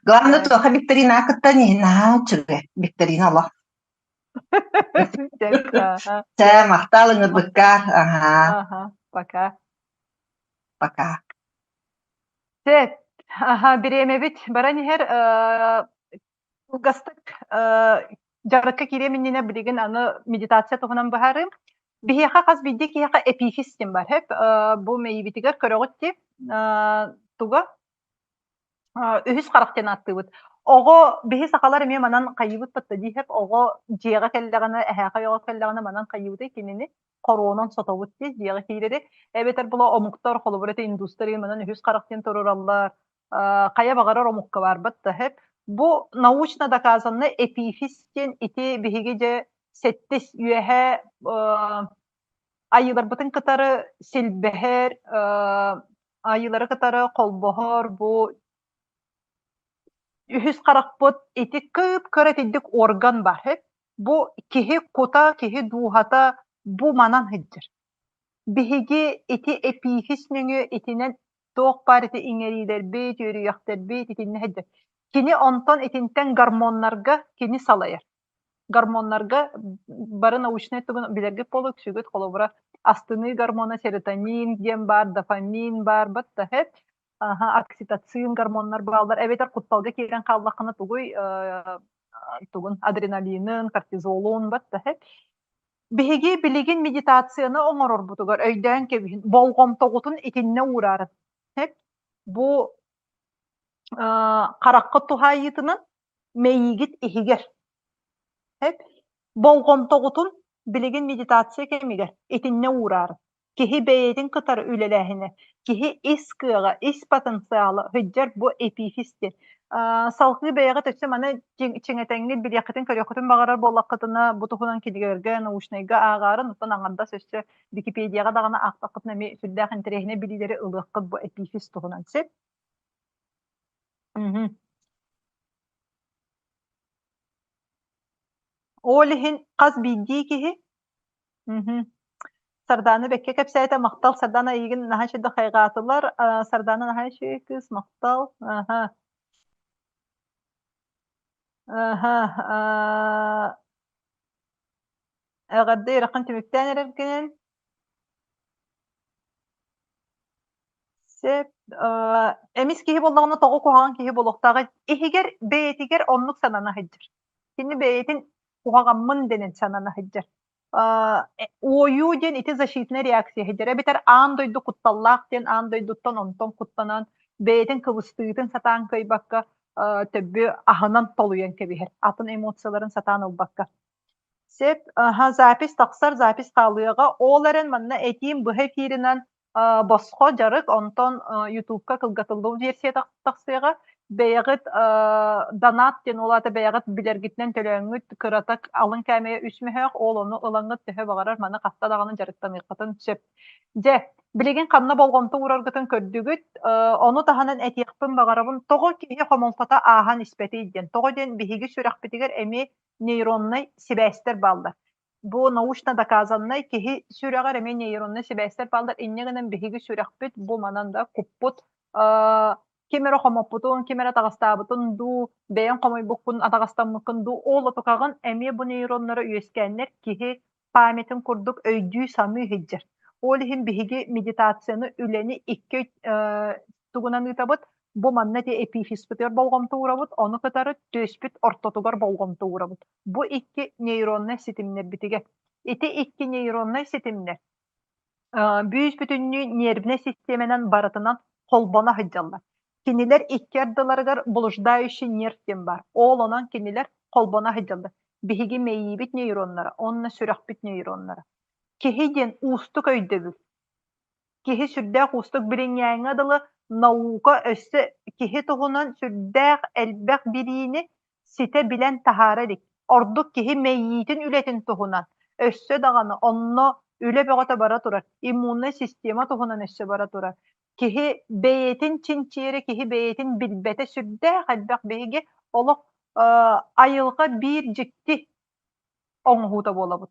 Главное, туоха викторина кытта наһаа үчүгэй. Викторина олох. Чэ, махтал ыҥырбыккар. Аһаа. Аха, пока. Пока. Сөп. Аха, бириэмэбит баран иһэр. Кылгастык дьарыкка киириэм иннинэ билигин аны медитация туһунан быһаарыым. Биһиэхэ хас биирдии киһиэхэ эпифиз диэн бар. Бу мэйиибитигэр көрөҕүт дии. Туга? Үһүс харах диэн ааттыыбыт. Оҕо биһи сахалар эмиэ манан хайыыбыт батта дииһэп оҕо дьиэҕэ кэллэҕинэ, эһээхэй оҕо кэллэҕинэ манан хайыыбытый кинини хоруонан сотобут дии дьиэҕэ киирэри. Эбэтэр була омуктар холобур этэ индустар манан үһүс харах диэн туруораллар. Хайа баҕарар омукка барбат да сөп. Бу научно доказанно эпифиз диэн ити биһиги дьэ сэттис үөһэ айыыларбытын кытары силбэһэр айыылары кытары холбоһор бу үһүс харахпыт ити кып-кыра итинник орган бар. Бу киһи кута, киһи дууһата бу манан сылдьар. Биһиги ити эпиифис нөҥүө итинэн туох баар ити иҥэриилэрбит, үөрүйэхтэрбит итиннэ сылдьар. Кини онтон итинтэн гормоннарга кини салайар. Гормоннарга бары научнай тугун билэргит буолуо үксүгүт холобура астыныы гормона серотонин диэн баар, дофамин баар, батта Аха, окситоцин гормоннар бааллар эбэтэр кутталга киирэн хааллаххына тугуй тугун адреналинын, кортизолун батта Биһиги билигин медитацияны оҥорорбутугар өйдөөн кэбиһин, болҕомтоҕутун итиннэ уураарын. Бу хараххыт туһаайыытынан мэйиигит иһигэр. Болҕомтоҕутун билигин медитация кэмигэр итиннэ уураарын. Киһи бэйэтин кытары үлэлээһинэ, киһи ис кыаҕа, ис потенциала сылдьар бу эпифиз диэн. Салгыы бэйэҕит өссө маны чиҥэтэҥҥит билиэххитин, көрүөххүтүн баҕарар буоллаххытына, бу туһунан кинигэлэргэ, научнайга ааҕаарын, оттон аҥардас өссө Википедияҕа даҕаны аахтаххытына эмиэ сүрдээх интэриэһинэй билиилэри ылыаххыт бу эпифиз туһунан. Сөп? Ол иһин хас биирдии киһи Мгм. Сардаана бэккэ кэпсээтэ, махтал. Сардаана эйигин наһаа үчүгэй хайҕаатылар. Сардаана наһаа үчүгэй кыыс, махтал. Аха. Аха. Аа, эҕэрдэ үөрэххин түмүктээн эрэргинэн. Сөп. Эмис киһи буоллаҕына тоҕо куһаҕан киһи буолуохтааҕый? Иһигэр бэйэтигэр оннук санана сылдьар. Кини бэйэтин куһаҕаммын дэнэн санана сылдьар. Уойуу диэн ити защитнай реакция сылдьар эбэтэр аан дойду кутталлаах диэн аан дойдуттан онтон куттанан бэйэтин кыбыстыытын сатаан кыайбакка төбү аһынан толуйан кэбиһэр атын эмоцияларын сатаан ылбакка. Сөп, запись тахсар, запись хаалыаҕа. Ол эрэн манна этиим быһа эфиринэн босхо дьарык, онтон Ютубка кылгатыллыбыт версия тахсыаҕа. Бэйэҕит донат диэн ол аата бэйэҕит билэргитинэн төлөөҥҥүт кырата алын кээмэйэ үс мөһөөх, ол ону ылаҥҥыт төһө баҕарар маны хаста даҕаны дьарыктаныаххытын сөп. Дьэ, билигин ханна болҕомто уураргытын көрдүгүт. Ону таһынан этиэхпин баҕарабын, тоҕо киһи хомолтото ааһан испэтий диэн. Тоҕо диэн биһиги сүрэхпитигэр эмиэ нейроннай сибээстэр бааллар. Бу научно доказаннай киһи сүрэҕэр эмиэ нейроннай сибээстэр бааллар. Инньэ гынан биһиги сүрэхпит бу манан да куппут ким эрэ хомоппутун, ким эрэ атаҕастаабытын дуу, бэйэҥ хомойбуккун, атаҕастаммыккын дуу, ол отукаҕын эмиэ бу нейроннара үөскээннэр киһи памятын курдук өйдүү-саныы сылдьар. Ол иһин биһиги медитацияны, үлэни икки тугунан ыытабыт. Бу манна ити эпифизпытыгар болҕомто уурабыт, ону кытары түөспүт ортотугар болҕомто уурабыт. Бу икки нейроннай ситимнэрбитигэр. Ити икки нейроннай ситимнэр бүүс-бүтүннүү нервнэй систиэмэнэн барытынан холбоно сылдьаллар. Кинилэр икки ардыларыгар блуждающий нерв диэн баар. Ол онон кинилэр холбоно сылдьаллар. Биһиги мэйиибит нейроннара уонна сүрэхпит нейроннара. Киһи диэн уустук өйдөбүл. Киһи сүрдээх уустук билиҥҥээҥҥэ дылы наука өссө киһи туһунан сүрдээх элбэх билиини ситэ билэн таһаара илик. Ордук киһи мэйиитин үлэтин туһунан өссө даҕаны онно үлэ бөҕөтө бара турар, иммуннай система туһунан өссө бара турар. Киһи бэйэтин чинчийэрэ, киһи бэйэтин билбэтэ сүрдээх элбэх биһиги олох айылҕа биир дьикти оҥоһуута буолабыт.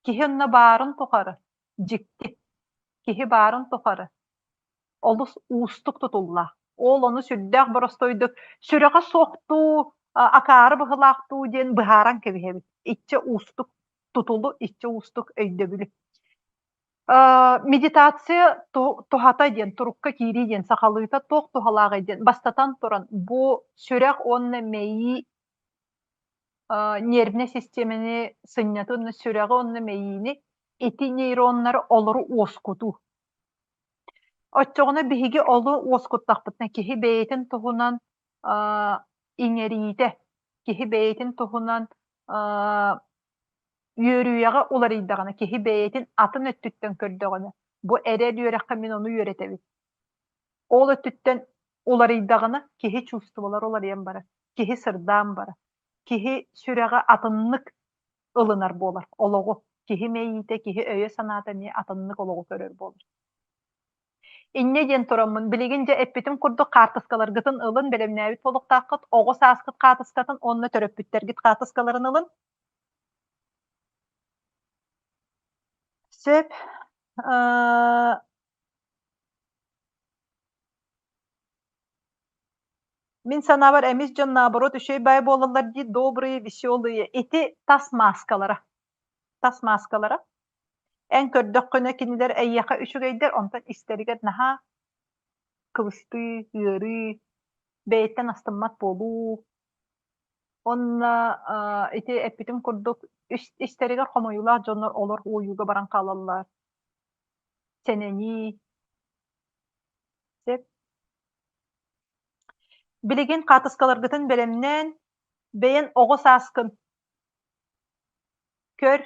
Киһи онно баарын тухары дьикти, киһи баарын тухары олус уустук тутуллаах. Ол ону сүрдээх боростуойдук сүрэҕэ суохтуу, акаары быһылаахтуу диэн быһааран кэбиһэбит. Иччэ уустук тутулу, иччэ уустук өйдөбүлү. Медитация туһата диэн, турукка киирии диэн сахалыыта туох туһалааҕый диэн, бастатан туран, бу сүрэх уонна мэйии нервнэй систиэмэни сынньатыы уонна сүрэҕи уонна мэйиини ити нейроннары олору уоскутуу. Оччоҕуна биһиги олу уоскуттахпытына киһи бэйэтин туһунан иҥэриитэ, киһи бэйэтин туһунан үөрүйэҕэ уларыйдаҕына, киһи бэйэтин атын өттүттэн көрдөҕүнэ, бу эрэл үөрэххэ мин ону үөрэтэбин. Ол өттүттэн уларыйдаҕына киһи чувстволар уларыйан барар, киһи сырдаан барар, киһи сүрэҕэ атыннык ылынар буолар олоҕу. Киһи мэйиитэ, киһи өйө-санаата эмиэ атыннык олоҕу көрөр буолар. Инньэ диэн тураммын, билигин дьэ эппитим курдук хаартыскаларгытын ылын, бэлэмнээбит буолуохтааххыт, оҕо сааскыт хаартыскатын уонна төрөппүттэргит хаартыскаларын ылын. Сөп. Э, Мин санаабар эмис дьон наоборот үчүгэй баай буолаллар дии, добрые, веселые. Ити тас мааскалара. Тас мааскалара. Эн көрдөххүнэ кинилэр эйиэхэ үчүгэйдэр, онтон истэригэр наһаа кыбыстыы, ыарыы, бэйэттэн астыммат буолуу. Уонна ити эппитим курдук истэригэр хомойуулаах дьоннор олор уойууга баран хаалаллар. Сэнэнии. Сөп. Билигин хаатыскаларгытын бэлэмнээн, бэйэн оҕо сааскын көр,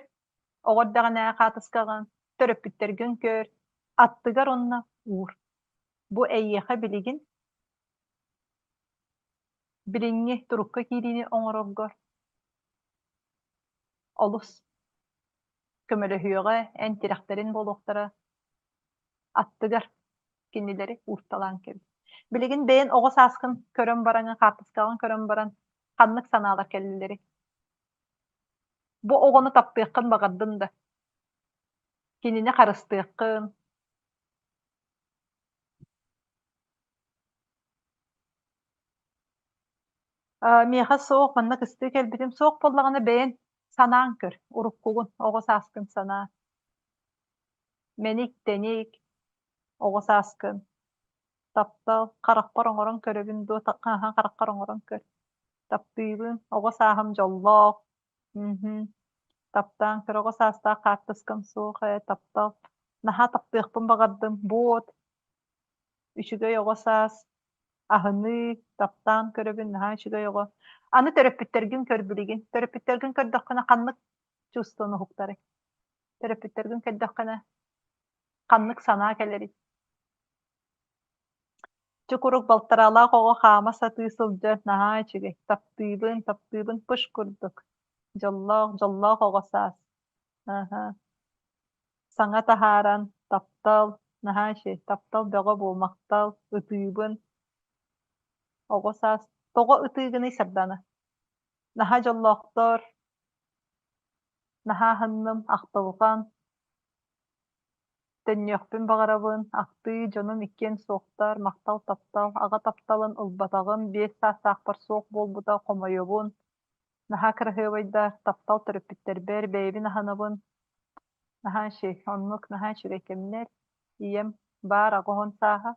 оҕо эрдэҕинээҕи хаатыскаҕын, төрөппүттэргин көр, аттыгар уонна уур. Бу эйиэхэ билигин билиҥҥи турукка киириини оҥороргор олус көмөлөһүөҕэ, эн тирэхтэрин буолуохтара, аттыгар кинилэри уурталаан кэбис. Билигин бэйэн оҕо сааскын көрөн бараҥын, хаартыскаҕын көрөн баран ханнык санаалар кэллилэрий? Бу оҕону таптыаххын баҕардын да, кинини харыстыаххын, Миэхэ суох, манна кыстыы кэлбитим суох буоллаҕына бэйэҥ санаан көр, уруккугун, оҕо сааскын санаа. Мэник-тэник, оҕо сааскын, таптал, харахпар оҥорон көрөбүн дуо, хаһан хараххар оҥорон көр. Таптыыбын, оҕо сааһым дьоллоох, мм таптаан көр, оҕо саастаах хаартыскам суох ээ, таптал. Наһаа таптыахпын баҕардым, буот, үчүгэй оҕо саас, аһыныы, таптаан көрөбүн, наһаа үчүгэй оҕо. Аны төрөппүттэргин көр билигин. Төрөппүттэргин көрдөххүнэ ханнык чувствоны уһуктарый? Төрөппүттэргин көрдөххүнэ ханнык санаа кэлэрий? Чукурук балтараалаах оҕо хаама сатыы сылдьар наһаа үчүгэй. Таптыыбын, таптыыбын пыш курдук. Дьоллоох, дьоллоох оҕо саас. Аһа. Саҥа таһааран, таптал, наһаа үчүгэй, таптал бөҕө буолмахтал, ытыыбын. Оҕо саас тоҕо ытыыгыный Сардаана? Наһаа дьоллоохтор, наһаа аһынным, ахтылҕан, төннүөхпүн баҕарабын, ахтыы, дьонум иккиэн суохтар, махтал, таптал, аҕа тапталын ылбатаҕым, биэс саастаахпар суох буолбута, хомойобун, наһаа кыраһыабайдар, таптал төрөппүттэрбэр, бэйэбин аһынабын, наһаа үчүгэй, оннук наһаа үчүгэй кэмнэр, ийэм баар 80 сааһа,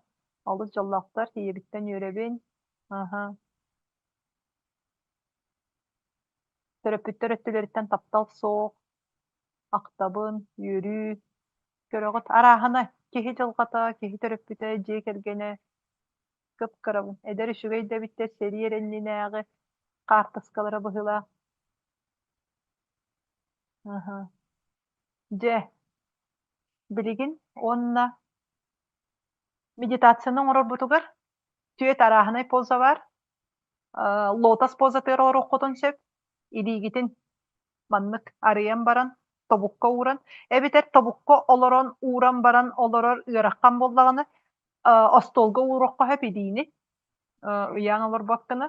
олус дьоллоохтор, ийэбиттэн үөрэбин, аһа. Төрөппүттэр өттүлэриттэн таптал суох, ахтабын, үөрүү, көрөҕүт арааһына киһи дьылҕата, киһи төрөппүтэ, дьиэ кэргэнэ кып-кырабын. Эдэр үчүгэй да эбиттэр сэрии эрэ иннинээҕи хаартыскалара быһыылаах. Аһа. Дьэ, билигин уонна медитацияны оҥорорбутугар түөрт арааһынай поза баар. Лотос позатыгар олоруоххутун сөп. Илиигитин маннык арыйан баран тобукка ууран, эбэтэр тобукка олорон ууран баран олорор ыарахан буоллаҕына, остуолга ууруохха сөп илиини ыйаан олорбот гына.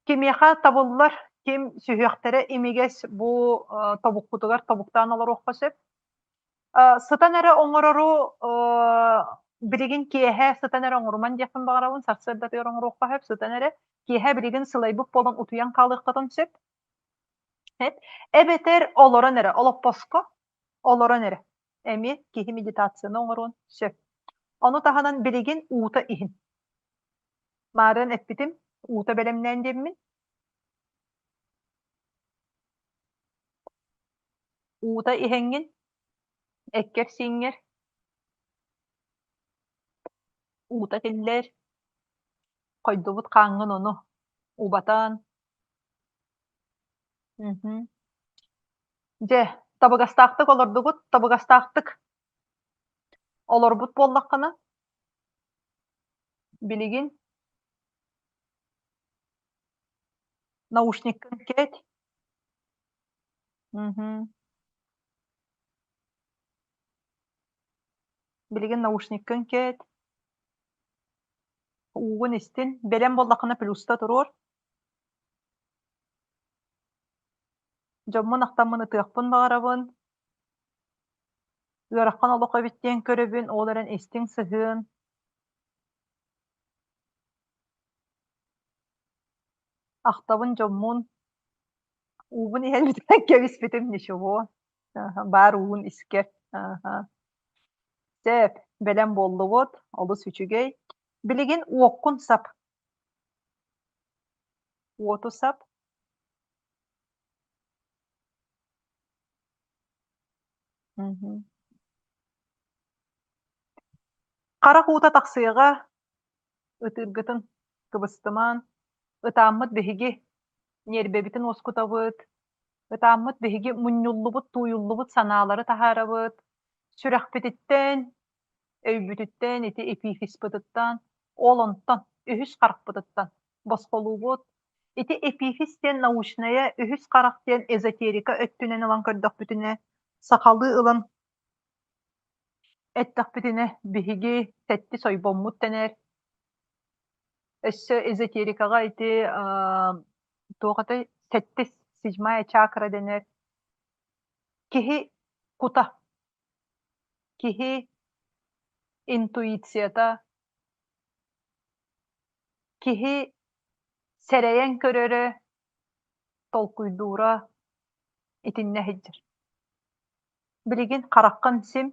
Кимиэхэ табыллар, ким сүһүөхтэрэ имигэс бу тобуккутугар тобуктаан олоруохха сөп. Сытан эрэ оҥорору билигин киэһэ сытан эрэ оҥоруман диэхпин баҕарабын, сарсыардатыгар оҥоруохха сөп, сытан эрэ. Киэһэ билигин сылайбыт буолан утуйан хаалыаххытын сөп. Эбэтэр олорон эрэ, олоппоско олорон эрэ эмиэ киһи медитацияны оҥоруон сөп. Ону таһынан билигин уута иһин. Маарыан эппитим, уута бэлэмнээн диэммин. Уута иһэҥҥин, эккэр-сииҥҥэр уута киллэр, хойдубут хааҥҥын ону убатан Мгм. Дьэ, табыгастаахтык олордугут, табыгастаахтык олорбут буоллаххына, билигин наушниккын кэт. Мгм. Билигин наушниккын кэт. Уугун истин. Бэлэм буоллаххына плюста туруор. Дьоммун ахтаммын ытыахпын баҕарабын. Ыарахан олох эбит диэн көрөбүн, ол эрэн истиҥ сыһыан. Ахтабын дьоммун, уубун иһэн бүтэн кэбиспитим ничего. Баар уун искэр. Сөп, бэлэм буоллубут, олус үчүгэй. Билигин уоккун сап. Уоту сап. Харах уута тахсыаҕа, ытыыргытын кыбыстымаан, ытааммыт биһиги ньиэрбэбитин уоскутабыт, ытааммыт биһиги мунньуллубут, тууйуллубут санаалары таһаарабыт, сүрэхпититтэн, өйбүтүттэн, ити эпифиспытыттан, ол онтон үһүс харахпытыттан босхолуубут. Ити эпифиз диэн научная, үһүс харах диэн эзотерика өттүнэн ылан көрдөхпүтүнэ, сахалыы ылан эттэхпитинэ, биһиги сэттис ойбоммут дэнэр. Өссө эзотерикаҕа ити туох этэй сэттис седьмая чакра дэнэр. Киһи кута, киһи интуицията, киһи сэрэйэн көрөрө, толкуйдуура итиннэ сылдьар. Билигин хараххын сим,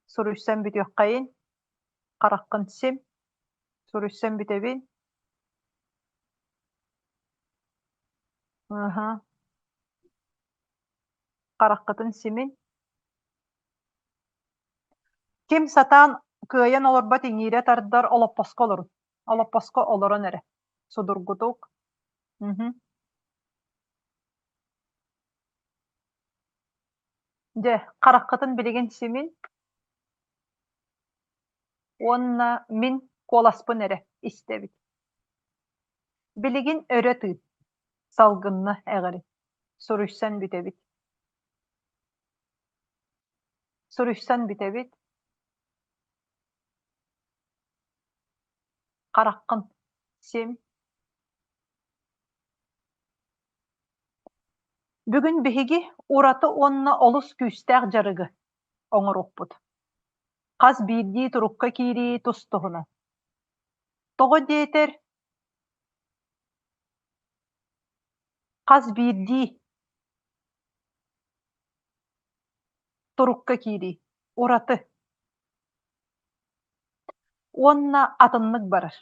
суруйсан бүтүөххэйин, хараххын сим, суруйсан бүтэбин. Аһа. Хараххытын симин. Ким сатаан кыайан олорбот иҥиирэ тардар олоппоско олорун. Олоппоско олорон эрэ. Судургутук. Мгм. Дьэ, хараххытын билигин симин уонна мин куоласпын эрэ истэбит. Билигин өрө тыын, салгынна эҕирий, суруйсан бүтэбит. Суруйсан бүтэбит. Хараххын сим. Бүгүн биһиги ураты уонна олус күүстээх дьарыгы оҥоруохпут. Хас биирдии турукка киирии тус-туһунан. Тоҕо диэтэр, хас биирдии турукка киирии ураты уонна атыннык барар.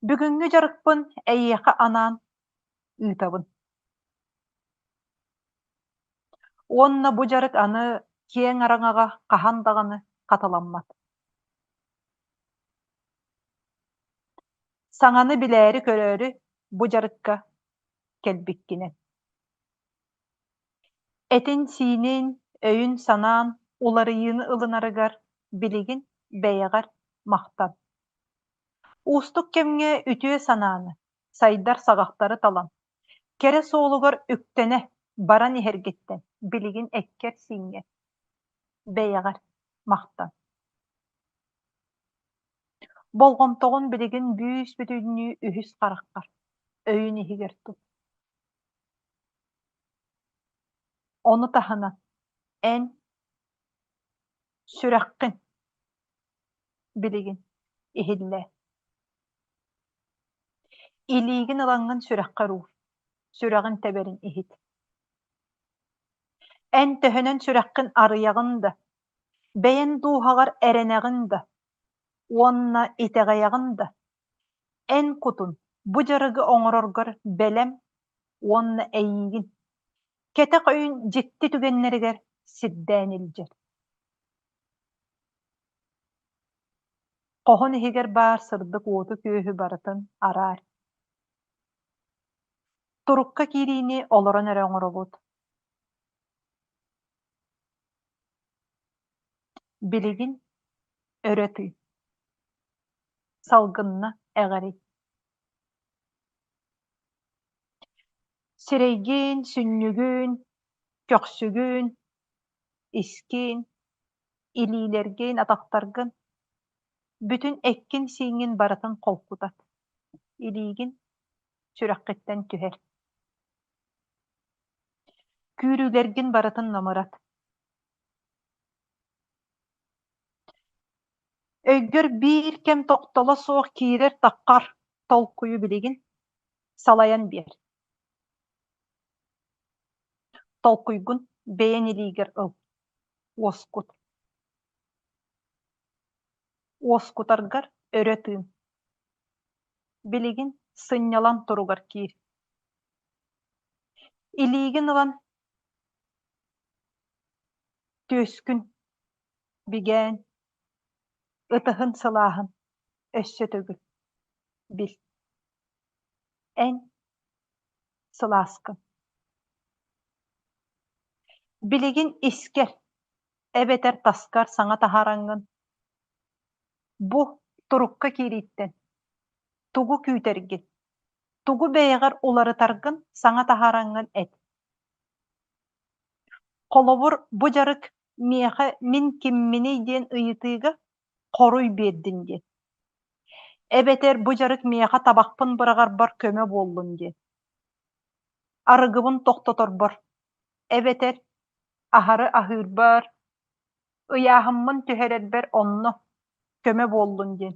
Бүгүҥҥү дьарыкпын эйиэхэ анаан ыытабын. Уонна бу дьарык аны киэҥ араҥаҕа хаһан даҕаны хатыламмат. Саҥаны билээри-көрөөрү бу дьарыкка кэлбиккинэн. Этин-сиинин, өйүн-санаан уларыйыыны ылынарыгар билигин бэйэҕэр махтан. Уустук кэмҥэ үтүө санааны, сайдар саҕахтары талан, кэрэ суолугар үктэнэ баран иһэргиттэн билигин эккэр-сииҥҥэр, бэйэҕэр махтан. Болҕомтоҕун билигин бүүс-бүтүннүү үһүс хараххар, өйүн иһигэр тут. Ону таһынан эн сүрэххин билигин иһиллээ. Илиигин ылаҥҥын сүрэххэр уур, сүрэҕин тэбэрин иһит. Эн төһөнөн сүрэххин арыйаҕын да, бэйэн дууһаҕар эрэнэҕин да уонна итэҕэйэҕин да, эн кутун бу дьарыгы оҥороргор бэлэм уонна эйиигин кэтэх өйүн дьикти түгэннэригэр сирдээн илдьэр. Хоһун иһигэр баар сырдык уоту-күөһү барытын араар. Турукка киириини олорон эрэ оҥоробут. Билигин өрө тыы. Салгынна эҕэрий. Сирэйгин, сүнньүгүн, көхсүгүн, искин, илиилэргин, атахтаргын, бүтүн эккин-сииҥҥин барытын холкутат, илиигин сүрэххиттэн түһэр. Күүрүүлэргин барытын намырат. Өйгөр биир кэм тохтоло суох киирэр-таххар толкуйу билигин салайан биэр. Толкуйгун бэйэҥ илиигэр ыл, уоскут. Уоскутаргар өрө тыын. Билигин сынньалаҥ туругар киир. Илиигин ылан түөскүн бигээн, ытыһын сылааһын өссө төгүл бил. Эн сылааскын. Билигин искэр эбэтэр таскар саҥа таһаараҥҥын бу турукка киирииттэн тугу күүтэргин, тугу бэйэҕэр уларытаргын саҥа таһаараҥҥын эт. Холобур, бу дьарык миэхэ мин кимминий диэн ыйытыыга хоруй биэрдин диэн. Эбэтэр бу дьарык миэхэ табахпын быраҕарбар көмө буоллун диэн. Арыгыбын тохтоторбор, эбэтэр аһары аһыырбар, ыйааһыммын түһэрэрбэр онно көмө буоллун диэн.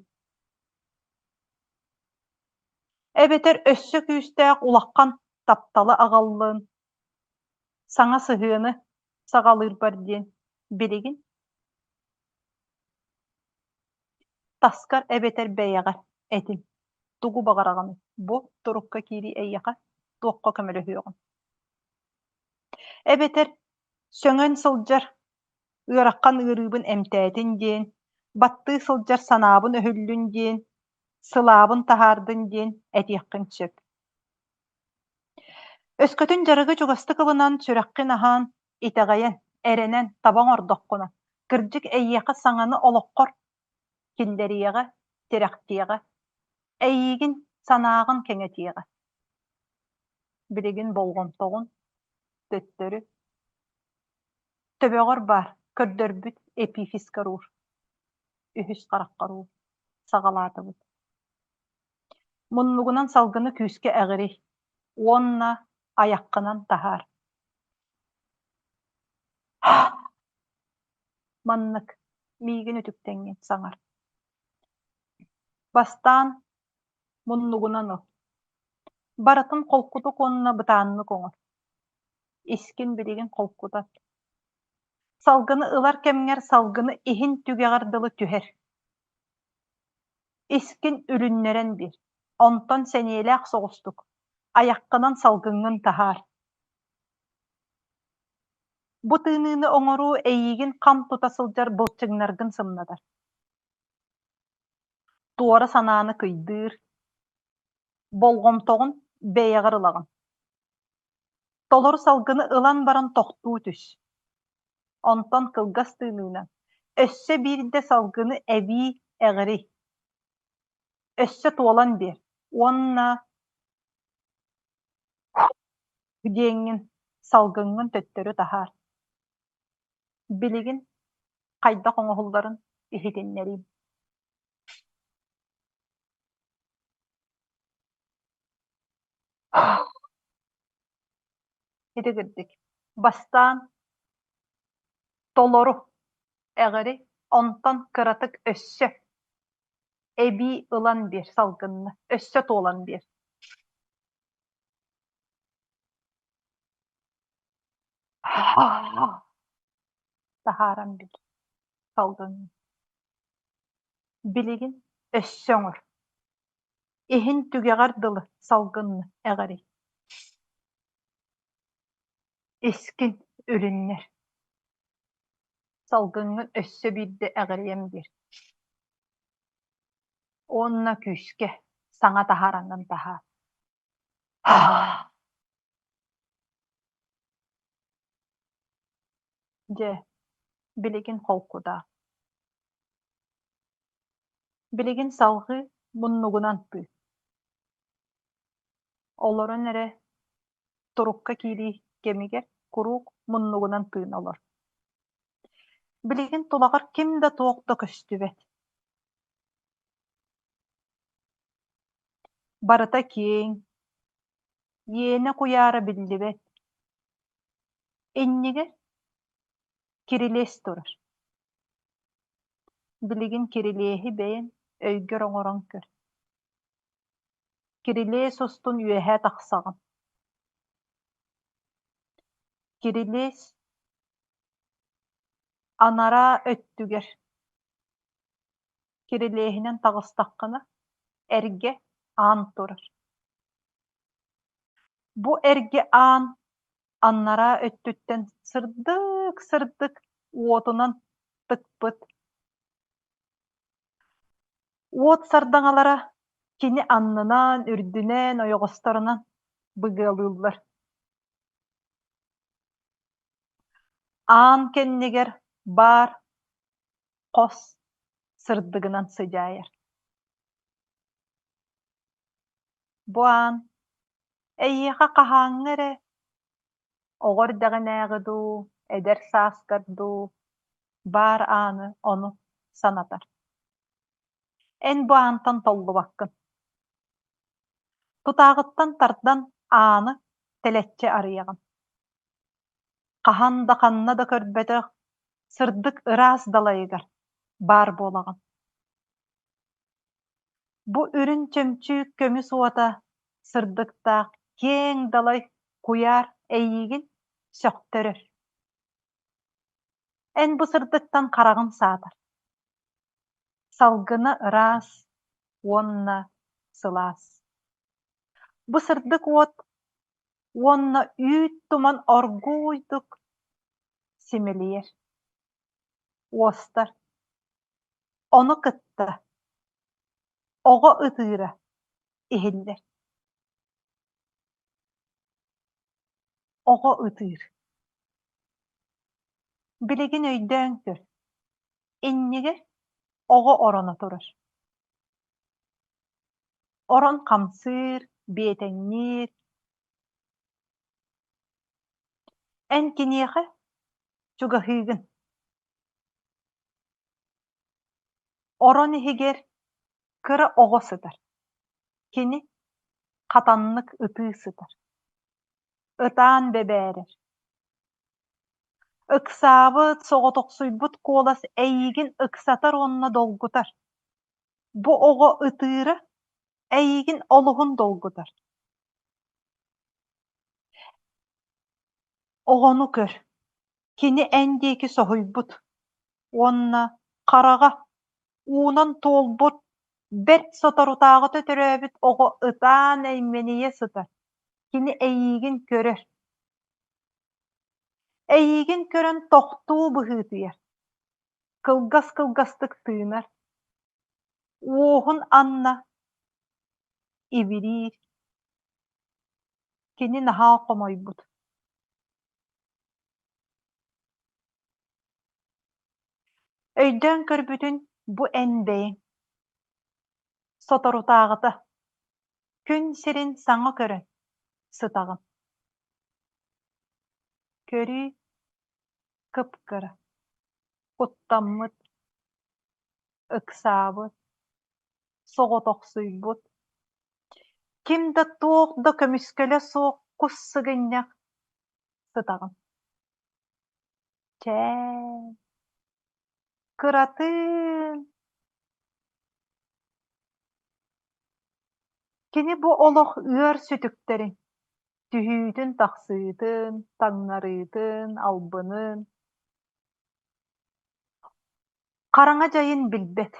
Эбэтэр өссө күүстээх улахан тапталы аҕаллын, саҥа сыһыаны саҕалыырбар диэн билигин таскар эбэтэр бэйэҕэр этин тугу баҕараҕыный бу турукка киирии эйиэхэ туохха көмөлөһүөҕүн эбэтэр сөҥөн сылдьар ыарахан ыарыыбын эмтээтин диэн баттыы сылдьар санаабын өһүллүн диэн сылаабын таһаардын диэн этиэххин сөп Өскөтүн дьарыгы чугастык ылынан, сүрэххин аһаан, итэҕэйэн, эрэнэн таба оҥордоххуна, кырдьык эйиэхэ саҥаны олоххор киллэриэҕэ, тирэхтиэҕэ, эйиигин санааҕын кэҥэтиэҕэ. Билигин болҕомтоҕун төттөрү төбөҕөр баар көрдөрбүт эпифискэр уур, үһүс хараххар уур, саҕалаатыбыт. Муннугунан салгыны күүскэ эҕирий уонна айаххынан таһаар. Маннык миигин үтүктэҥҥин саҥар. Бастаан муннугунан ыл. Барытын холкутук уонна бытааннык оҥор. Искин билигин холкутат. Салгыны ылар кэмҥэр салгыны иһин түгэҕэр дылы түһэр. Искин үлүннэрэн биэр, онтон сэниэлээх соҕустук, айаххынан салгыҥҥын таһаар. Бу тыыныыны оҥоруу эйиигин хам тута сылдьар былчыҥнаргын сымнатар, туора санааны кыйдыыр, болҕомтоҕун бэйэҕэр ылаҕын. Толору салгыны ылан баран тохтуу түс. Онтон кылгас тыыныынан өссө биирдэ салгыны эбии эҕирий, өссө туолан биэр уонна диэҥҥин салгыҥҥын төттөрү таһаар. Билигин хайдах оҥоһулларын иһитиннэриим. Ити кырдьык, бастаан толору эҕири, онтон кыратык өссө эбии ылан биэр салгынна, өссө туолан биэр. Таһааран биэр салгыҥҥын. Билигин өссө оҥор. Иһин түгэҕэр дылы салгынна эҕирий. Искин үлүннэр. Салгыҥҥын өссө биирдэ эҕирийэн биэр. Уонна күүскэ саҥа таһаараҥҥын таһаар. Дьэ, билигин холкутаа. Билигин салҕыы муннугунан тыы. Олорон эрэ турукка киирии кэмигэр куруук муннугунан тыына олор. Билигин тулаҕар ким да туох да көстүбэт. Барыта киэҥ, иэнэ куйаара биллибэт. Иннигэр кирилиэс турар. Билигин кирилиэһи бэйэҥ өйгөр оҥорон көр. Кирилиэс устун үөһэ тахсаҕын. Кирилиэс анараа өттүгэр кирилиэһинэн таҕыстаххына, эргэ аан турар. Бу эргэ аан анараа өттүттэн сырдык-сырдык уотунан тыкпыт. Уот сардаҥалара кини аннынан, үрдүнэн, ойоҕосторунан быгыалыыллар. Аан кэннигэр баар хос сырдыгынан сыдьаайар. Бу аан эйиэхэ хаһааҥҥы эрэ оҕо эрдэҕинээҕи дуу, эдэр сааскар дуу баар ааны ону санатар. Эн бу аантан толлубаккын. Тутааҕыттан тардан ааны тэлэччи арыйаҕын. Хаһан да ханна да көрбөтөх сырдык ыраас далайыгар баар буолаҕын. Бу үрүҥ чөмчүүк көмүс уота сырдыктаах киэҥ далай куйаар эйиигин сөхтөрөр. Эн бу сырдыктан хараҕын саатар. Салгына ыраас уонна сылаас. Бу сырдык уот уонна үүт туман оргууйдук симэлийэр, уостар. Ону кытта оҕо ытыыра иһиллэр. Оҕо ытыыр. Билигин өйдөөн көр, иннигэр оҕо ороно турар. Орон хамсыыр, биэтэҥниир. Эн киниэхэ чугаһыыгын. Орон иһигэр кыра оҕо сытар. Кини хатаннык ытыы сытар. Ытаан бэбээрэр. Ыксаабыт, соҕотохсуйбут куолас эйиигин ыксатар уонна долгутар. Бу оҕо ытыыра эйиигин олуһун долгутар. Оҕону көр, кини эн диэки соһуйбут уонна хараҕа уунан туолбут, бэрт соторутааҕыта төрөөбүт оҕо ытаан эймэнийэ сытар, кини эйиигин көрөр. Эйиигин көрөн тохтуу быһыытыйар, кылгас-кылгастык тыынар, уоһун анна ибириир. Кини наһаа хомойбут. Өйдөөн көрбүтүн бу эн бэйэҥ. Соторутааҕыта күн сирин саҥа көрөн сытаҕын. Көрүү кып-кыра, куттаммыт, ыксаабыт, соҕотохсуйбут, ким да туох да көмүскэлэ суох кус сыгынньах сытаҕын. Чээ, кыратын Кини бу олох ыар сүтүктэрин, түһүүтүн-тахсыытын, таҥнарыытын, албынын, хараҥа дьайын билбэт.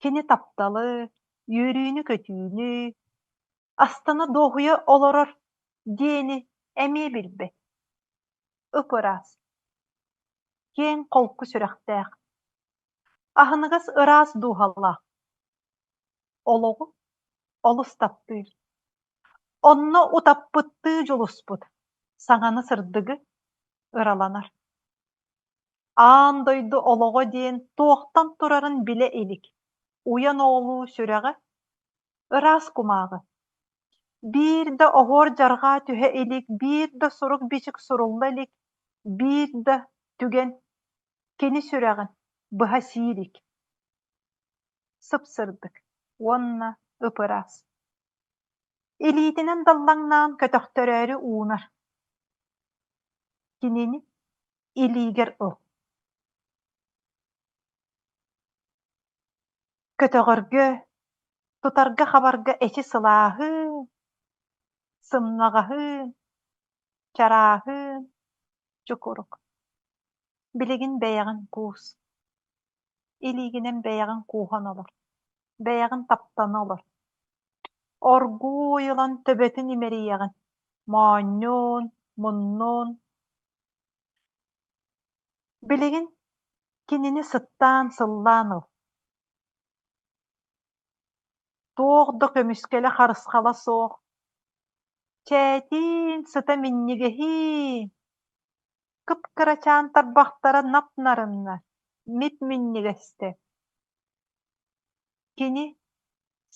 Кини тапталы, үөрүүнү-көтүүнү, астына-дуоһуйа олорор диэни эмиэ билбэт. Ып-ыраас, киэҥ-холку сүрэхтээх, аһыныгас ыраас дууһалаах, олоҕу олус таптыыр. Онно утаппыттыы дьулуспут, саҥаны сырдыгы ыраланар. Аан дойду олоҕо диэн туохтан турарын билэ илик, уйан оҕолуу сүрэҕэ ыраас кумааҕы. Биир да оһуор-дьарҕаа түһэ илик, биир да сурук-бичик сурулла илик, биир да түгэн кини сүрэҕин быһа сии илик. Сып-сырдык уонна ып-ыраас. Илиитинэн даллаҥнаан көтөхтөрөөрү уунар. Кинини илиигэр ыл. Көтөҕөргө, тутарга-хабарга эчи сылааһын, сымнаҕаһын, чарааһын, чукурук. Билигин бэйэҕин куус, илиигинэн бэйэҕин кууһан олор, бэйэҕин таптана олор. Оргууй ылан төбөтүн имэрийэҕин, моонньун, муннун. Билигин кинини сыттаан сыллаан ыл. Туох да көмүскэлэ-харысхала суох, чээтиин сыта минньигэһиин, кып-кырачаан тарбахтара нап-нарыннар, мип-минньигэстэр. Кини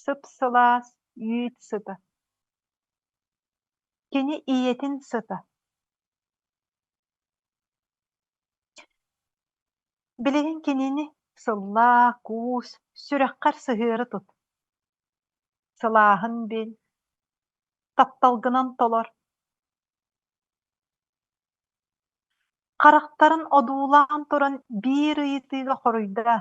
сып-сылаас үүт сыта. Кини ийэтин сыта. Билигин кинини сыллаа, куус, сүрэххэр сыһыары тут. Сылааһын бил, тапталгынан толор. Харахтарын одуулаан туран биир ыйытыыга хоруйдаа: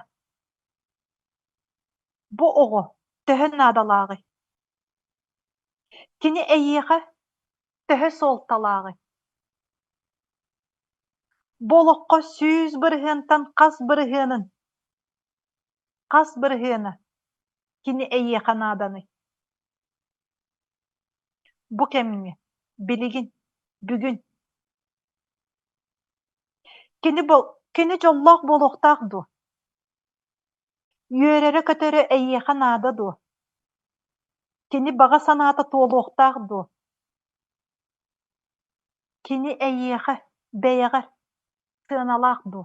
Бу оҕо төһө наадалааҕый? Кини эйиэхэ төһө суолталааҕый? Бу олоххо 100 бырыһыантан хас бырыһыанын, хас бырыһыана кини эйиэхэ нааданый? Бу кэмҥэ, билигин, бүгүн. Кини, кини дьоллоох буолуохтаах дуо? Үөрэрэ-көтөрө эйиэхэ наада дуо? Кини баҕа санаата туолуохтаах дуо? Кини эйиэхэ, бэйэҕэр сыаналаах дуо?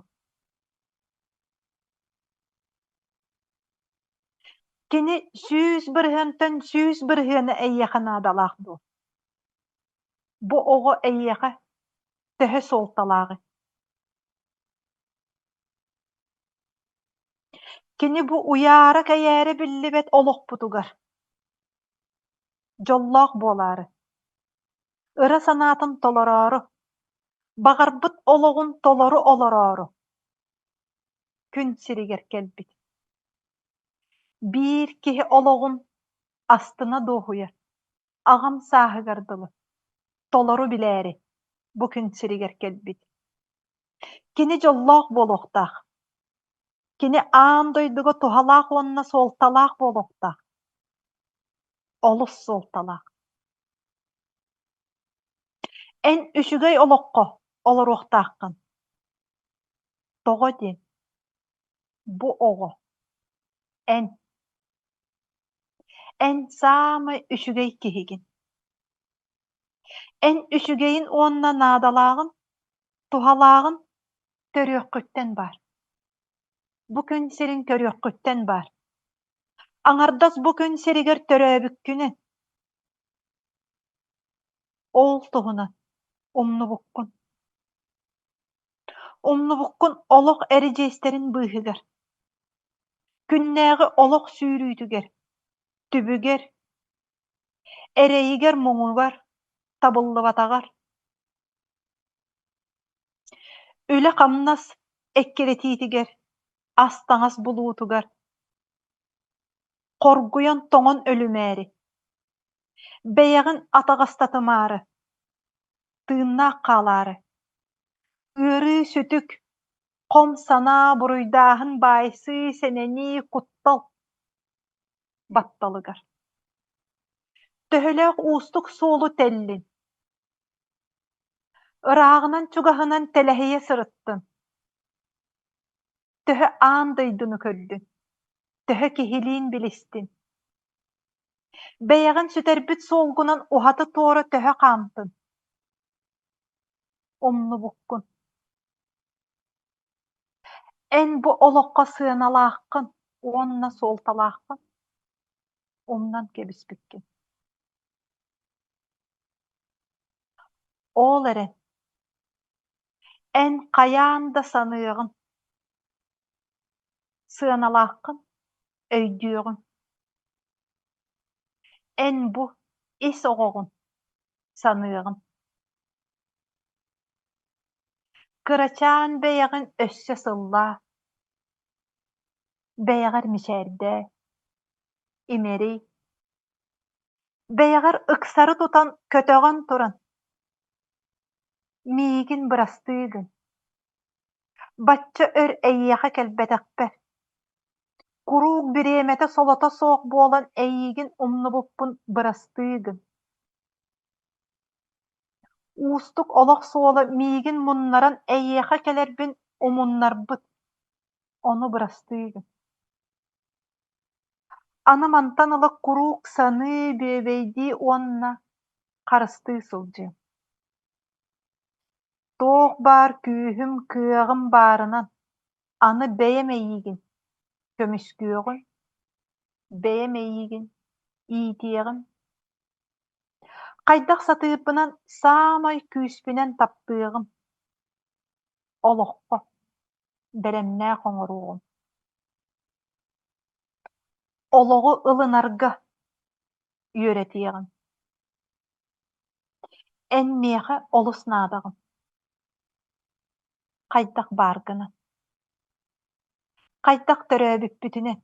Кини 100 бырыһыантан 100 бырыһыана эйиэхэ наадалаах дуо? Бу оҕо эйиэхэ төһө суолталааҕый? Кини бу уйаара-кэйээрэ биллибэт олохпутугар дьоллоох буолаары, ыра санаатын толороору, баҕарбыт олоҕун толору олороору күн сиригэр кэлбит. Биир киһи олоҕун астына дуоһуйа, аҕам сааһыгар дылы толору билээри бу күн сиригэр кэлбит. Кини дьоллоох буолуохтаах. Кини аан дойдуга туһалаах уонна суолталаах буолуохтаах. Олус суолталаах. Эн үчүгэй олоххо олоруохтааххын. Тоҕо диэн, бу оҕо, эн. Эн саамай үчүгэй киһигин. Эн үчүгэйин уонна наадалааҕын, туһалааҕын төрүөххүттэн баар. Бу күн сирин көрүөххүттэн баар. Аҥардас бу күн сиригэр төрөөбүккүнэн. Ол туһунан умнубуккун. Умнубуккун олох эридьиэстэрин быыһыгар. Күннээҕи олох сүүрүүтүгэр, түбүгэр, эрэйигэр-муҥугар, табыллыбатаҕар. Үлэ-хамнас эккирэтиитигэр, ас-таҥас булуутугар, хоргуйан тоҥон өлүмээри, бэйэҕин атаҕастатымаары, тыыннаах хаалаары, ыарыы-сүтүк, хом санаа, буруйдааһын, баайсыы, сэнэнии, куттал батталыгар. Төһөлөөх уустук суолу тэллин, ырааҕынан-чугаһынан тэлэһийэ сырыттын, төһө аан дойдуну көрдүн, төһө киһилиин билистин, бэйэҕин сүтэрбит суолгунан уһаты-туора төһө хаамтын, умнубуккун. Эн бу олоххо сыаналааххын уонна суолталааххын умнан кэбиспиккин. Ол эрэн, эн хайаан да саныаҕын, сыаналааххын өйдүөҕүҥ. Эн бу ис оҕоҕун саныаҕын. Кырачаан бэйэҕин өссө сыллаа, бэйэҕэр мичээрдээ. Имэрий. Бэйэҕэр ыксары тутан көтөҕөн туран, миигин бырастыы гын. Бачча өр эйиэхэ кэлбэтэхпэр, куруук бириэмэтэ солото суох буолан эйиигин умнубуппун бырастыы гын. Уустук олох суола миигин муннаран эйиэхэ кэлэрбин умуннарбыт, ону бырастыы гын. Аны мантан ыла куруук саныы, бүөбэйдии уонна харыстыы сылдьыам. Туох баар күүһүм, кыаҕым баарынан аны бэйэм эйиигин көмүскүөҕүм, бэйэм эйиигин иитиэҕим. Хайдах сатыырбынан саамай күүспүнэн таптыаҕым, олоххо бэлэмнээх оҥоруоҕум. Олоҕу ылынарга үөрэтиэҕим. Эн миэхэ олус наадаҕын, хайдах бааргынан, хайдах төрөөбүппүтүнэн.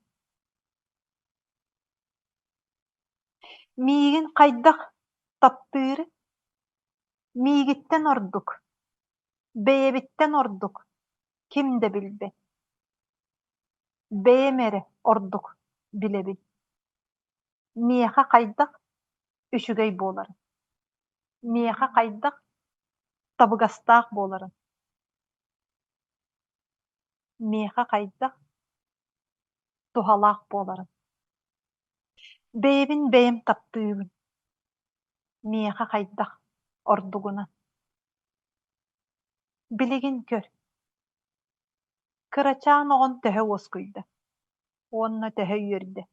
Миигин хайдах таптыыры, миигиттэн ордук, бэйэбиттэн ордук ким да билбэт. Бэйэм эрэ ордук билэбин. Миэхэ хайдах үчүгэй буоларын, миэхэ хайдах табыгастаах буоларын, миэхэ хайдах туһалаах буоларын. Бэйэбин бэйэм таптыыбын, миэхэ хайдах ордугунан. Билигин көр, кырачаан оҕон төһө уоскуйда уонна төһө үөрдэ.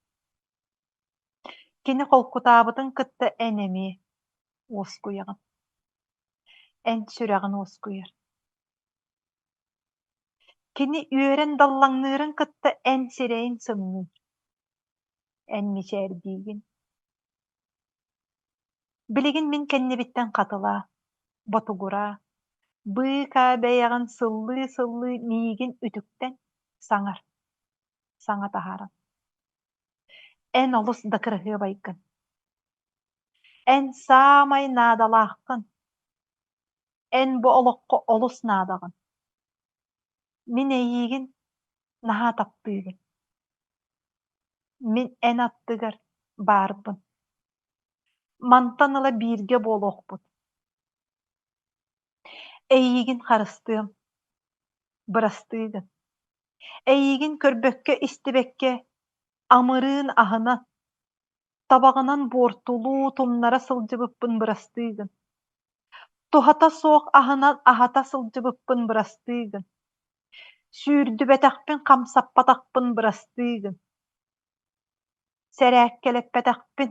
Кини холкутаабытын кытта эн эмиэ уоскуйаҕын. Эн сүрэҕин уоскуйар. Кини үөрэн даллаҥныырын кытта эн сирэйин сымныыр. Эн мичээрдиигин. Билигин мин кэннибиттэн хатылаа, ботугураа, быыкаа бэйэҕин сыллыы-сыллыы миигин үтүктэн саҥар, саҥа таһааран. Эн олус да кыраһыабайгын. Эн саамай наадалааххын. Эн бу олоххо олус наадаҕын. Мин эйиигин наһаа таптыыбын. Мин эн аттыгар баарбын. Мантан ыла бииргэ буолуохпут. Эйиигин харыстыам, бырастыы гын. Эйиигин көрбөккө-истибэккэ, амырыын аһына, табаҕынан буортулуу тумнара сылдьыбыппын бырастыы гын. Туһата суох аһынан аһата сылдьыбыппын бырастыы гын. Сүүрдүбэтэхпин, хамсаппатахпын бырастыы гын. Сэрээккэлэппэтэхпин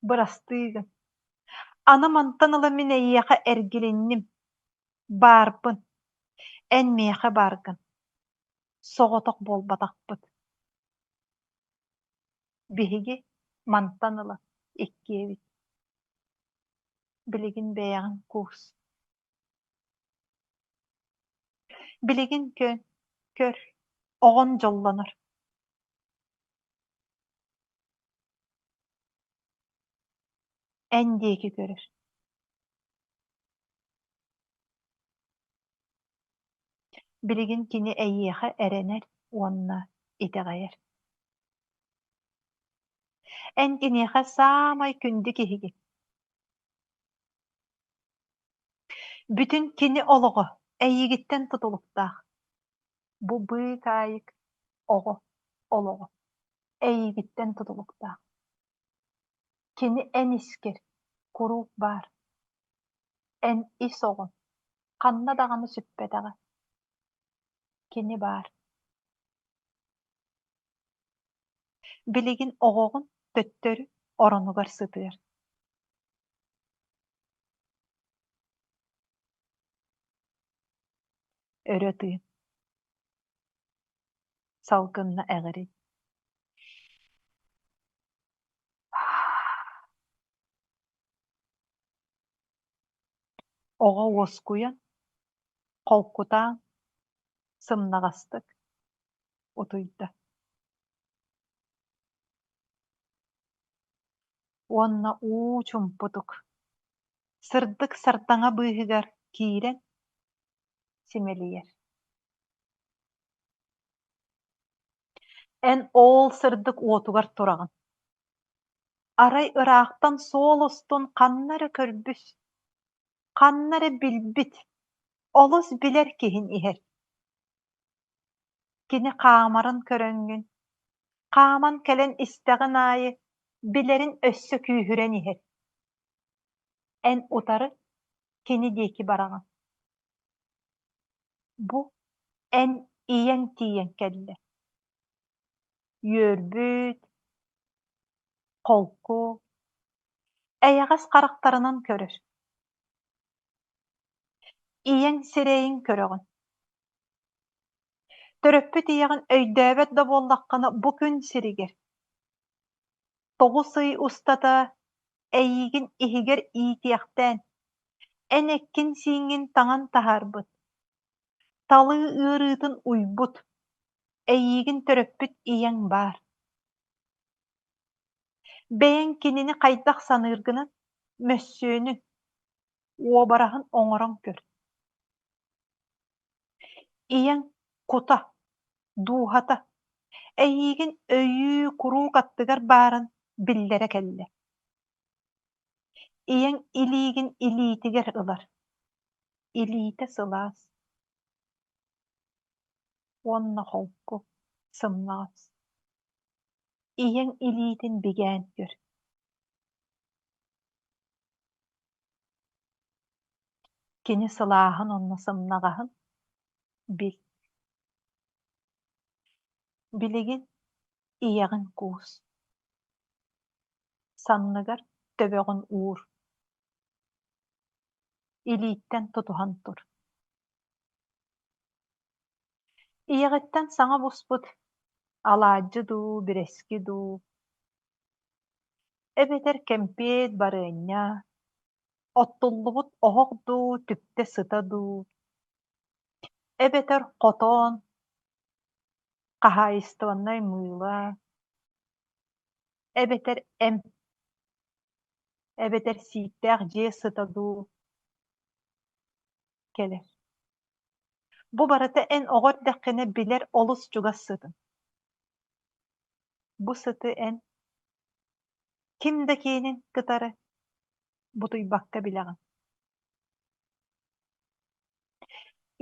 бырастыы гын. Аны мантан ыла мин эйиэхэ эргилинним, баарбын, эн миэхэ бааргын, соҕотох буолбатахпыт. Биһиги мантан ыла иккиэбит. Билигин бэйэҕин куус. Билигин көр, көр, оҕон дьоллонор. Эн диэки көрөр. Билигин кини эйиэхэ эрэнэр уонна итэҕэйэр. Эн киниэхэ саамай күндү киһигин. Бүтүн кини олоҕо эйигиттэн тутулуктаах. Бу быыкаайык оҕо олоҕо эйигиттэн тутулуктаах. Кини эн искэр куруук баар. Эн ис оҕон ханна даҕаны сүппэтэҕэ. Кини баар. Билигин оҕоҕун төттөрү оронугар сытыар. Өрө тыын, салгынна эҕирий. Оҕо уоскуйан, холкутаан, сымнаҕастык утуйда. Уонна уу чуумпутук, сырдык сардаҥа быыһыгар киирэн симэлийэр. Эн оол сырдык уотугар тураҕын. Арай ыраахтан суол устун ханна эрэ көрбүт, ханна эрэ билбит, олус билэр киһин иһэр. Кини хаамарын көрөҥҥүн, хааман кэлэн истэҕин аайы билэрин өссө күүһүрэн иһэр. Эн утары кини диэки бараҕын. Бу эн ийэҥ тиийэн кэллэ. Үөрбүт, холку, эйэҕэс харахтарынан көрөр. Ийэҥ сирэйин көрөҕүн. Төрөппүт ийэҕин өйдөөбөт да буоллаххына бу күн сиригэр 9 ый устата эйиигин иһигэр иитиэхтээн, эн эккин-сииҥҥин таҥан таһаарбыт, талыы ыарыытын уйбут, эйиигин төрөппүт ийэҥ баар. Бэйэҥ кинини хайдах саныыргынан мөссүөнүн, уобараһын оҥорон көр. Ийэҥ кута, дууһата эйиигин өйүү куруук аттыгар баарын биллэрэ кэллэ. Ийэҥ илиигин илиитигэр ылар, илиитэ сылаас уонна холку, сымнаҕас. Ийэҥ илиитин бигээн көр. Кини сылааһын уонна сымнаҕаһын бил. Билигин ийэҕин куус, санныгар төбөҕүн уур, илииттэн тутуһан тур. Ийэҕиттэн саҥа буспут алаадьы дуу, бирэски дуу, эбэтэр кэмпиэт, барыанньа, оттуллубут оһох дуу, түптэ сыта дуу, эбэтэр хотон, хаһаайыстыбаннай мыыла, эбэтэр эмп, эбэтэр сииктээх дьиэ сыта дуу кэлэр. Бу барыта эн оҕо эрдэххинэ билэр олус чугас сытын. Бу сыты эн ким да киэнин кытары бутуйбакка билэҕин.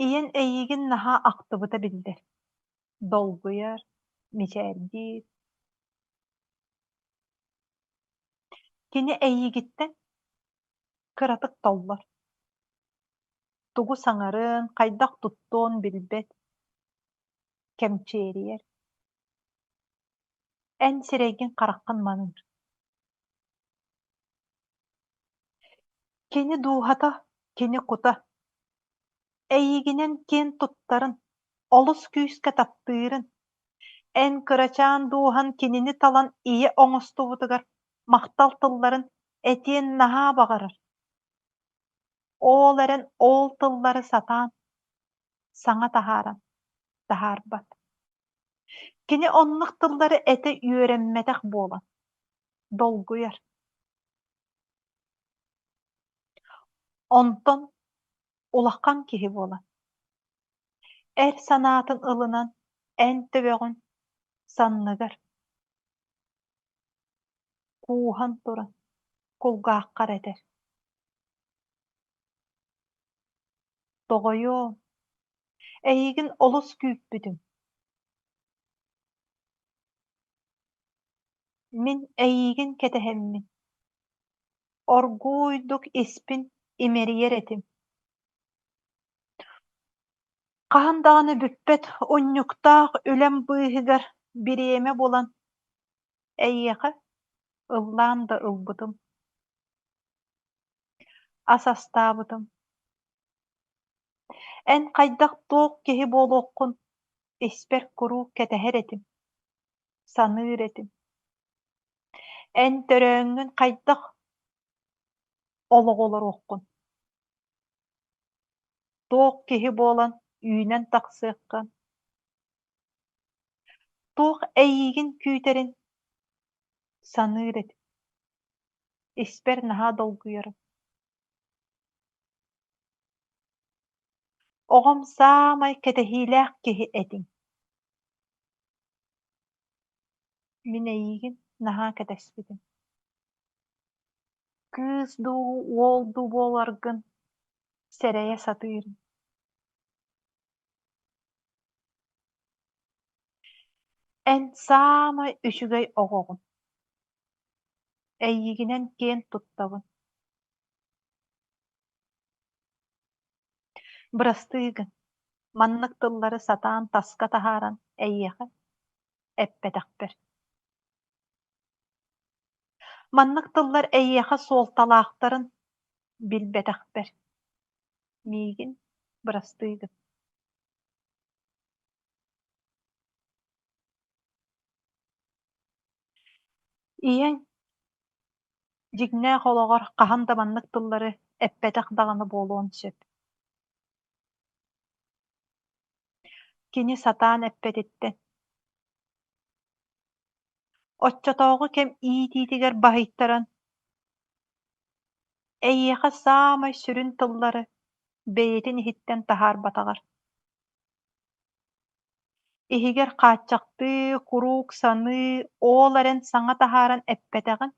Ийэн эйиигин наһаа ахтыбыта биллэр, долгуйар, мичээрдиир. Кини эйиигиттэн кыратык толлор, тугу саҥарын, хайдах туттуон билбэт, кэмчиэрийэр. Эн сирэйгин-хараххын маныыр. Кини дууһата, кини кута эйигинэн киэн туттарын, олус күүскэ таптыырын, эн кырачаан дууһан кинини талан ийэ оҥостубутугар махтал тылларын этиэн наһаа баҕарар. Ол эрэн ол тыллары сатаан, саҥа таһааран таһаарбат. Кини оннук тыллары этэ үөрэммэтэх буолан, долгуйар. Онтон улахан киһи буолан, эр санаатын ылынан эн төбөҕүн санныгар кууһан туран кулгааххар этэр: «Тоҕойуом, эйигин олус күүппүтүм. Мин эйиигин кэтэһэммин, оргууйдук испин имэрийэр этим. Хаһан даҕаны бүппэт унньуктаах үлэм быыһыгар бириэмэ булан, эйиэхэ ыллаан да ылбытым, ас астаабытым. Эн хайдах туох киһи буолуоххун испэр куруук кэтэһэр этим, саныыр этим. Эн төрөөҥҥүн хайдах олоҕу олоруоххун, туох киһи буолан үүнэн тахсыаххын, туох эйиигин күүтэрин саныыр этим. Испэр наһаа долгуйарым. Оҕом саамай кэтэһиилээх киһи этиҥ. Мин эйиигин наһаа кэтэспитим. Кыыс дуу, уол дуу буоларгын сэрэйэ сатыырым. Эн саамай үчүгэй оҕоҕун. Эйиигинэн киэн туттабын. Бырастыы гын, маннык тыллары сатаан таска таһааран эйиэхэ эппэтэхпэр. Маннык тыллар эйиэхэ суолталаахтарын билбэтэхпэр. Миигин бырастыы гын. Ийэҥ дьиҥнээх олоҕор хаһан да маннык тыллары эппэтэх даҕаны буолуон сөп. Кини сатаан эппэтиттэн Оччотооҕу кэм иитиитигэр баһыйтаран, эйиэхэ саамай сүрүн тыллары бэйэтин иһиттэн таһаарбатаҕар Иһигэр хааччахтыы, куруук саныы, ол эрэн саҥа таһааран эппэтэҕин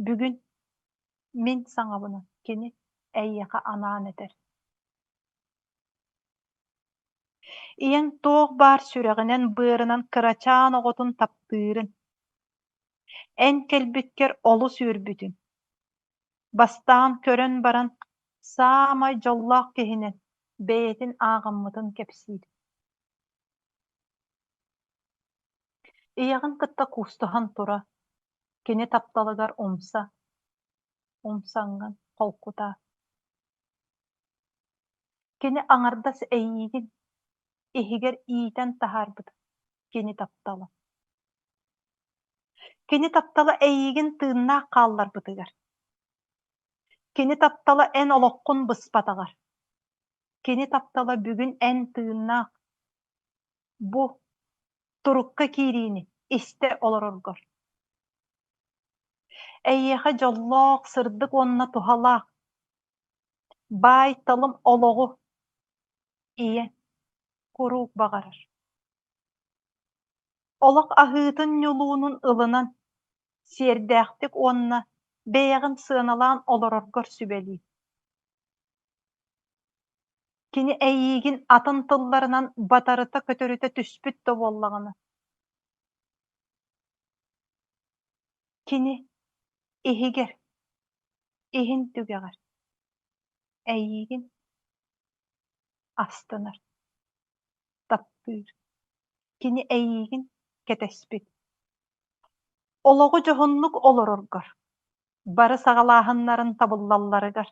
бүгүн мин саҥабынан кини эйиэхэ анаан этэр. Ийэҥ туох баар сүрэҕинэн-быарынан кырачаан оҕотун таптыырын, эн кэлбиккэр олус үөрбүтүн, бастаан көрөн баран саамай дьоллоох киһинэн бэйэтин ааҕыммытын кэпсиир. Ийэҕин кытта куустуһан тура, кини тапталыгар умса, умсаҥҥын холкутаа. Кини аҥардас эйиигин иһигэр иитэн таһаарбыт кини таптала. Кини таптала эйиигин тыыннаах хаалларбытыгар. Кини таптала эн олоххун быспатаҕар. Кини таптала бүгүн эн тыыннаах бу турукка киириини истэ олороргор. Эйиэхэ дьоллоох, сырдык уонна туһалаах Баай-талым олоҕу ийэ куруук баҕарар. Олох аһыытын-ньулуунун ылынан, сиэрдээхтик уонна бэйэҕин сыаналаан олороргор сүбэлиир. Кини эйиигин атын тылларынан батарыта көтөрүтэ түспүт да буоллаҕына, кини иһигэр иһин түгэҕэр эйиигин астынар, таптыыр, кини эйиигин кэтэспит. Олоҕу дьоһуннук олороргор, бары саҕалааһыннарын табыллалларыгар,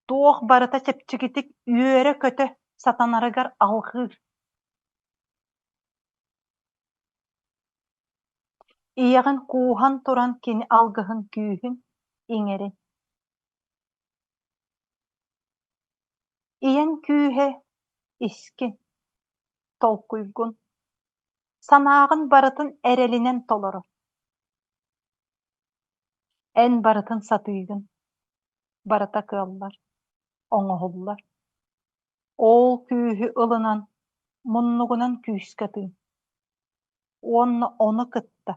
туох барыта чэпчэкитик үөрэ-көтө сатанарыгар алҕыыр. Ийэҕин кууһан туран кини алгыһын күүһүн иҥэрин. Ийэҥ күүһэ искин, толкуйгун, санааҕын барытын эрэлинэн толорор. Эн барытын сатыыгын, барыта кыаллар, оҥоһуллар. Ол күүһү ылынан, муннугунан күүскэ тыын уонна ону кытта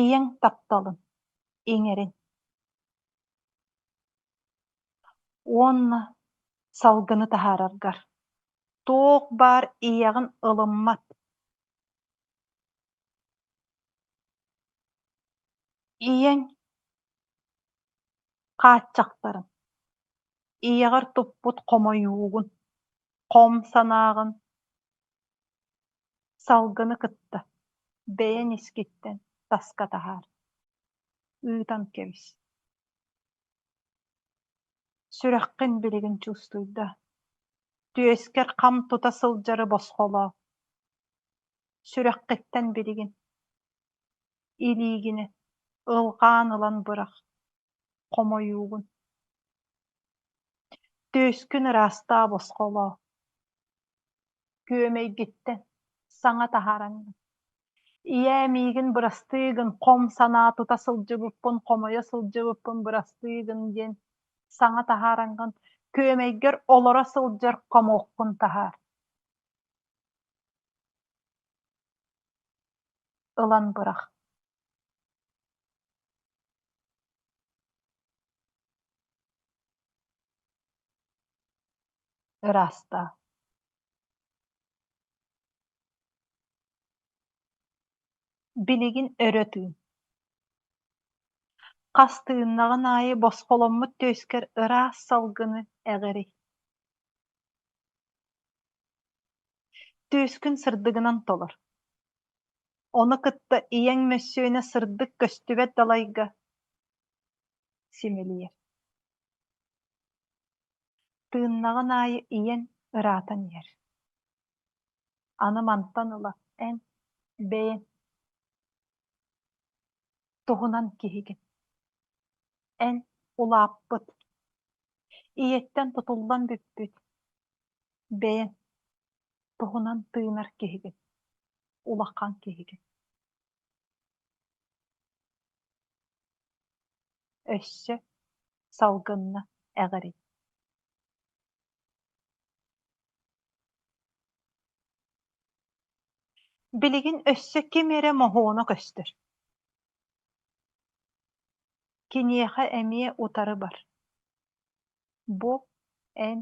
ийэҥ тапталын иҥэрин уонна салгыны таһаараргар туох баар ийэҕин ылыммат ийэҥ хааччахтарын ийэҕэр туппут хомойуугун хом санааҕын Салгыны кытта бэйэҥ искиттэн таска таһаар, ыытан кэбис. Сүрэххин билигин чуустуйда, түөскэр хам тута сылдьары босхолоо. Сүрэххиттэн билигин илиигинэ ылҕаан ылан бырах, хомойуугун. Түөскүн ыраастаа босхолоо Күөмэйгиттэн саҥа таһаараҥҥын. Ийээ, миигин бырастыы гын, хом санаа тута сылдьыбыппын, хомойо сылдьыбыппын бырастыы гын диэн саҥа таһаараҥҥын күөмэйгэр олоро сылдьар комоккун таһаар. Ылан бырах. Ыраастаа. Билигин өрө тыын. Хас тыыннаҕын аайы босхоломмут түөскэр ыраас салгыны эҕирий. Түөскүн сырдыгынан толор. Ону кытта ийэҥ мөссүөнэ сырдык көстүбэт далайга симэлийэр. Тыыннаҕын аайы ийэҥ ыраатан иһэр. Аны мантан ыла эн бэйэҥ туһунан киһигин. Эн улааппыт, ийэттэн тутуллан бүппүт, бэйэҥ туһунан тыынар киһигин, улахан киһигин. Өссө салгынна эҕирий. Билигин өссө ким эрэ моһуона көстөр. Киниэхэ эмиэ утары бар. Бу эн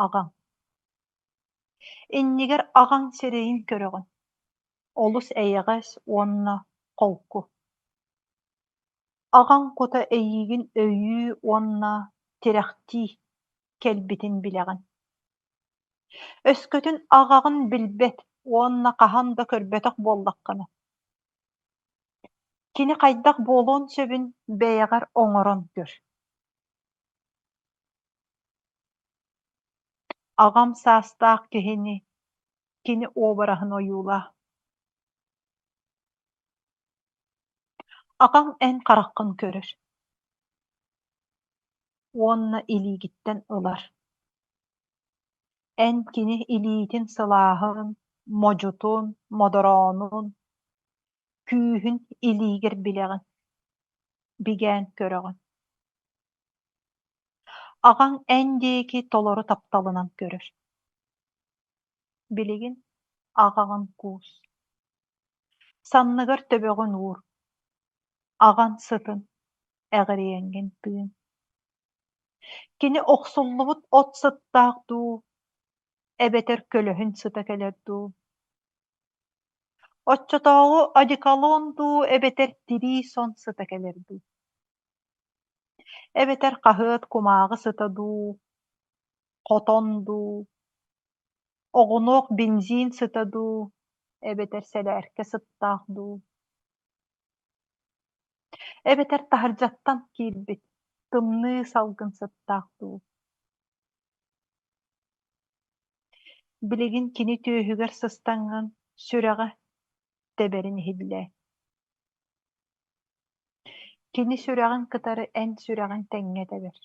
аҕаҥ. Иннигэр аҕаҥ сирэйин көрөҕүн, олус эйэҕэс уонна холку. Аҕаҥ кута эйиигин өйүү уонна тирэхтии кэлбитин билэҕин. Өскөтүн аҕаҕын билбэт уонна хаһан да көрбөтөх буоллаххына, кини хайдах буолуон сөбүн бэйэҕэр оҥорон көр. Аҕам саастаах киһини, кини уобараһын ойуулаа. Аҕаҥ эн хараххын көрөр уонна илиигиттэн ылар. Эн кини илиитин сылааһын, модьутун, модороонун, күүһүн илиигэр билэҕин, бигээн көрөҕүн. Аҕаҥ эн диэки толору тапталынан көрөр. Билигин аҕаҕын куус, санныгар төбөҕүн уур, аҕан сытын эҕирийэҥҥин тыын. Кини охсуллубут от сыттаах дуу, эбэтэр көлөһүн сыта кэлэр дуу? Оччотооҕу одеколон дуу эбэтэр тирии сон сыта кэлэр дуу? Эбэтэр хаһыат кумааҕы сыта дуу, хотон дуу, оҕунуох бензин сыта дуу, эбэтэр сэлээркэ сыттаах дуу? Эбэтэр таһырдьаттан киирбит тымныы салгын сыттаах дуу? Билигин кини түөһүгэр сыстаҥҥын сүрэҕэ тэбэрин иһиллээ. Кини сүрэҕин кытары эн сүрэҕиҥ тэҥҥэ тэбэр.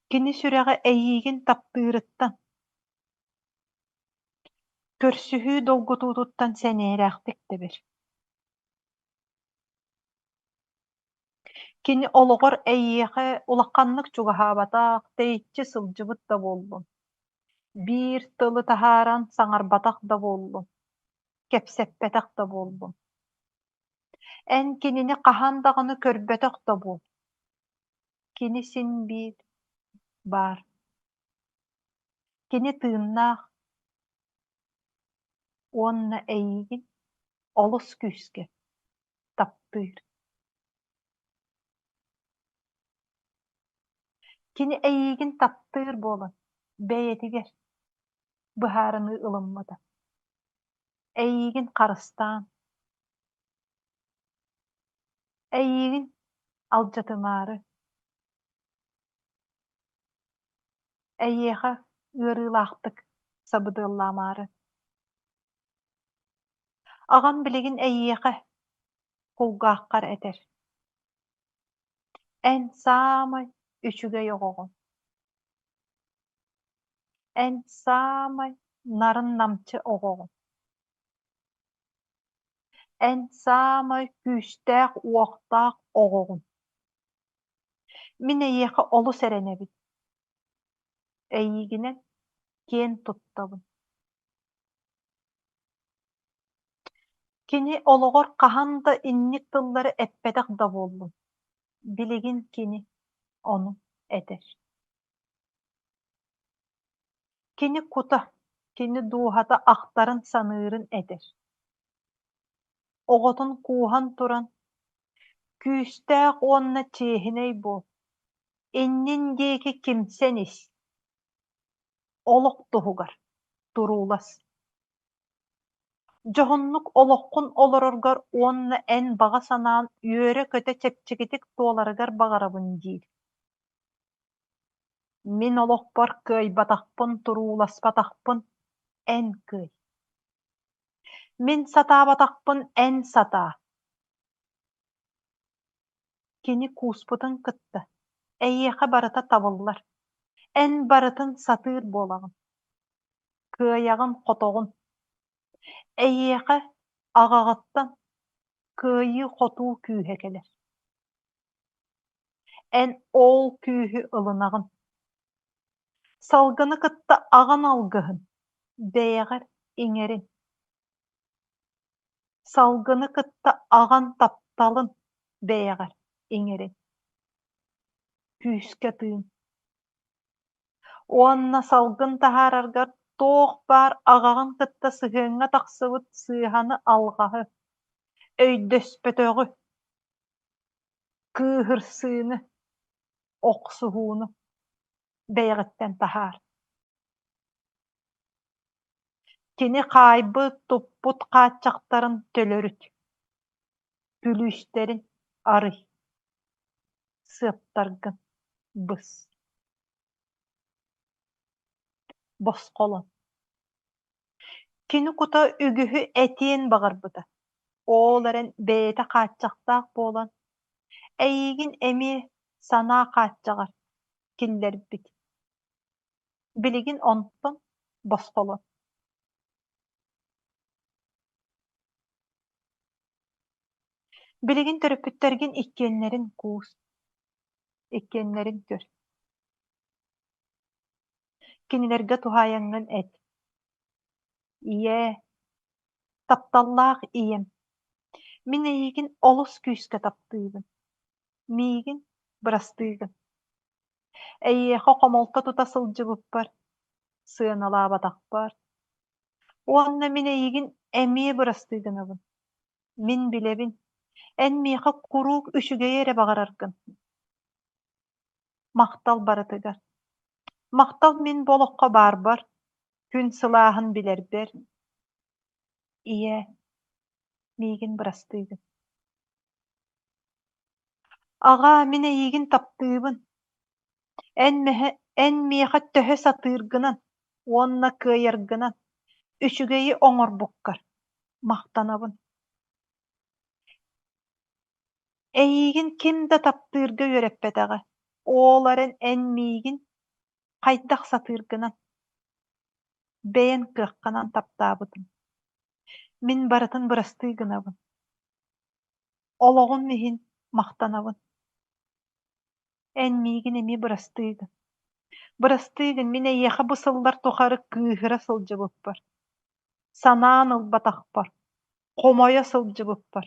Кини сүрэҕэ эйиигин таптыырыттан, көрсүһүү долгутуутуттан сэниэлээхтик тэбэр. Кини олоҕор эйиэхэ улаханнык чугаһаабатах, тэйиччи сылдьыбыт да буоллун, биир тылы таһааран саҥарбатах да буоллун, кэпсэппэтэх да буоллун. Эн кинини хаһан даҕаны көрбөтөх да буол, кини син биир баар. Кини тыыннаах уонна эйиигин олус күүскэ таптыыр. Кини эйиигин таптыыр буолан, бэйэтигэр быһаарыныы ылыммыта. Эйиигин харыстаан, эйиигин алдьатымаары, эйиэхэ ыарыылаахтык сабыдыаллаамаары. Аҕам билигин эйиэхэ кулгааххар этэр: «Эн саамай үчүгэй оҕоҕун. Эн саамай нарын-намчы оҕоҕун. Эн саамай күүстээх-уохтаах оҕоҕун. Мин эйиэхэ олус эрэнэбин. Эйиигинэн киэн туттабын. Кини олоҕор хаһан да инник тыллары эппэтэх да буоллун, билигин кини ону этэр. Кини кута, кини дууһата ахтарын-саныырын этэр. Оҕотун кууһан туран: «Күүстээх уонна чиэһинэй буол, иннин диэки кимсэн ис, олох туһугар туруулас. Дьоһуннук олоххун олороргор уонна эн баҕа санааҥ үөрэ-көтө чэпчэкитик туоларыгар баҕарабын» диир. Мин олохпор кыайбатахпын, турууласпатахпын эн кыай. Мин сатаабатахпын эн сатаа. Кини кууспутун кытта эйиэхэ барыта табыллар, эн барытын сатыыр буолаҕын, кыайаҕын-хотоҕун. Эйиэхэ аҕаҕыттан кыайыы-хотуу күүһэ кэлэр. Эн ол күүһү ылынаҕын. Салгыны кытта аҕан алгыһын, бэйэҕэр иҥэрин. Салгыны кытта аҕан тапталын бэйэҕэр иҥэрин. Күүскэ тыын. Уонна салгын таһаараргар туох баар аҕаҕын кытта сыһыаҥҥа тахсыбыт сыыһаны-алҕаһы, өйдөспөтөҕү, кыыһырсыыны, охсуһууну бэйэҕиттэн таһаар. Кини хаайбыт, туппут хааччахтарын төлөрүт, күлүүстэрин арый, сыаптаргын быс. Босхолон. Кини кута үгүһү этиэн баҕарбыта, ол эрэн бэйэтэ хааччахтаах буолан, эйигин эмиэ санаа хааччаҕар киллэрбит. Билигин онтон босхолон. Билигин төрөппүттэргин иккиэннэрин куус, иккиэннэрин көр. Кинилэргэ туһаайаҥҥын эт: «Ийээ, тапталлаах ийэм, мин эйигин олус күүскэ таптыыбын, миигин бырастыы гын. Эйиэхэ хомолто тута сылдьыбыппар, сыаналаабатахпар уонна мин эйигин эмиэ бырастыы гынабын. Мин билэбин, эн миэхэ куруук үчүгэйи эрэ баҕараргын. Махтал барытыгар. Махтал мин бу олоххо баарбар, күн сылааһын билэрбэр. Ийээ, миигин бырастыы гын. Аҕаа, мин эйигин таптыыбын. Эн, эн миэхэ төһө сатыыргынан уонна кыайаргынан үчүгэйи оҥорбуккар махтанабын. Эйигин ким да таптыырга үөрэппэтэҕэ, ол эрэн эн миигин хайдах сатыыргынан, бэйэҥ кыаххынан таптаабытыҥ. Мин барытын бырастыы гынабын. Олоҕум иһин махтанабын. Эн миигин эмиэ бырастыы гын. Бырастыы гын, мин эйиэхэ бу сыллар тухары кыыһыра сылдьыбыппар, санаан ылбатахпар, хомойо сылдьыбыппар.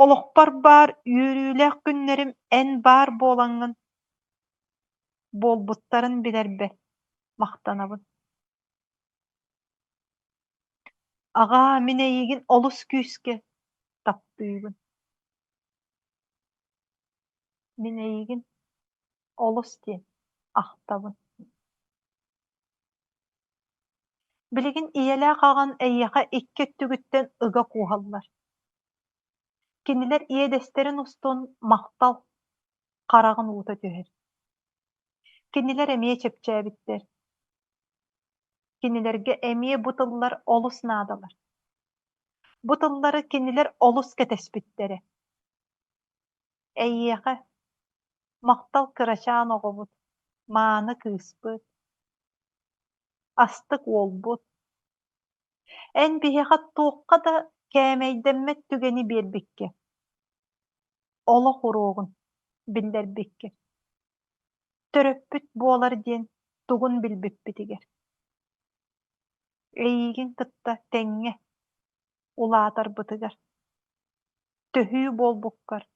Олохпор баар үөрүүлээх күннэрим эн баар буолаҥҥын буолбуттарын билэрбэр махтанабын. Аҕаа, мин эйигин олус күүскэ таптыыбын. Мин эйигин олус диэн ахтабын. Билигин ийэлээх аҕан эйиэхэ икки өттүгүттэн ыга кууһаллар. Кинилэр иэдэстэрин устун махтал хараҕын уута түһэр. Кинилэр эмиэ чэпчээбиттэр. Кинилэргэ эмиэ бу тыллар олус наадалар. Бу тыллары кинилэр олус кэтэспиттэрэ. Эйиэхэ махтал кырачаан оҕобут, мааны кыыспыт. астык уолбут. Эн биһиэхэ туохха да кээмэйдэммэт түгэни биэрбиккэ, олох уруогун биллэрбиккэ, төрөппүт буолар диэн тугун билбиппитигэр. Эйиигин кытта тэҥҥэ улаатарбытыгар, төһүү буолбуккар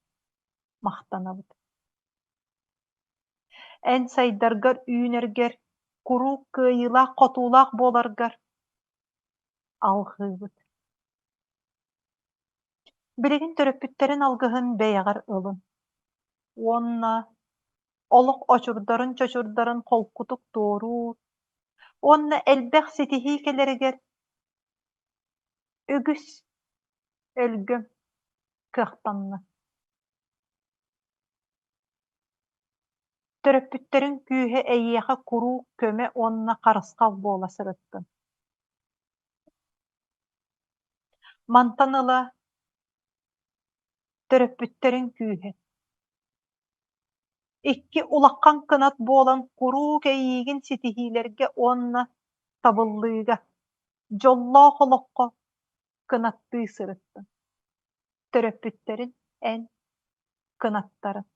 махтанабыт. Эн сайдаргар, үүнэргэр, куруук кыайыылаах-хотуулаах буоларгар алҕыыбыт. Билигин төрөппүттэрин алгыһын бэйэҕэр ылын уонна олох очурдарын-чочурдарын холкутук туоруур уонна элбэх ситиһии кэлэригэр үгүс өлгөм кыахтанна. Төрөппүттэриҥ күүһэ эйиэхэ куруук көмө уонна харысхал буола сырыттын. Мантан ыла төрөппүттэриҥ күүһэ икки улахан кынат буолан куруук эйиигин ситиһиилэргэ уонна табыллыыга, дьоллоох олоххо кынаттыы сырыттын. Төрөппүттэрин эн кынаттарын.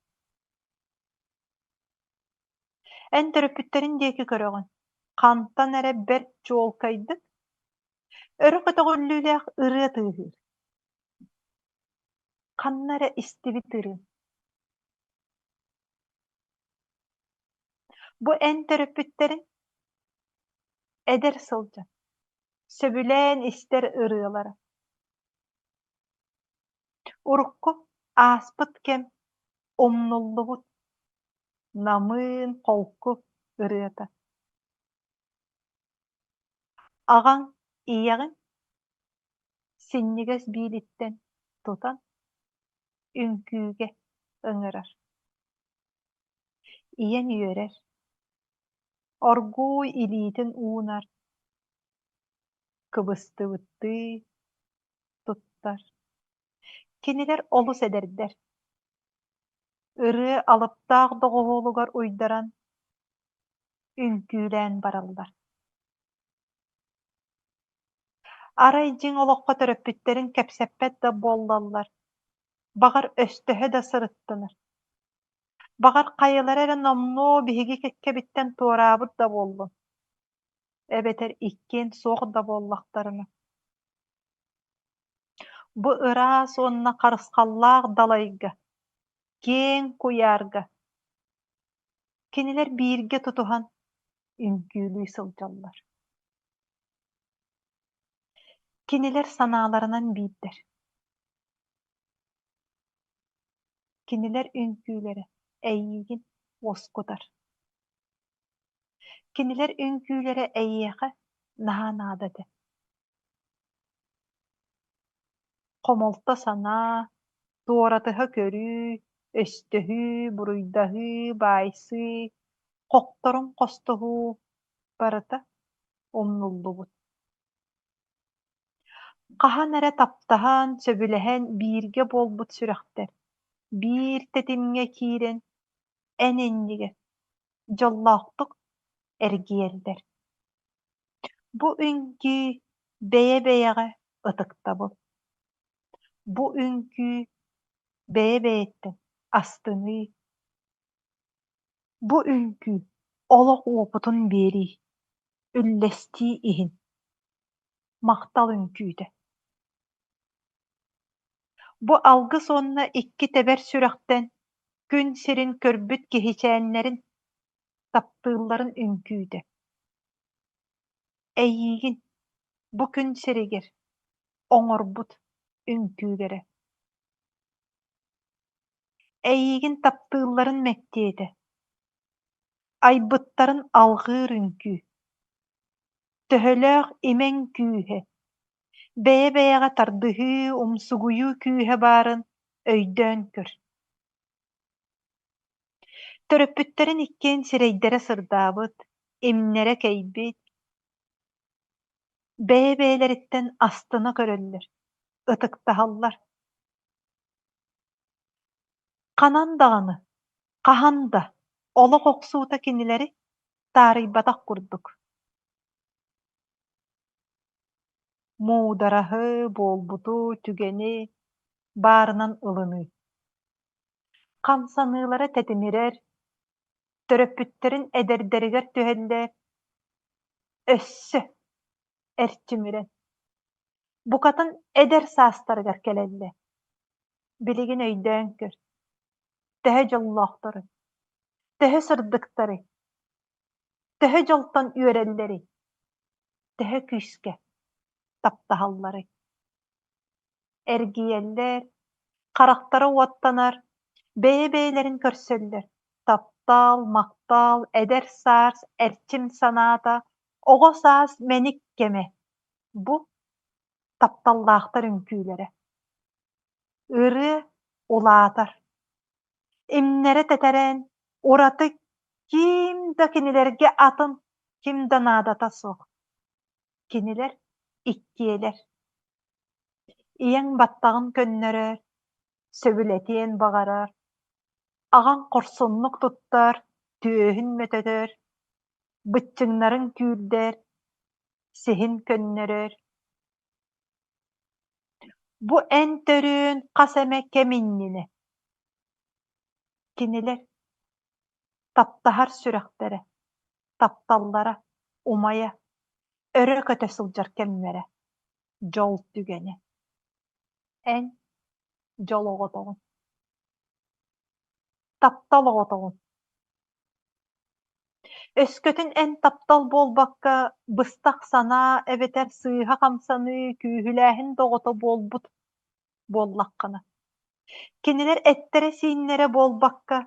Эн төрөппүттэрин диэки көрөҕүн, хантан эрэ бэрт чуолкайдык, өрө көтөҕүллүүлээх ырыа тыаһыыр. Ханна эрэ истибит ырыам. Бу эн төрөппүттэрин эдэр сылдьан, сөбүлээн истэр ырыалара. Урукку, ааспыт кэм умнуллубут, намыын, холку ырыата. Аҕаҥ ийэҕин синньигэс биилиттэн тутан үҥкүүгэ ыҥырар. Ийэҥ үөрэр, оргууй илиитин уунар, кыбыстыбыттыы туттар. Кинилэр олус эдэрдэр, ырыа алыптаах доҕуһуолугар уйдаран, үҥкүүлээн бараллар. Арай дьиҥ олоххо төрөппүттэрин кэпсэппэт да буоллаллар, баҕар өстөһө да сырыттынар, баҕар хайалара эрэ номнуо биһиги кэккэбиттэн туораабыт да буоллун, эбэтэр иккиэн суох да буоллахтарына. Бу ыраас уонна харысхаллаах далайга, киэҥ куйаарга кинилэр бииргэ тутуһан үҥкүүлүү сылдьаллар. Кинилэр санааларынан биирдэр. Кинилэр үҥкүүлэрэ эйиигин уоскутар. Кинилэр үҥкүүлэрэ эйиэхэ наһаа наада этэ. Хомолто санаа, туоратыһа көрүү, өстөһүү, буруйдаһыы, баайсыы, хохторун хостоһуу барыта умнуллубут. Хаһан эрэ таптаһан, сөбүлэһэн бииргэ буолбут сүрэхтэр биир тэтимҥэ киирэн эн иннигэр дьоллоохтук эргийэллэр. Бу үҥкүү бэйэ-бэйэҕэ ытыктабыл, бу үҥкүү бэйэ-бэйэттэн астыныы, бу үҥкүү олох уопутун биэрии, үллэстии иһин махтал үҥкүүтэ. Бу алгыс уонна икки тэбэр сүрэхтэн күн сирин көрбүт киһичээннэрин таптыылларын үҥкүүтэ. Эйиигин бу күн сиригэр оҥорбут үҥкүүлэрэ. Эйиигин таптыылларын мэктиэтэ, айбыттарын алҕыыр үҥкүү. Төһөлөөх имэҥ күүһэ, бэйэ-бэйэҕэ тардыһыы, умсугуйуу күүһэ баарын өйдөөн көр. Төрөппүттэрин иккиэн сирэйдэрэ сырдаабыт, имнэрэ кэйбит, бэйэ-бэйэлэриттэн астына көрөллөр, ытыктаһаллар. Ханан даҕаны, хаһан да олох охсуута кинилэри таарыйбатах курдук. Муудараһы, буолбуту, түгэни баарынан ылыныы. Хамсаныылара тэтимирэр, төрөппүттэрин эдэрдэригэр түһэллэр, өссө эрчимирэн, букатын эдэр саастарыгар кэлэллэр. Билигин өйдөөн көр, төһө дьоллоохторуй, төһө сырдыктарый, төһө дьолтон үөрэллэрий, төһө күүскэ таптаһалларый? Эргийэллэр, харахтара уоттанар, бэйэ-бэйэлэрин көрсөллөр: таптал, махтал, эдэр саас эрчим санаата, оҕо саас мэник кэмэ. Бу тапталлаахтар үҥкүүлэрэ. Ырыа улаатар, имнэрэ тэтэрэн, ураты ким да кинилэргэ атын, ким да наадата суох. Кинилэр иккиэлэр. Ийэҥ баттаҕын көннөрөр, сөбүлэтиэн баҕарар, аҕаҥ хорсуннук туттар, түөһүн мөтөтөр, быччыҥнарын күүрдэр, сиһин көннөрөр. Бу эн төрүөн хас эмэ кэм иннинэ. Кинилэр таптаһар сүрэхтэрэ, тапталлара умайа, өрө көтө сылдьар кэмнэрэ, дьол түгэнэ. Эн дьол оҕотоҕун, таптал оҕотоҕун. Өскөтүн эн таптал буолбакка, быстах санаа эбэтэр сыыһа хамсаныы, күүһүлээһин да оҕото буолбут буоллаххына, кинилэр эттэрэ-сииннэрэ буолбакка,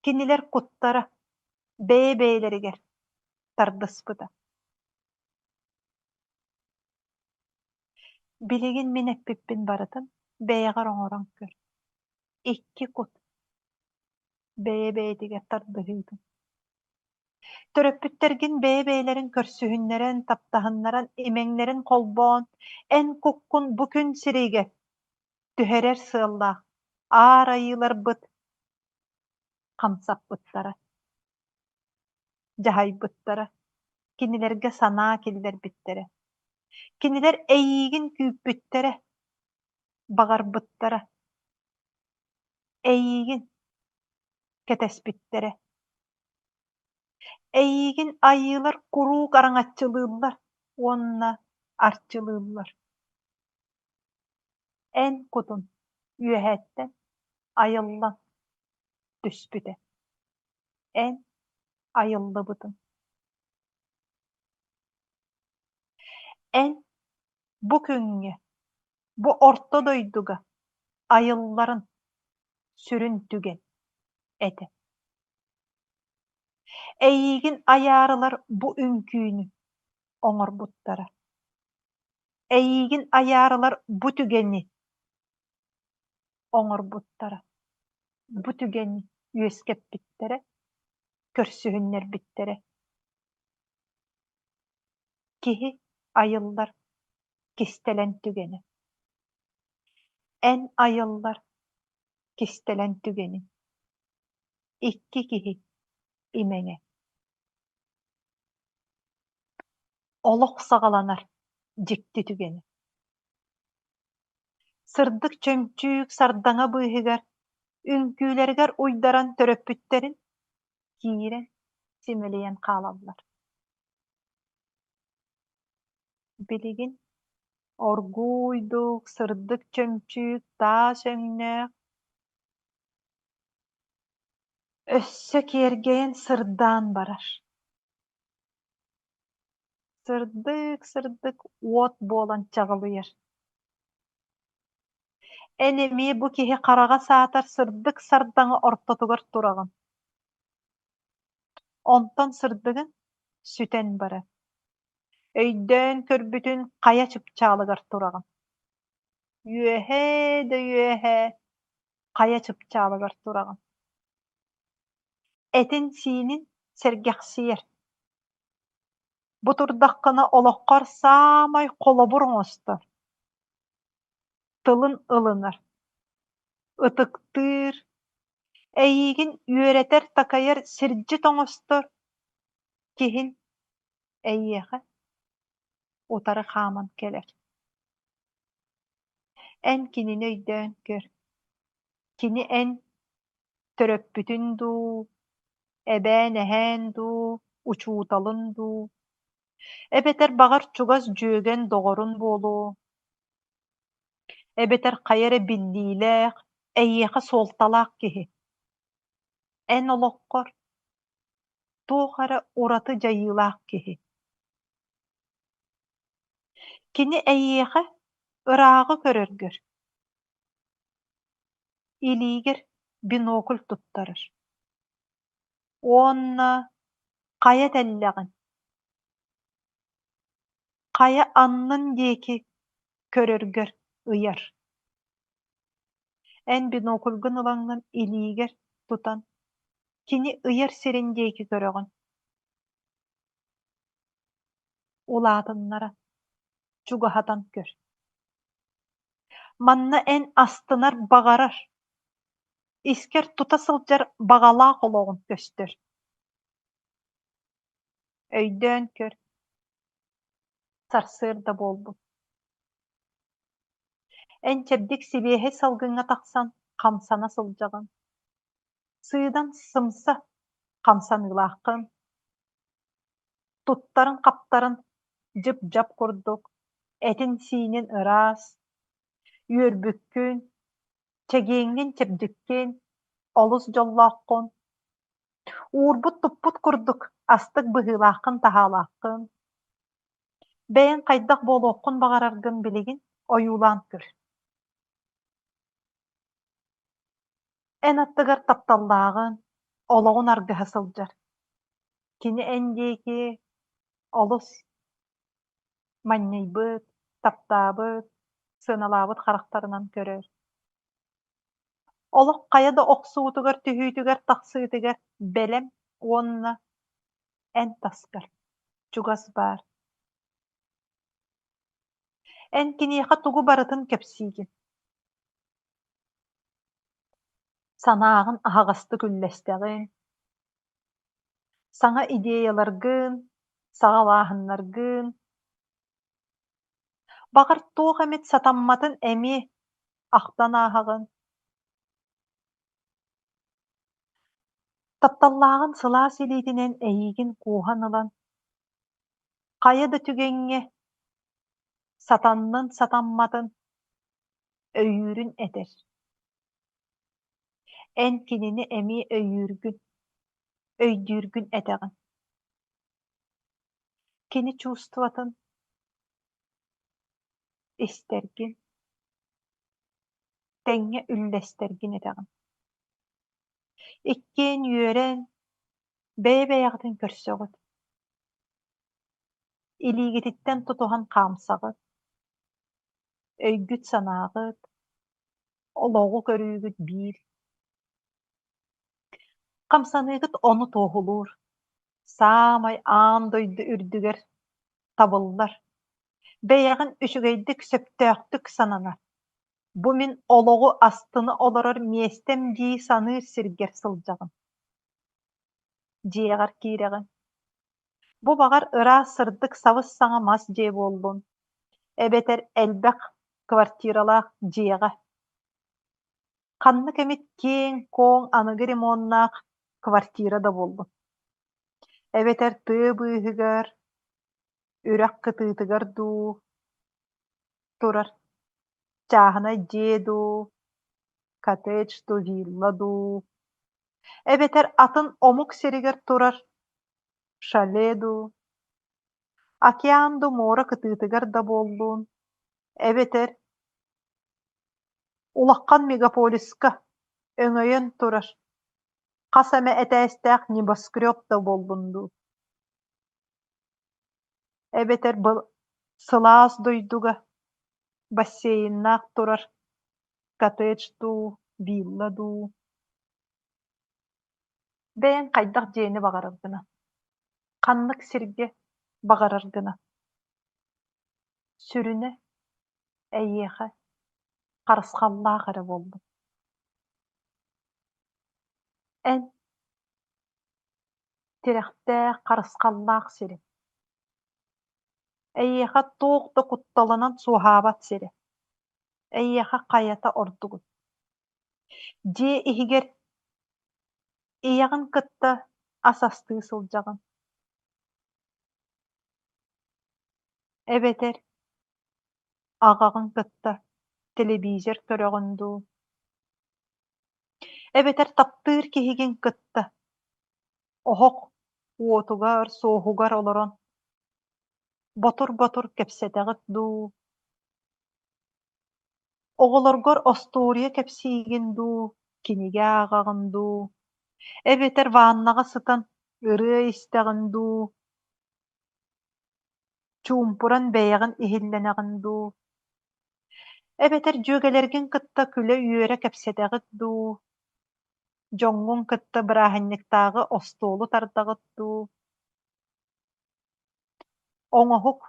кинилэр куттара бэйэ-бэйэлэригэр тардыспыта. Билигин мин эппиппин барытын бэйэҕэр оҥорон көр. Икки кут бэйэ-бэйэтигэр тардыһыытын. Төрөппүттэргин бэйэ-бэйэлэрин көрсүһүннэрэн, таптаһыннаран, имэҥнэрин холбоон, эн куккун бу күн сиригэр түһэрэр сыаллаах Аар Айыыларбыт хамсаппыттара, дьаһайбыттара, кинилэргэ санаа киллэрбиттэрэ. Кинилэр эйиигин күүппүттэрэ, баҕарбыттара. Эйиигин кэтэспиттэрэ. Эйиигин айыылар куруук араҥаччылыыллар уонна арчылыыллар. Эн кутун үөһэттэн айыллан түспүтэ. Эн айыллыбытыҥ. Эн бу күҥҥэ, бу орто дойдуга айылларын сүрүн түгэн этэ. Эйиигин айаарылар бу үҥкүүнү оҥорбуттара. Эйиигин айаарылар бу түгэни оҥорбуттара. Бу түгэни үөскэппиттэрэ, көрсүһүннэрбиттэрэ. Киһи айыллар кистэлэҥ түгэнэ. Эн айыллар кистэлэҥ түгэниҥ. Икки киһи имэҥэ. Олох саҕаланар дьикти түгэнэ. Сырдык чөмчүүк сардаҥа быыһыгар, үҥкүүлэригэр уйдаран төрөппүттэрин киирэн симэлийэн хаалаллар. Билигин оргууйдук сырдык чөмчүүк таас өҥнөөх, өссө киэргэйэн сырдаан барар. Сырдык-сырдык уот буолан чаҕылыйар. Эн эмиэ бу киһи хараҕа саатар сырдык сардаҥа ортотугар тураҕын. Онтон сырдыгын сүтэн барар. Өйдөөн көрбүтүн хайа чыпчаалыгар тураҕын. Үөһээ да үөһээ хайа чыпчаалыгар тураҕын. Этин-сиинин сэргэхсийэр. Бу турдаххына олоххор саамай холобур оҥостор, тылын ылынар, ытыктыыр, эйиигин үөрэтэр-такайар сирдьит оҥостор киһин эйиэхэ утары хааман кэлэр. Эн кинини өйдөөн көр. Кини эн төрөппүтүн дуу, эбээн-эһээн дуу, учууталын дуу, эбэтэр баҕар чугас дьүөгэн доҕорун буолуо, эбэтэр хайа эрэ биллиилээх, эйиэхэ суолталаах киһи. Эн олоххор туох эрэ ураты дьайыылаах киһи. Кини эйиэхэ ырааҕы көрөргөр, илиигэр бинокль туттарар уонна хайа тэллэҕин, хайа аннын диэки көрөргөр ыйар. Эн бинокльгын ылаҥҥын илиигэр тутан, кини ыйар сирин диэки көрөҕүн. Улаатыннара, чугаһатан көр. Манна эн астынар баҕарар, искэр тута сылдьар баҕалаах олоҕун көстөр. Өйдөөн көр, сарсыарда буолбут. Эн чэбдик сибиэһэй салгыҥҥа тахсан хамсана сылдьаҕын. Сыыдам сымса хамсаныылааххын, туттарын-хаптарын дьып-дьап курдук, этин-сиинин ыраас, үөрбүккүн, чэгиэҥҥин-чэбдиккин, олус дьоллооххун, уурбут-туппут курдук астык быһыылааххын-таһаалааххын, бэйэҥ хайдах буолуоххун баҕараргын билигин ойуулаан көр. Эн аттыгар тапталлааҕын, олоҕун аргыһа сылдьар. Кини эн диэки олус манньыйбыт, таптаабыт, сыаналаабыт харахтарынан көрөр. Олох хайа да охсуутугар, түһүүтүгэр, тахсыытыгар бэлэм уонна эн таскар, чугас баар. Эн киниэхэ тугу барытын кэпсиигин. Санааҕын аһаҕастык үллэстэҕин, саҥа идеяларгын, саҕалааһыннаргын, баҕар туох эмит сатамматын эмиэ ахтан ааһаҕын. Тапталлааҕын сылаас илиитинэн эйиигин кууһан ылан, хайа да түгэҥҥэ сатаннын сатамматын өйүүрүн этэр. Эн кинини эмиэ өйүүргүн, өйдүүргүн этэҕин. Кини чувствотын истэргин, тэҥҥэ үллэстэргин этэҕин. Иккиэн үөрэн, бэйэ-бэйэҕитин көрсөҕүт. Илиигититтэн тутуһан хаамсаҕыт, өйгүт-санааҕыт, олоҕу көрүүгүт биир. Хамсаныыгыт ону туоһулуур, саамай аан дойду үрдүгэр табыллар, бэйэҕин үчүгэйдик сөптөөхтүк сананар, бу мин олоҕу астына олорор миэстэм дии саныыр сиргэр сылдьаҕын. Дьиэҕэр киирэҕин. Бу баҕар ыраас сырдык сабыс-саҥа мас дьиэ буоллун, эбэтэр элбэх квартиралаах дьиэҕэ. Ханнык эмит киэҥ-куоҥ аныгы ремоннаах квартира да буоллун. Эбэтэр тыа быыһыгар, үрэх кытыытыгар дуу турар чааһынай дьиэ дуу, коттедж дуу, вилла дуу, эбэтэр атын омук сиригэр турар шале дуу, океан дуу, муора кытыытыгар да буоллун, эбэтэр улахан мегаполиска өҥөйөн турар хас эмэ этээстээх небоскреб да буоллун дуу, эбэтэр сылаас дойдуга бассейннаах турар коттедж дуу, вилла дуу. Бэйэҥ хайдах дьиэни баҕараргынан, ханнык сиргэ баҕараргынан. Сүрүнэ эйиэхэ харысхаллаах эрэ буоллун. Эн тирэхтээх, харысхаллаах сириҥ. Эйиэхэ туох да кутталынан суоһаабат сирэ. Эйиэхэ хайата ордугуй? Дьиэ иһигэр ийэҕин кытта ас астыы сылдьаҕын Эбэтэр аҕаҕын кытта телевизор көрөҕүн дуу, эбэтэр таптыыр киһигин кытта оһох уотугар, суоһугар олорон ботур-ботур кэпсэтэҕит дуу, оҕолоргор остуоруйа кэпсиигин дуу, кинигэ ааҕаҕын дуу, эбэтэр ваннаҕа сытан ырыа истэҕин дуу, чуумпуран бэйэҕин иһиллэнэҕин дуу, эбэтэр дьүөгэлэргин кытта күлэ-үөрэ кэпсэтэҕит дуу, дьоҥҥун кытта бырааһынньыктааҕы остуолу тардаҕыт дуу, оҥоһук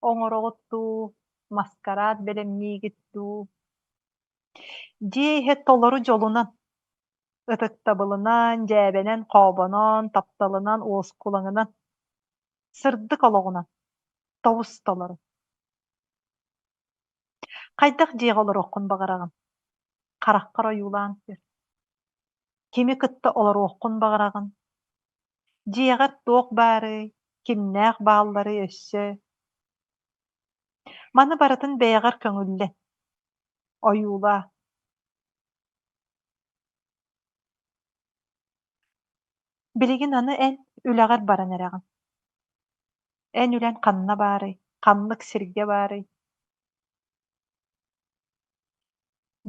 оҥороҕут дуу, маскараат бэлэмниигит дуу. Дьиэ иһэ толору дьолунан, ытыктабылынан, дьээбэнэн-хообонон, тапталынан, уоскулаҥынан, сырдык олоҕунан тобус толору. Хайдах дьиэҕэ олоруоххун баҕараҕын? Хараххар ойуулаан көр. Кими кытта олоруоххун баҕараҕын? Дьиэҕэр туох баарый, кимнээх баалларый өссө? Маны барытын бэйэҕэр көҥүллэн, ойуулаа. Билигин аны эн үлэҕэр баран эрэҕин. Эн үлэҥ ханна баарый, ханнык сиргэ баарый?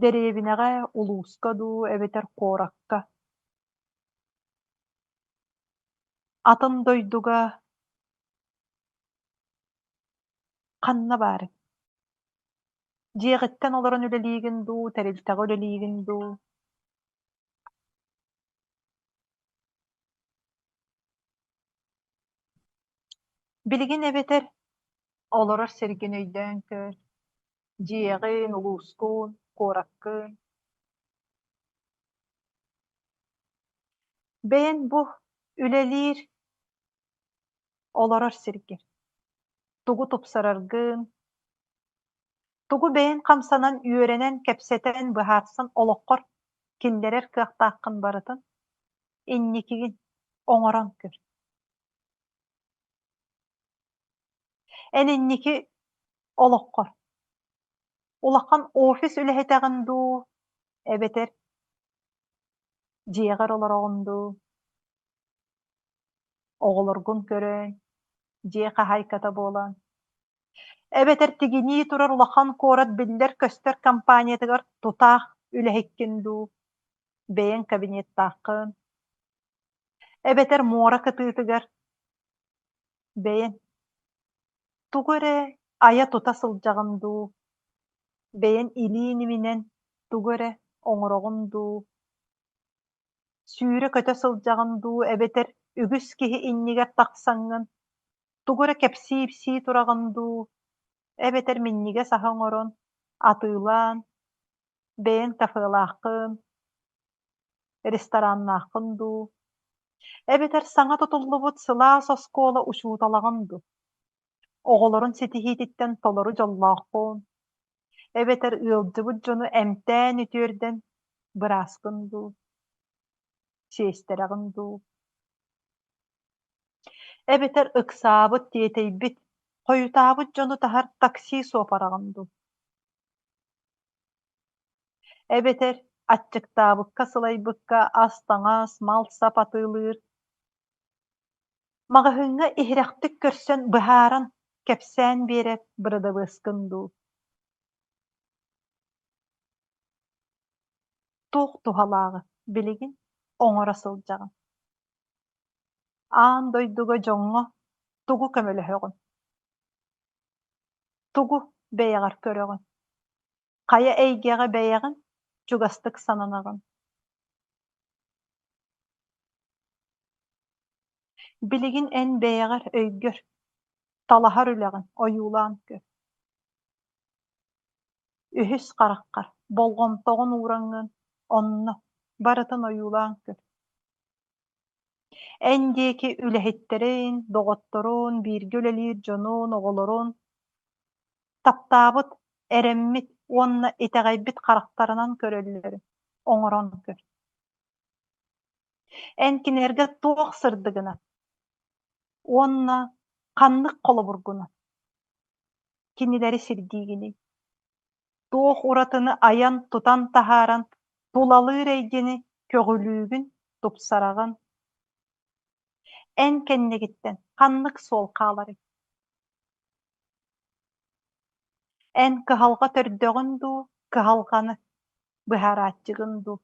Дэриэбинэҕэ, улууска дуу эбэтэр куоракка? Атын дойдуга ханна баарый? Дьиэҕиттэн олорон үлэлиигин дуу, тэрилтэҕэ үлэлиигин дуу? Билигин эбэтэр олорор сиргин өйдөөн көр, дьиэҕин, улуускун, куораккын. Бэйэҥ бу үлэлиир, олорор сиргэр тугу тупсараргын, тугу бэйэҥ хамсанан, үөрэнэн, кэпсэтэн, быһаарсан олоххор киллэрэр кыахтааххын барытын инникигин оҥорон көр. Эн инники олоххор улахан офис үлэһитэҕин дуу, эбэтэр дьиэҕэр олороҕун дуу, оҕолоргун көрөн, дьиэ хаһаайката буолан, эбэтэр тигинии турар улахан куорат биллэр-көстөр компаниятыгар тутаах үлэһиккин дуу, бэйэҥ кабинеттааххын, эбэтэр муора кытыытыгар бэйэҥ тугу эрэ айа-тута сылдьаҕын дуу, бэйэҥ илиин иминэн тугу эрэ оҥороҕун дуу, сүүрэ-көтө сылдьаҕын дуу эбэтэр үгүс киһи иннигэр тахсаҥҥын тугу эрэ кэпсии-ипсии тураҕын дуу, эбэтэр минньигэс аһы оҥорон, атыылаан, бэйэҥ кафелааххын, рестораннааххын дуу, эбэтэр саҥа тутуллубут сылаас оскуола учууталаҕын дуу, оҕолорун ситиһиититтэн толору дьоллооххун, эбэтэр ыалдьыбыт дьону эмтээн үтүөрдэн бырааскын дуу, сиэстэрэҕин дуу, эбэтэр ыксаабыт, тиэтэйбит, хойутаабыт дьону таһар такси суопараҕын дуу. Эбэтэр аччыктаабыкка, сылайбыкка ас-таҥас, мал-сап атыылыыр, маҕаһыыҥҥа иһирэхтик көрсөн быһааран, кэпсээн биэрэр бырадабыаскын дуу. Туох туһалааҕы билигин оҥоро сылдьаҕын? Аан дойдуга дьоҥҥо тугу көмөлөһөҕүн? Тугу бэйэҕэр көрөҕүн? Хайа эйгэҕэ бэйэҕин чугастык сананаҕын? Билигин эн бэйэҕэр өйгөр, талаһар үлэҕин ойуулаан көр. Үһүс хараххар болҕомтоҕун уураҥҥын онно барытын ойуулаан көр. Эн диэки үлэһиттэрин, доҕотторун, бииргэ үлэлиир дьонун, оҕолорун таптаабыт, эрэммит. уонна итэҕэйбит харахтарынан көрөллөрүн оҥорон көр. Эн кинилэргэ туох сырдыгынан уонна ханнык холобургунан кинилэри сирдиигиний? Туох уратыны айан-тутан таһааран тулалыыр эйгэни көҕүлүүгүн, тупсараҕын? Эн кэннигиттэн ханнык суол хааларый? Эн кыһалҕа төрдөҕүн дуу, кыһалҕаны быһаарааччыгын дуу?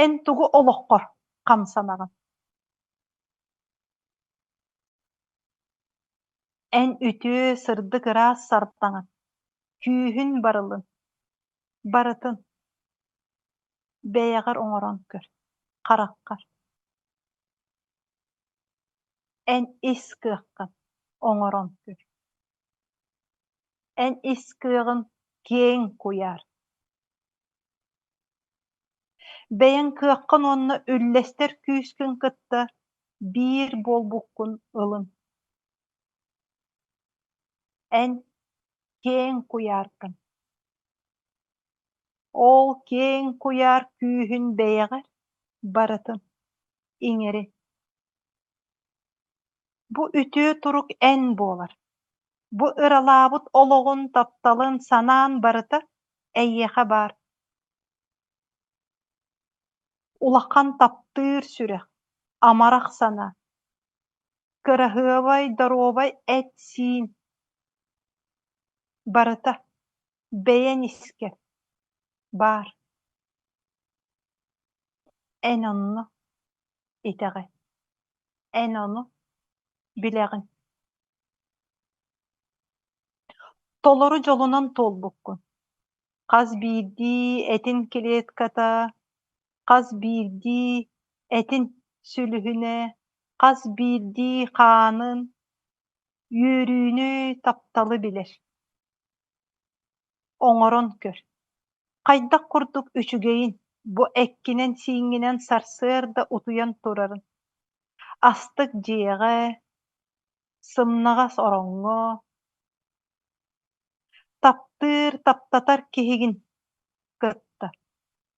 Эн тугу олоххор хамсанаҕын? Эн үтүө, сырдык ыраас сардаҥын, күүһүн барылын, барытын бэйэҕэр оҥорон көр, хараххар. Эн ис кыаххын оҥорон көр. Эн ис кыаҕын киэҥ куйаар. Бэйэҥ кыаххын уонна үллэстэр күүскүн кытта биир буолбуккун ылын. Эн киэҥ куйааргын. Ол киэҥ куйаар күүһүн бэйэҕэр барытын иҥэрин. Бу үтүө турук эн буолар. Бу ыралаабыт олоҕун, тапталын, санаан барыта эйиэхэ баар. Улахан таптыыр сүрэх, амарах санаа, кыраһыабай, доруобай эт-сиин барыта бэйэн искэр баар. Эн онно итэҕэй, эн ону билэҕин. Толору дьолунан туолбуккун. Хас биирдии этин клетката, хас биирдии этин сүлүһүнэ, хас биирдии хаанын, үөрүүнү, тапталы билэр. Оҥорон көр, хайдах курдук үчүгэйин бу эккинэн-сииҥҥинэн сарсыарда утуйан турарын, астык дьиэҕэ, сымнаҕас ороҥҥо, таптыыр, таптатар киһигин кытта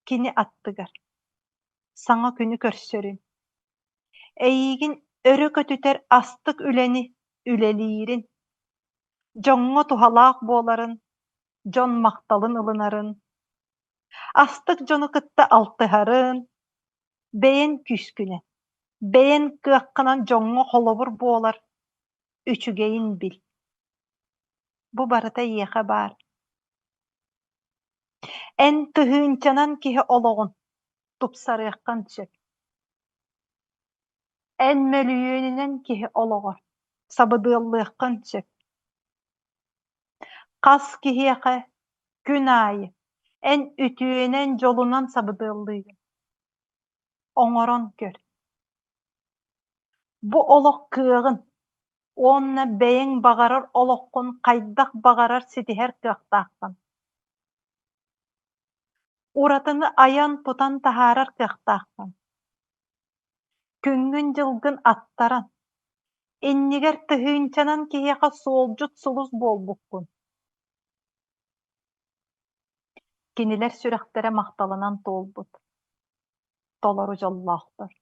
кини аттыгар саҥа күнү көрсөрүн, эйиигин өрө көтүтэр астык үлэни үлэлиирин, дьоҥҥо туһалаах буоларын, дьон махталын ылынарын, астык дьону кытта алтыһарын, бэйэн күүскүнэн, бэйэн кыаххынан дьоҥҥо холобур буолар үчүгэйин бил. Бу барыта эйиэхэ баар. Эн тыһыынчанан киһи олоҕун тупсарыаххын сөп. Эн мөлүйүөнүнэн киһи олоҕор сабыдыаллыаххын сөп. Хас киһиэхэ күн аайы эн үтүөнэн, дьолунан сабыдыаллыыгын. Оҥорон көр. Бу олох кыаҕын уонна бэйэҥ баҕарар олоххун хайдах баҕарар ситиһэр кыахтааххын. Уратыны айан-тутан таһаарар кыахтааххын. Күҥҥүн-дьылгын аттаран, иннигэр тыһыынчанан киһиэхэ суолдьут сулус буолбуккун. Кинилэр сүрэхтэрэ махталынан туолбут, толору дьоллоохтор.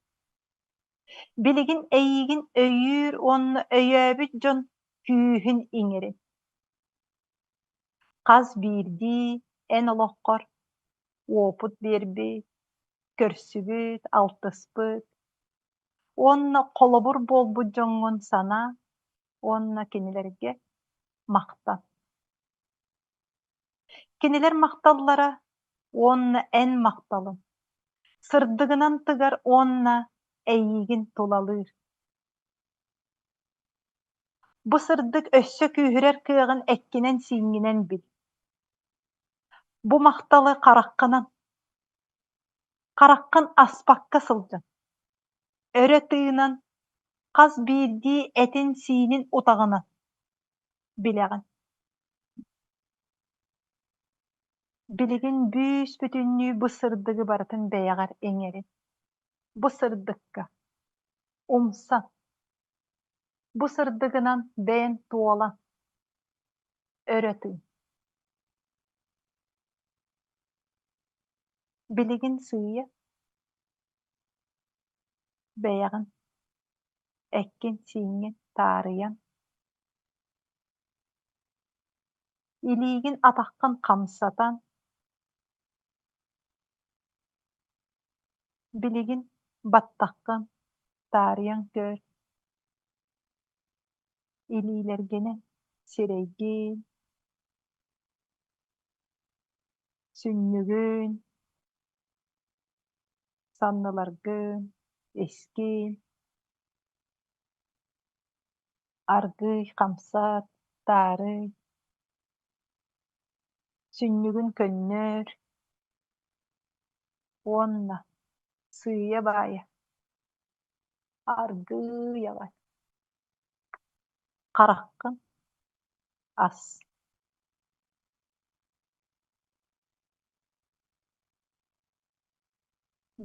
Билигин эйиигин өйүүр уонна өйөөбүт дьон күүһүн иҥэрин. Хас биирдии эн олоххор уопут биэрбит, көрсүбүт, алтыспыт уонна холобур буолбут дьоҥҥун санаа уонна кинилэргэ махтан. Кинилэр махталлара уонна эн махталыҥ сырдыгынан тыгар уонна эйиигин тулалыыр. Бу сырдык өссө күүһүрэр кыаҕын эккинэн-сииҥҥинэн бил. Бу махталы хараххынан, хараххын аспакка сылдьан, өрө тыынан, хас биирдии этин-сиинин утаҕынан билэҕин. Билигин бүүс-бүтүннүү бу сырдыгы барытын бэйэҕэр иҥэрин. Бу сырдыкка умсан, бу сырдыгынан бэйэҥ туолан, өрө тыын. Билигин сыыйа бэйэҕин, эккин-сииҥҥин таарыйан, илиигин атаххын хамсатан, билигин баттаххын таарыйан көр, илиилэргинэн сирэйгин, сүнньүгүн, санныларгын, искин, аргыый хамсат, таарый, сүнньүгүн көннөр уонна сыыйа-баайа аргыый аҕай хараххын ас.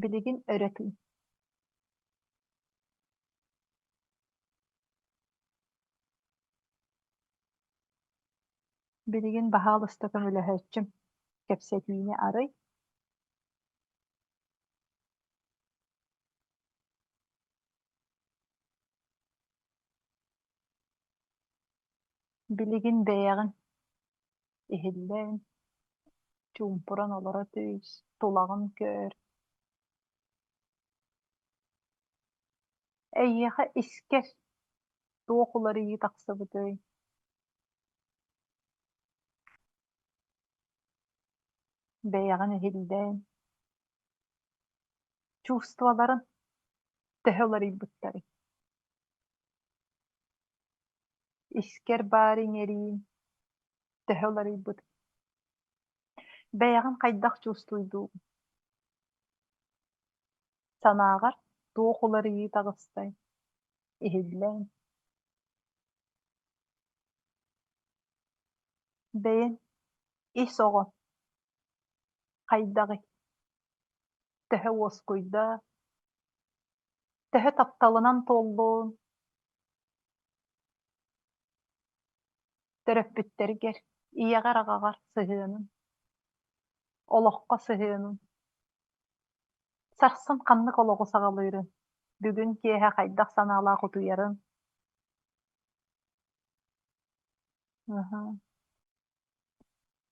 Билигин өрө тыын. Билигин баһаалыста көмөлөһөөччүм, кэпсэтиини арый. Билигин бэйэҕин иһиллэн, чуумпуран олоро түс, тулаҕын көр. Эйиэхэ искэр туох уларыйыы тахсыбытый? Бэйэҕин иһиллээн, чувстволарын төһө уларыйбыттарый? Искэр баар иҥэриин төһө уларыйбыт? Бэйэҕин хайдах чувствуйдуугун? Санааҕар туох уларыйыы таҕыстай? Иһиллээн. Бэйэҥ ис оҕо хайдаҕый? Төһө уоскуйда? Төһө тапталынан туоллуҥ? Төрөппүттэргэр, ийэҕэр-аҕаҕар сыһыанын, олоххо сыһыанын, сарсын ханнык олоҕу саҕалыырын, бүгүн киэһэ хайдах санаалаах утуйарын.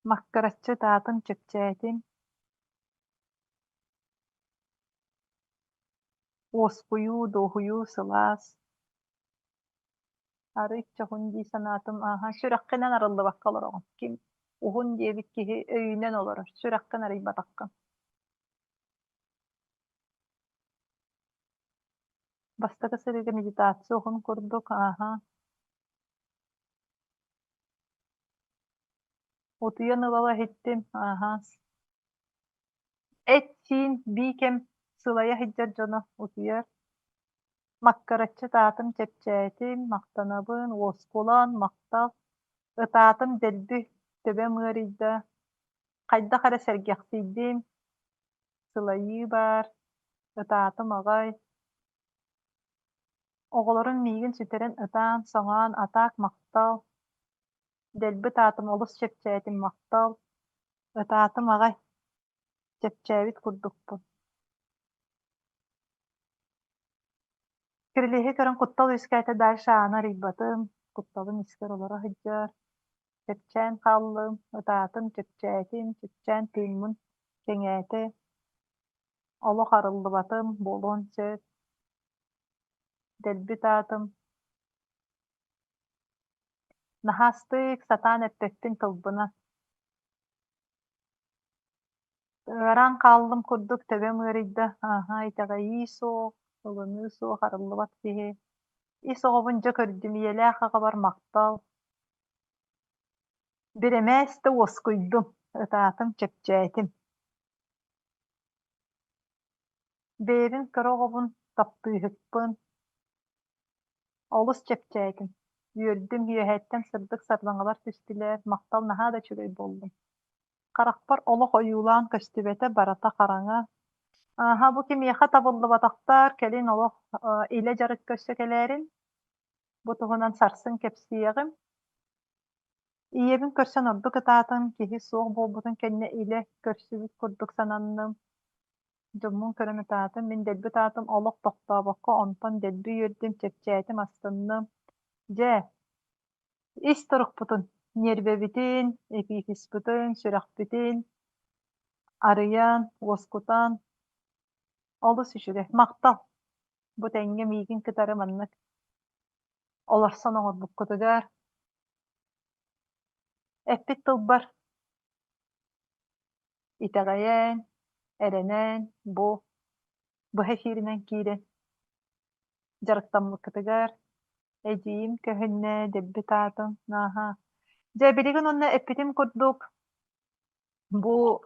Маккыраччы ытаатым, чэпчээтим. Уоскуйуу, дуоһуйуу, сылаас. Арыый чоһун дии санаатым, ааһа, сүрэххинэн арыллыбакка олороҕун. Ким уһун диэбит киһи өйүнэн олорор, сүрэххин арыйбатаххын. Бастакы сырыыга медитация уһун курдук, ааһа. Утуйан ыла-ыла иһиттим, ааһа. Эт-сиин бии кэм сылайа сылдьар дьоно утуйар. Маккыраччы ытаатым, чэпчээтим, махтанабын, уоскулан, махтал. Ытаатым дэлби, төбөм ыарыйда, хайдах эрэ сэргэхсийдим, сылайыы баар, ытаатым аҕай. Оҕолорум миигин сүтэрэн ытаан, соҥоон, атаак махтал, дэлби ытаатым, олус чэпчээтим, махтал, ытаатым аҕай, чэпчээбит курдукпун. Кирилиэһи көрөн куттал үөскээтэ дальше ааны арыйбатым, кутталым искэр олоро сылдьар. Чэпчээн хааллым, ытаатым, чэпчээтим, чэпчээн тыыммын кэҥээтэ. Олох арыллыбатым, буолуон сөп. Дэлби ытаатым. Наһаастык сатаан эппэппин тылбынан. Ыараан хааллым курдук төбөм ыарыйда, ааһа итэҕэйии суох, ылыныы суох, арыллыбат киһи. Ис оҕобун дьэ көрдүм, ийэлээх аҕабар махтал. Бирэмээс да уоскуйдум, ытаатым, чэпчээтим. Бэйэбин кыра оҕобун таптыыһыкпын, олус чэпчээтим, үөрдүм, үөһэттэн сырдык сардаҥалар түстүлэр, махтал наһаа да үчүгэй буоллум. Харахпар олох ойуулаан көстүбэтэ, барыта хараҥа. Ааһа, бу кимиэхэ табыллыбатахтар, кэлин олох илэ дьарык көрсө кэлээрин. Бу туһунан сарсын кэпсиэҕим. Ийэбин көрсөн ордук ытаатым, киһи суох буолбутун кэннэ илэ көрсүбүт курдук сананным. Дьоммун көрөн ытаатым, мин дэлби ытаатым, олох тохтообокко онтон дэлби үөрдүм, чэпчээтим, астынным. Дьэ, ис турукпутун, ньиэрбэбитин, эпифизпытын, сүрэхпитин арыйан, уоскутан олус үчүгэй. Махтал! Бу тэҥҥэ миигин кытары маннык олорсон оҥорбуккутугар эппит тылбар итэҕэйэн, эрэнэн бу быһа эфиринэн киирэн дьарыктаммыккытыгар эдьиийим көһүннэ, дэлби таатым, ааһа. Дьэ, билигин уонна эппитим курдук бу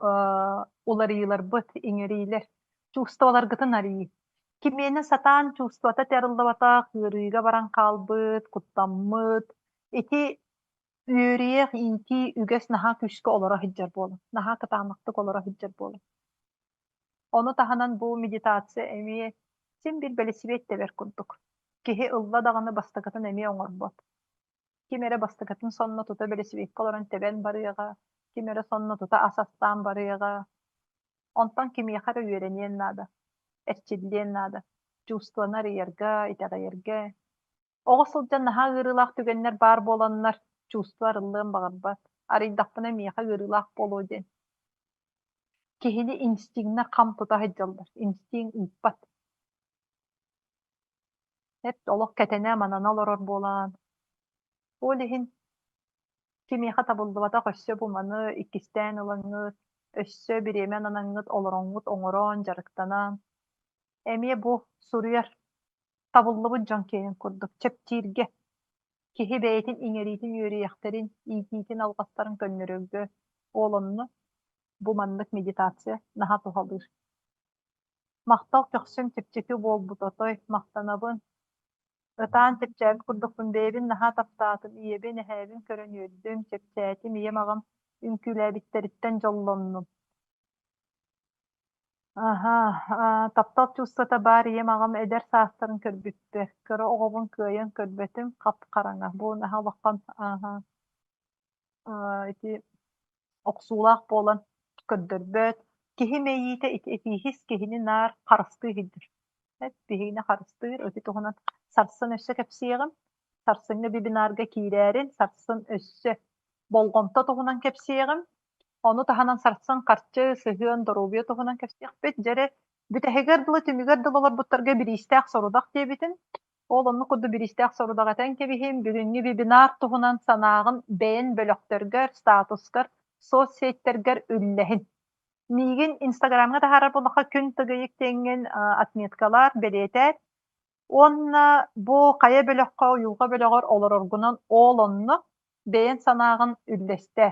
уларыйыыларбыт, иҥэриилэр чувстволаргытын арыйыы. Кимиэнэ сатаан чувствота арыллыбатах, ыарыыга баран хаалбыт, куттаммыт. Ити үөрүйэх, иитии, үгэс наһаа күүскэ олоро сылдьар буолан, наһаа кытаанахтык олоро сылдьар буолан. Ону таһынан бу медитация эмиэ син биир бэлисипиэт тэбэр курдук. Киһи ылла даҕаны бастакытын эмиэ оҥорбот. Ким эрэ бастакытын сонно тута бэлисипиэккэ олорон тэбэн барыаҕа, ким эрэ сонно тута ас астаан барыаҕа. Онтон кимиэхэ эрэ үөрэниэн наада, эрчиллиэн наада. Чувствоны арыйарга, итэҕэйэргэ. Оҕо сылдьан наһаа ыарыылаах түгэннэр баар буоланнар, чувство арыллыан баҕарбат. Арыйдахпына миэхэ ыарыылаах буолуо диэн. Киһини инстиҥнэр хам тута сылдьаллар, инстинкт ыыппат. Эт олох кэтэнэ-манана олорор буолан, ол иһин кимиэхэ табыллыбатах өссө бу маны иккистээн ылаҥҥыт, өссө бириэмэ ананаҥҥыт олороҥҥут оҥорон, дьарыктанан, эмиэ бу суруйар табыллыбыт дьон киэнин курдук чэпчииргэ, киһи бэйэтин иҥэриитин үөрүйэхтэрин, иитиитин алҕастарын көннөрөргө ол онно бу маннык медитация наһаа туһалыыр. Махтал көхсүм чэпчэки буолбут отой, махтанабын. Ытаан чэпчээбит курдукпун бэйэбин наһаа таптаатым, ийэбин, эһээбин көрөн үөрдүм, чэпчээтим, ийэм аҕам үҥкүүлээбиттэриттэн дьоллоннум. Аһаа, таптал чувствота баар ийэм аҕам эдэр саастарын көрбүттэр. Кыра оҕобун кыайан көрбөтүм, хап-хараҥа. Бу наһаа улахан ааһа ити охсуулаах буолан көрдөрбөт. Киһи мэйиитэ ити этииһис киһини наар харыстыы сылдьар. Биһигини харыстыыр, ити туһунан сарсын өссө кэпсиэҕим. Сарсыҥҥы вебинарга киирээрин, сарсын өссө болҕомто туһунан кэпсиэҕим. Ону таһынан сарсын харчы, сыһыан, доруобуйа туһунан кэпсиэхпит. Дьэ бүтэһигэр дылы, түмүгэр дылы олорбуттарга бириистээх сорудах диэбитим. Ол оннук курдук бириистээх сорудах этэн кэбиһим. Бүгүҥҥү вебинар туһунан санааҕын бэйэн бөлөхтөргөр, статускар, соцсеттэргэр үллэһин. Миигин Инстаграмҥа таһаарар буоллахха күн тыгыйык диэҥҥин отметкалаар, бэлиэтээр. Уонна бу хайа бөлөххө, уйулҕа бөлөҕөр олороргунан ол онно бэйэн санааҕын үллэстээ.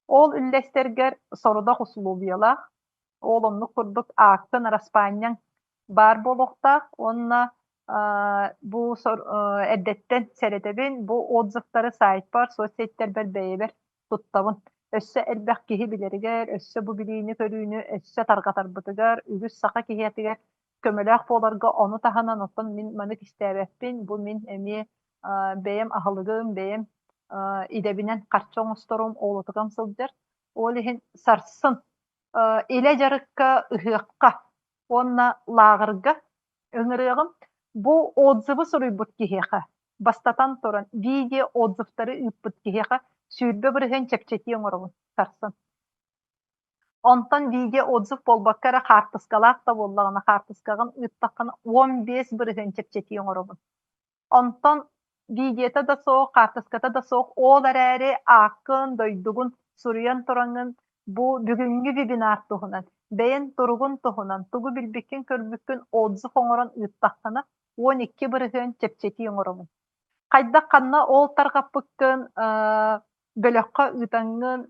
Ол үллэстэргэр сорудах усулуобуйалаах, ол оннук курдук ааккын, араспаанньаҥ баар буолуохтаах уонна бу эрдэттэн сэрэтэбин, бу отзывтары сайтпар, соцсеттэрбэр бэйэбэр туттабын. Өссө элбэх киһи билэригэр, өссө бу билиини-көрүүнү өссө тарҕатарбытыгар, үгүс саха киһиэтигэр көмөлөөх буоларга ону таһынан оттон мин маны кистээбэппин, бу мин эмиэ бэйэм аһылыгым, бэйэм идэбинэн харчы оҥосторум, оолотугам сылдьар. Ол иһин сарсын илэ дьарыкка, ыһыахха уонна лааҕырга ыҥырыаҕым. Бу отзывы суруйбут киһиэхэ, бастатан туран, видео отзывтары ыыппыт киһиэхэ 20% чэпчэтии оҥоробун сарсын. Онтон видео отзыв буолбакка эрэ хаартыскалаах да буоллаҕына, хаартыскаҕын ыыттаххына 15% чэпчэтии оҥоробун. Онтон видеота да суох, хаартыската да суох, ол эрээри ааккын, дойдугун суруйан тураҥҥын бу бүгүҥҥү вебинар туһунан, бэйэҥ туругун туһунан, тугу билбиккин-көрбүккүн отзыв оҥорон ыыттаххына, 12% чэпчэтии оҥоробун. Хайдах ханна ол тарҕаппыккын бөлөххө ыытаҥҥын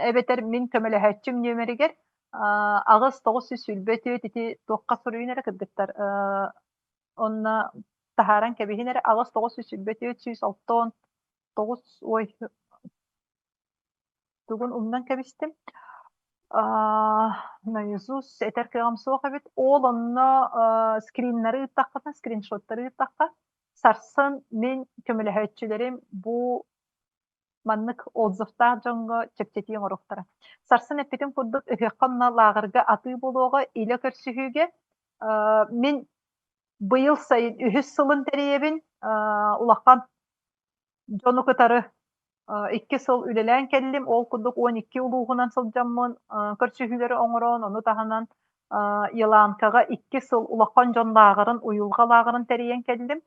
эбэтэр мин көмөлөһөөччүм нүөмэригэр 8 924 ити туохха суруйун эрэ кыргыттар онно таһааран кэбиһин эрэ 8 924 169 ой тугун умнан кэбистим наизусть этэр кыаҕым суох эбит ол онно скриннары ыыттаххытына скриншоттары ыыттахха сарсын мин көмөлөһөөччүлэрим бу. Маннык отзывтаах дьоҥҥо чэпчэтии оҥоруохтара. Сарсын эппитим курдук, ыһыахха онно лааҕырга атыы буолуоҕа, илэ көрсүһүүгэ. Мин быйыл сайын үһүс сылын тэрийэбин. Улахан дьону кытары 2 сыл үлэлээн кэллим. Ол курдук 12 улууһунан сылдьаммын көрсүһүүлэри оҥорон, ону таһынан Еланкаҕа 2 сыл улахан дьон лааҕырын, уйулҕа лааҕырын тэрийэн кэллим.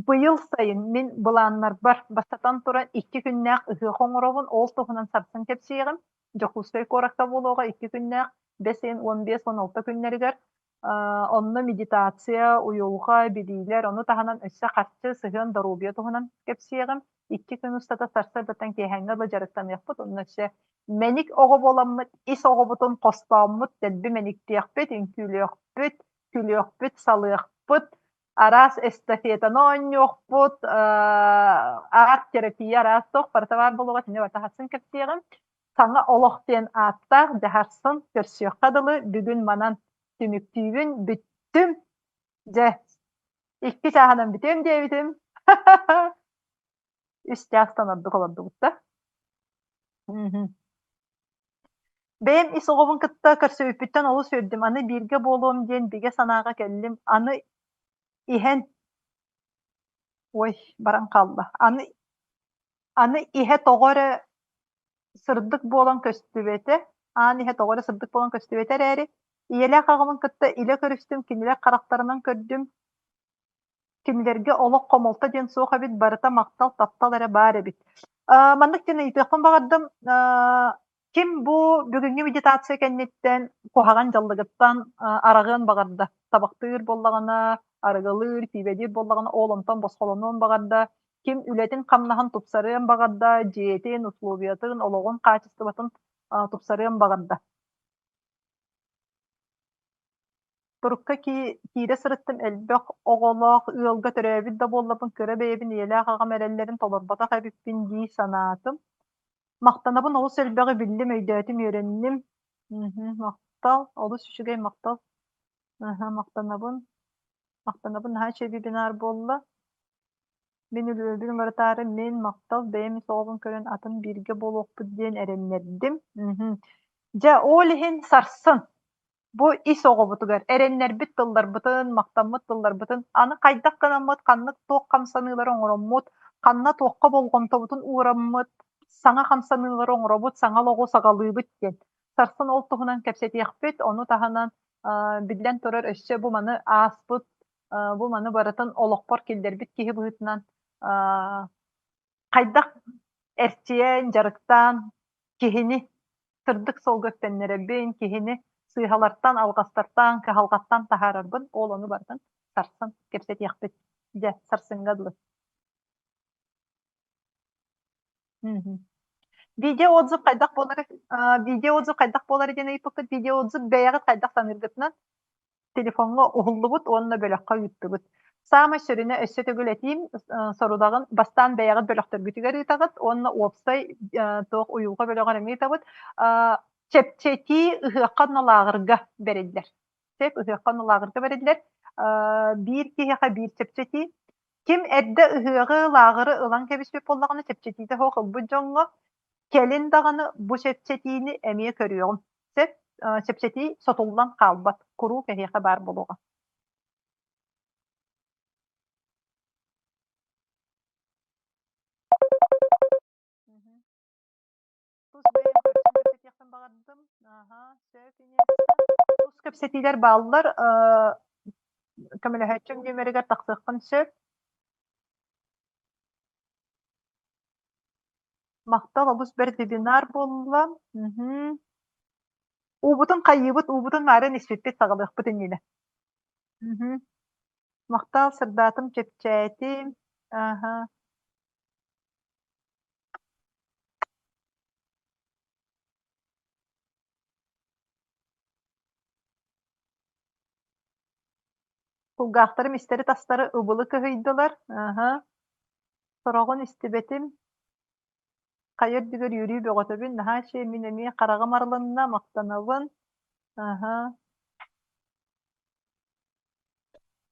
Быйыл сайын мин былааннарбар бастатан туран 2 күннээх ыһыах оҥоробун, ол туһунан сарсын кэпсиэҕим. Дьокуускай куоракка буолуоҕа 2 күннээх бэс ыйын 15-16 күннэригэр Онно медитация, уйулҕа, билиилэр, ону таһынан өссө харчы, сыһыан, доруобуйа туһунан кэпсиэҕим. 2 күн устата сарсыардаттан киэһээҥҥэ дылы дьарыктаныахпыт. Онно өссө мэник оҕо буоламмыт, ис оҕобутун хостооммут, дэлби мэниктиэхпит, үҥкүүлүөхпүт, күлүөхпүт, салыахпыт, араас эстафетаны оонньуохпут, арт-терапия араас туох барыта баар буолуоҕа, итини барыта хассын кэпсиэҕим. Саҥа олох диэн ааттаах дьаһарсын көрсүөххэ дылы бүгүн манан түмүктүүбүн бүттүм. Дьэ, 2 чааһынан бүтүөм диэбитим. Үс чаастан ордук олордубут да. Бэйэм ис оҕобун кытта көрсүбүппүттэн олус үөрдүм. Аны бииргэ буолуом диэн бигэ санааҕа кэллим. Аны иһэн ой, баран хаалла. Аны аны иһэ тоҕо эрэ сырдык буолан көстүбэтэ, аан иһэ тоҕо эрэ сырдык буолан көстүбэтэ эрээри, ийэлээх аҕабын кытта илэ көрүстүм, кинилэр харахтарынан көрдүм. Кинилэргэ олох хомолто диэн суох эбит, барыта махтал, таптал эрэ баар эбит. Маннык диэн ыйытыахпын баҕардым. Ким бу бүгүҥҥү медитация кэнниттэн куһаҕан дьаллыгыттан араҕыан баҕарда? Табахтыыр буоллаҕына, арыгылыыр, пиибэлиир буоллаҕына, ол онтон босхолонуон баҕарда. Ким үлэтин-хамнаһын тупсарыан баҕарда, дьиэтин, условиятын, олоҕун хаачыстыбатын тупсарыан баҕарда. Турукка киирэ сырыттым элбэх оҕолоох ыалга төрөөбүт да буолларбын кыра бэйэбин ийэлээх аҕам эрэллэрин толорботох эбиппин дии санаатым. Махтанабын олус элбэҕи биллим, өйдөөтүм, үөрэнним. Мгм, махтал, олус үчүгэй махтал. Аһа, махтанабын. Махтанабын, наһаа үчүгэй вебинар буолла. Мин үлүбүн уларытаары мин махтал бэйэм ис оҕобун көрөн атын бииргэ буолуохпут диэн эрэннэрдим. Мгм. Дьэ, ол иһин сарсын Бу ис оҕобутугар эрэннэрбит тылларбытын, махтаммыт тылларбытын аны хайдах гынаммыт, ханнык туох хамсаныылары оҥороммут, ханна туохха болҕомтобутун уураммыт, саҥа хамсаныылары оҥоробут, саҥа олоҕу саҕалыыбыт диэн. Сарсын ол туһунан кэпсэтиэхпит, ону таһынан биллэн турар өссө бу маны ааспыт, бу маны барытын олохпор киллэрбит киһи быһыытынан хайдах эрчийэн, дьарыктаан киһини сырдык суолга үктэннэрэбин, киһини сыыһалартан, алҕастартан, кыһалҕаттан таһаарарбын, ол ону барытын сарсын кэпсэтиэхпит. Дьэ, сарсыҥҥа дылы. Видеоотзыв хайдах буолар видеоотзыв хайдах буолар диэн ыйыппыккыт видеоотзыв бэйэҕит хайдах саныыргытынан телефоҥҥа уһуллубут уонна бөлөххө ыыттыбыт. Саамай сүрүнэ өссө төгүл этиим сорудаҕын бастаан бэйэҕит бөлөхтөргүтүгэр ыытаҕыт уонна уопсай туох уйулҕа бөлөҕөр эмиэ ыытабыт. Чэпчэтии ыһыахха уонна лааҕырга бэриллэр. Сөп ыһыахха уонна лааҕырга бэриллэр. Биир киһиэхэ биир чэпчэтии. Ким эрдэ ыһыаҕы, лааҕыры ылан кэбиспит буоллаҕына чэпчэтиитэ суох ылбыт дьоҥҥо кэлин даҕаны бу чэпчэтиини эмиэ көрүөҕүм. Сөп, чэпчэтии сотуллан хаалбат, куруук эһиэхэ баар буолуоҕа. Тус бэйэм көрсөн кэпсэтиэхпин баҕардым. Аһа, сөп Инесса. Тус кэпсэтиилэр бааллар. Көмөлөһөөччүм нүөмэригэр тахсыаххын сөп. Махтал, олус бэрт вебинар буолла. Мгм. Уубутун хайыыбыт, уубутун маарын испиппит саҕалыахпыт иннинэ. Мгм. Махтал, сырдаатым, чэпчээтим. Аһа. Кулгаахтарым истэри-тастары ыбылы кыһыйдылар. Аһа. Сороҕун истибэтим. Хайа үрдүгэр үөрүү бөҕөтөбүн. Наһаа үчүгэй мин эмиэ хараҕым арылынна, махтанабын. Аһа.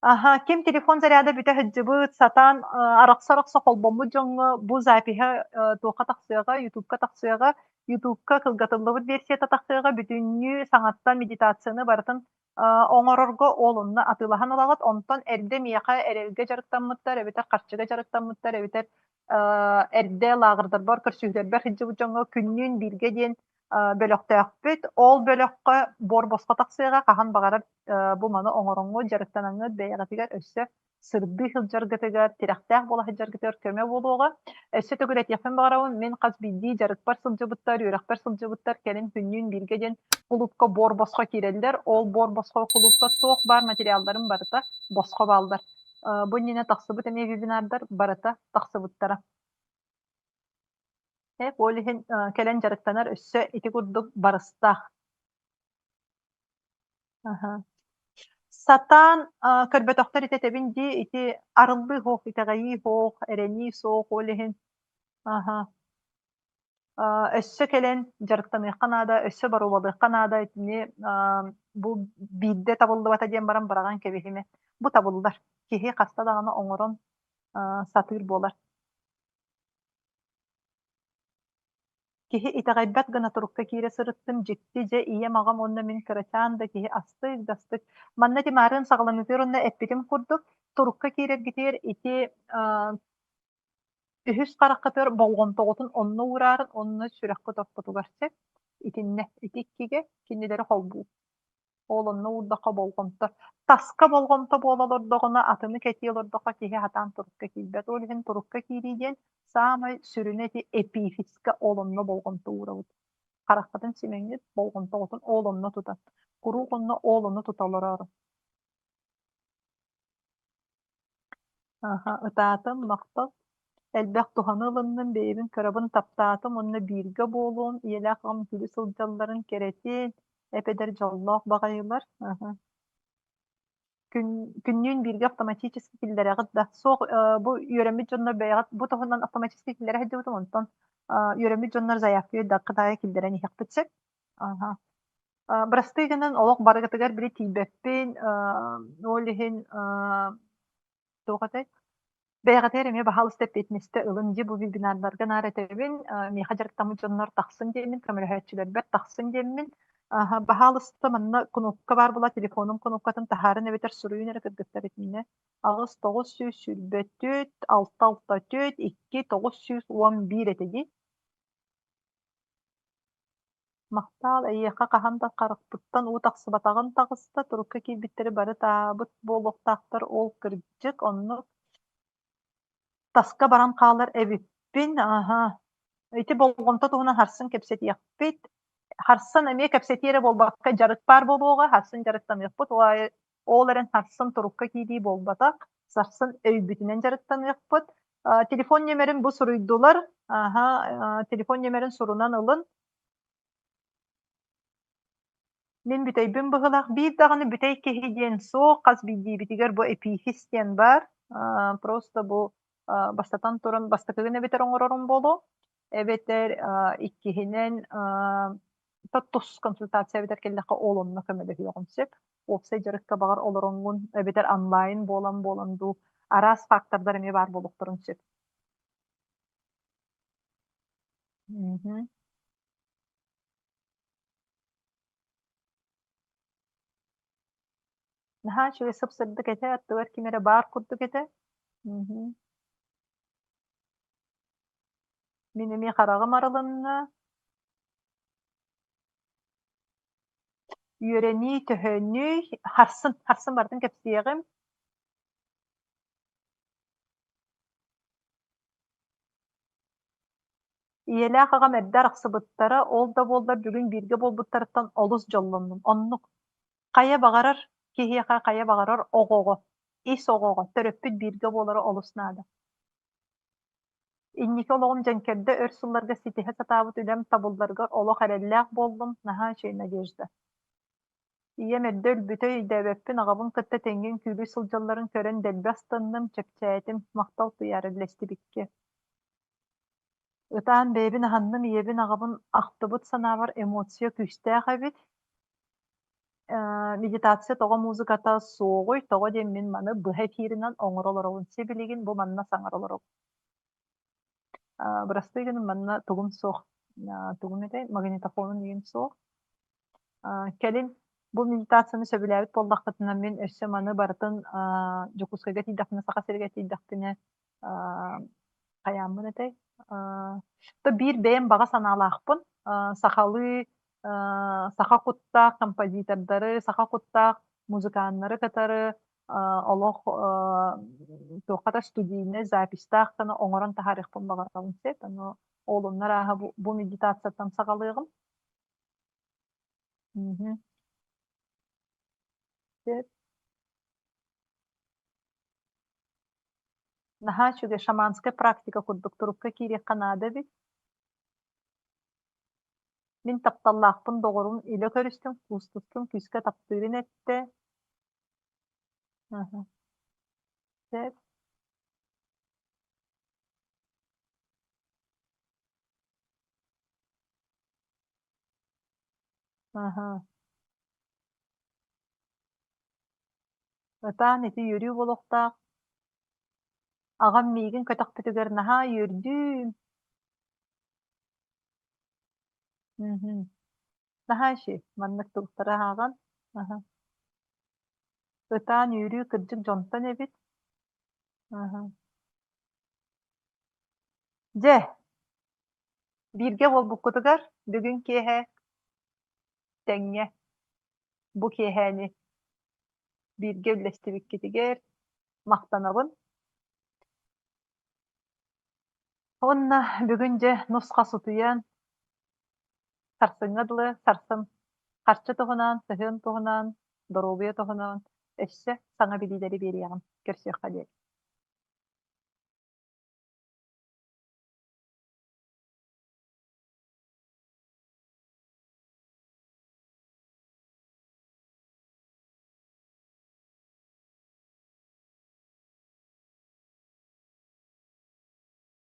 Аһа, ким телефон заряда бүтэ сылдьыбыт, сатаан арахса-арахса холбоммут дьоҥҥо бу запиһа туохха тахсыаҕа, Ютубка тахсыаҕа, Ютубка кылгатыллыбыт версията тахсыаҕа, бүтүннүү саҥаттан медитацияны барытын оҥорорго ол онно атыылаһан ылаҕыт. Онтон эрдэ миэхэ эрэлгэ дьарыктаммыттар эбэтэр харчыга дьарыктаммыттар эбэтэр эрдэ лааҕырдарбар көрсүһүүлэрбэр сылдьыбыт дьоҥҥо күннүүн бииргэ диэн бөлөхтөөхпүт. Ол бөлөххө буор босхо тахсыаҕа, хаһан баҕарар бу маны оҥороҥҥут, дьарыктанаҥҥыт бэйэҕитигэр өссө сырдыы сылдьаргытыгар, тирэхтээх буола сылдьаргытыгар көмө буолуоҕа. Өссө төгүл этиэхпин баҕарабын, мин хас биирдии дьарыкпар сылдьыбыттар, үөрэхпэр сылдьыбыттар кэлин күннүүн бииргэ диэн кулуупка буор босхо киирэллэр. Ол буор босхо кулуупка туох баар материалларым барыта босхо бааллар. Бу иннинэ тахсыбыт эмиэ вебинардар барыта тахсыбыттара. Ол иһин кэлэн дьарыктанар өссө ити курдук барыстаах. Аһа. Сатаан көрбөтөхтөр итэтэбин дии, ити арыллыы суох, итэҕэйии суох, эрэнии суох, ол иһин аһа өссө кэлэн дьарыктаныахха наада, өссө боруобалыахха наада, итини бу биирдэ табыллыбата диэн баран быраҕан кэбиһимэ. Бу табыллар. Киһи хаста даҕаны оҥорон сатыыр буолар. Киһи итэҕэйбэт гына турукка киирэ сырыттым, дьикти дьэ ийэм, аҕам уонна мин кырачаан да киһи астык да астык. Манна ити маарыын саҕаланыытыгар уонна эппитим курдук, турукка киирэргитигэр ити үһүс хараххытыгар болҕомтоҕутун онно уураарын уонна сүрэххит ортотугар сөп. Итиннэ, ити иккигэ кинилэри холбуу. Ол онно уурдахха болҕомто. Таска болҕомто буола олордоҕуна, атыны кэтии олордоххо киһи сатаан турукка киирбэт. Ол иһин турукка киирии диэн саамай сүрүнэ ити эпифизка ол онно болҕомто уурабыт. Хараххытын симэҥҥит, болҕомтоҕутун ол онно тутан. Куруук онно ол онно тута олороору. Аха, ытаатым, махтал. Элбэх туһаны ылынным, бэйэбин кырабын таптаатым уонна бииргэ буолуом, ийэлээх аҕам күлэ сылдьалларын кэрэтин, эп-эдэр дьоллоох баҕайылар. Аха. Күн, күннүүн бииргэ автоматически киллэрэҕит да? Суох, э, бу үөрэммит дьоннор бэйэҕит бу туһунан автоматически киллэрэ сылдьыбытым, онтон э, үөрэммит дьоннор заявка ыйдаххыт аайы киллэрэн иһиэхпит сөп. Аха. Бырастыы гынан олох барыгытыгар били тиийбэппин, ол иһин туох этэй, бэйэҕитигэр эмиэ баһаалыста эппиэтинэстэ ылын дии бу вебинардарга наар этэбин, миэхэ дьарыктаммыт дьоннор тахсын диэммин, көмөлөһөөччүлэрбэр тахсын диэммин, баһаалыста манна кунуопка баар була телефонум кунуопкатын таһаарын эбэтэр суруйун эрэ кыргыттар итиннэ 8 924 6 6 4 2 911 этэ дии. Махтаал, эйиэхэ хаһан да харахпыттан уу тахсыбатаҕын таҕыста, турукка киирбиттэри бары таабыт буолуохтаахтар, ол кырдьык, оннук таска баран хаалар эбиппин, аһа. Ити болҕомто туһунан харсын кэпсэтиэхпит. Харсан эмиэ кэпсэтии эрэ буолбакка дьарык баар буолуоҕа, харсын дьарыктаныахпыт, ол аайы ол эрэн харсын турукка киирии буолбатах, сарсын өйбүтүнэн дьарыктаныахпыт. Телефон нүөмэрин бу суруйдулар, аһа, телефон нүөмэрин сурунан ылын. Мин бүтэйбин быһыылаах биир даҕаны бүтэй киһи диэн суох, хас биирдиибитигэр бу эпиифис диэн баар. Просто бу бастатан туран бастакыгын эбэтэр оҥорорум буолуо, эбэтэр иккиһинэн тус консультация эбэтэр кэллэххэ ол онно көмөлөһүөҕүм сөп. Уопсай дьарыкка баҕар олороҥҥун эбэтэр онлайн буолан буолан дуу араас фактордар эмиэ баар буолуохтарын сөп. Мгм. Наһаа үчүгэй сып-сырдык этэ, аттыбар ким эрэ баар курдук этэ. Мгм. Мин эмиэ хараҕым арылынна. Үөрэнии төһөнүй? Харсын, харсын барытын кэпсиэҕим. Ийэлээх аҕам эрдэ арахсыбыттара, ол да буоллар бүгүн бииргэ буолбуттарыттан олус дьоллоннум. Оннук. Хайа баҕарар киһиэхэ, хайа баҕарар оҕоҕо, ис оҕоҕо төрөппүт бииргэ буолара олус наада. Инники олоҕум дьэҥкэрдэ өр сылларга ситиһэ сатаабыт үлэм табылларыгар олох эрэллээх буоллум, наһаа үчүгэй Надежда. Ийэм эрдэ өлбүтэ өйдөөбөппүн, аҕабын кытта тэҥҥэ үҥкүүлүү сылдьалларын көрөн дэлби астынным, чэпчээтим, махтал Туйаара үллэстибиккэ. Ытаан бэйэбин аһынным, ийэбин, аҕабын ахтыбыт санаабар эмоция күүстээх эбит. Медитация тоҕо музыката суоҕуй? Тоҕо диэн мин маны быһа эфиринэн оҥоро олоробун. Сибилигин бу манна саҥара олоробун. Бырастыы гынан манна тугум суох. Тугум этэй? Магнитофонум игин суох. Кэлин бу медитацияны сөбүлээбит буоллаххытына мин өссө маны барытын Дьокуускайга тиийдэхпинэ, Саха сиригэр тиийдэхпинэ хайааммын этэй? То биир бэйэм баҕа санаалаахпын. Сахалыы саха куттаах композитордары, саха куттаах музыканнары кытары олох туохха да студийнай записьтаах гына оҥорон таһаарыахпын баҕарабын сөп. Ону олуннар ааһа бу медитацияттан саҕалыаҕым. Мгм. Сөп. Наһаа үчүгэй шаманскай практика курдук турукка киириэххэ наада эбит. Мин тапталлаахпын доҕорум илэ көрүстүм, куустустум, күүскэ таптыырын эттэ. Аһа. Сөп. Аһа. Ытаан ити үөрүү буолуохтаах. Аҕам миигин көтөхпүтүгэр наһаа үөрдүүм. Мгм. Наһаа үчүгэй, маннык туруктары ааҕан. Аһа. Ытаан үөрүү кырдьык дьонтон эбит. Аһа. Дьэ, бииргэ буолбуккутугар бүгүн киэһэ тэҥҥэ бу киэһээни бииргэ үллэстибиккитигэр махтанабын. Уонна бүгүн дьэ нус-хас утуйан, сарсыҥҥа дылы сарсын харчы туһунан, сыһыан туһунан, доруобуйа туһунан өссө саҥа билиилэри биэриэҕим. Көрсүөххэ диэри.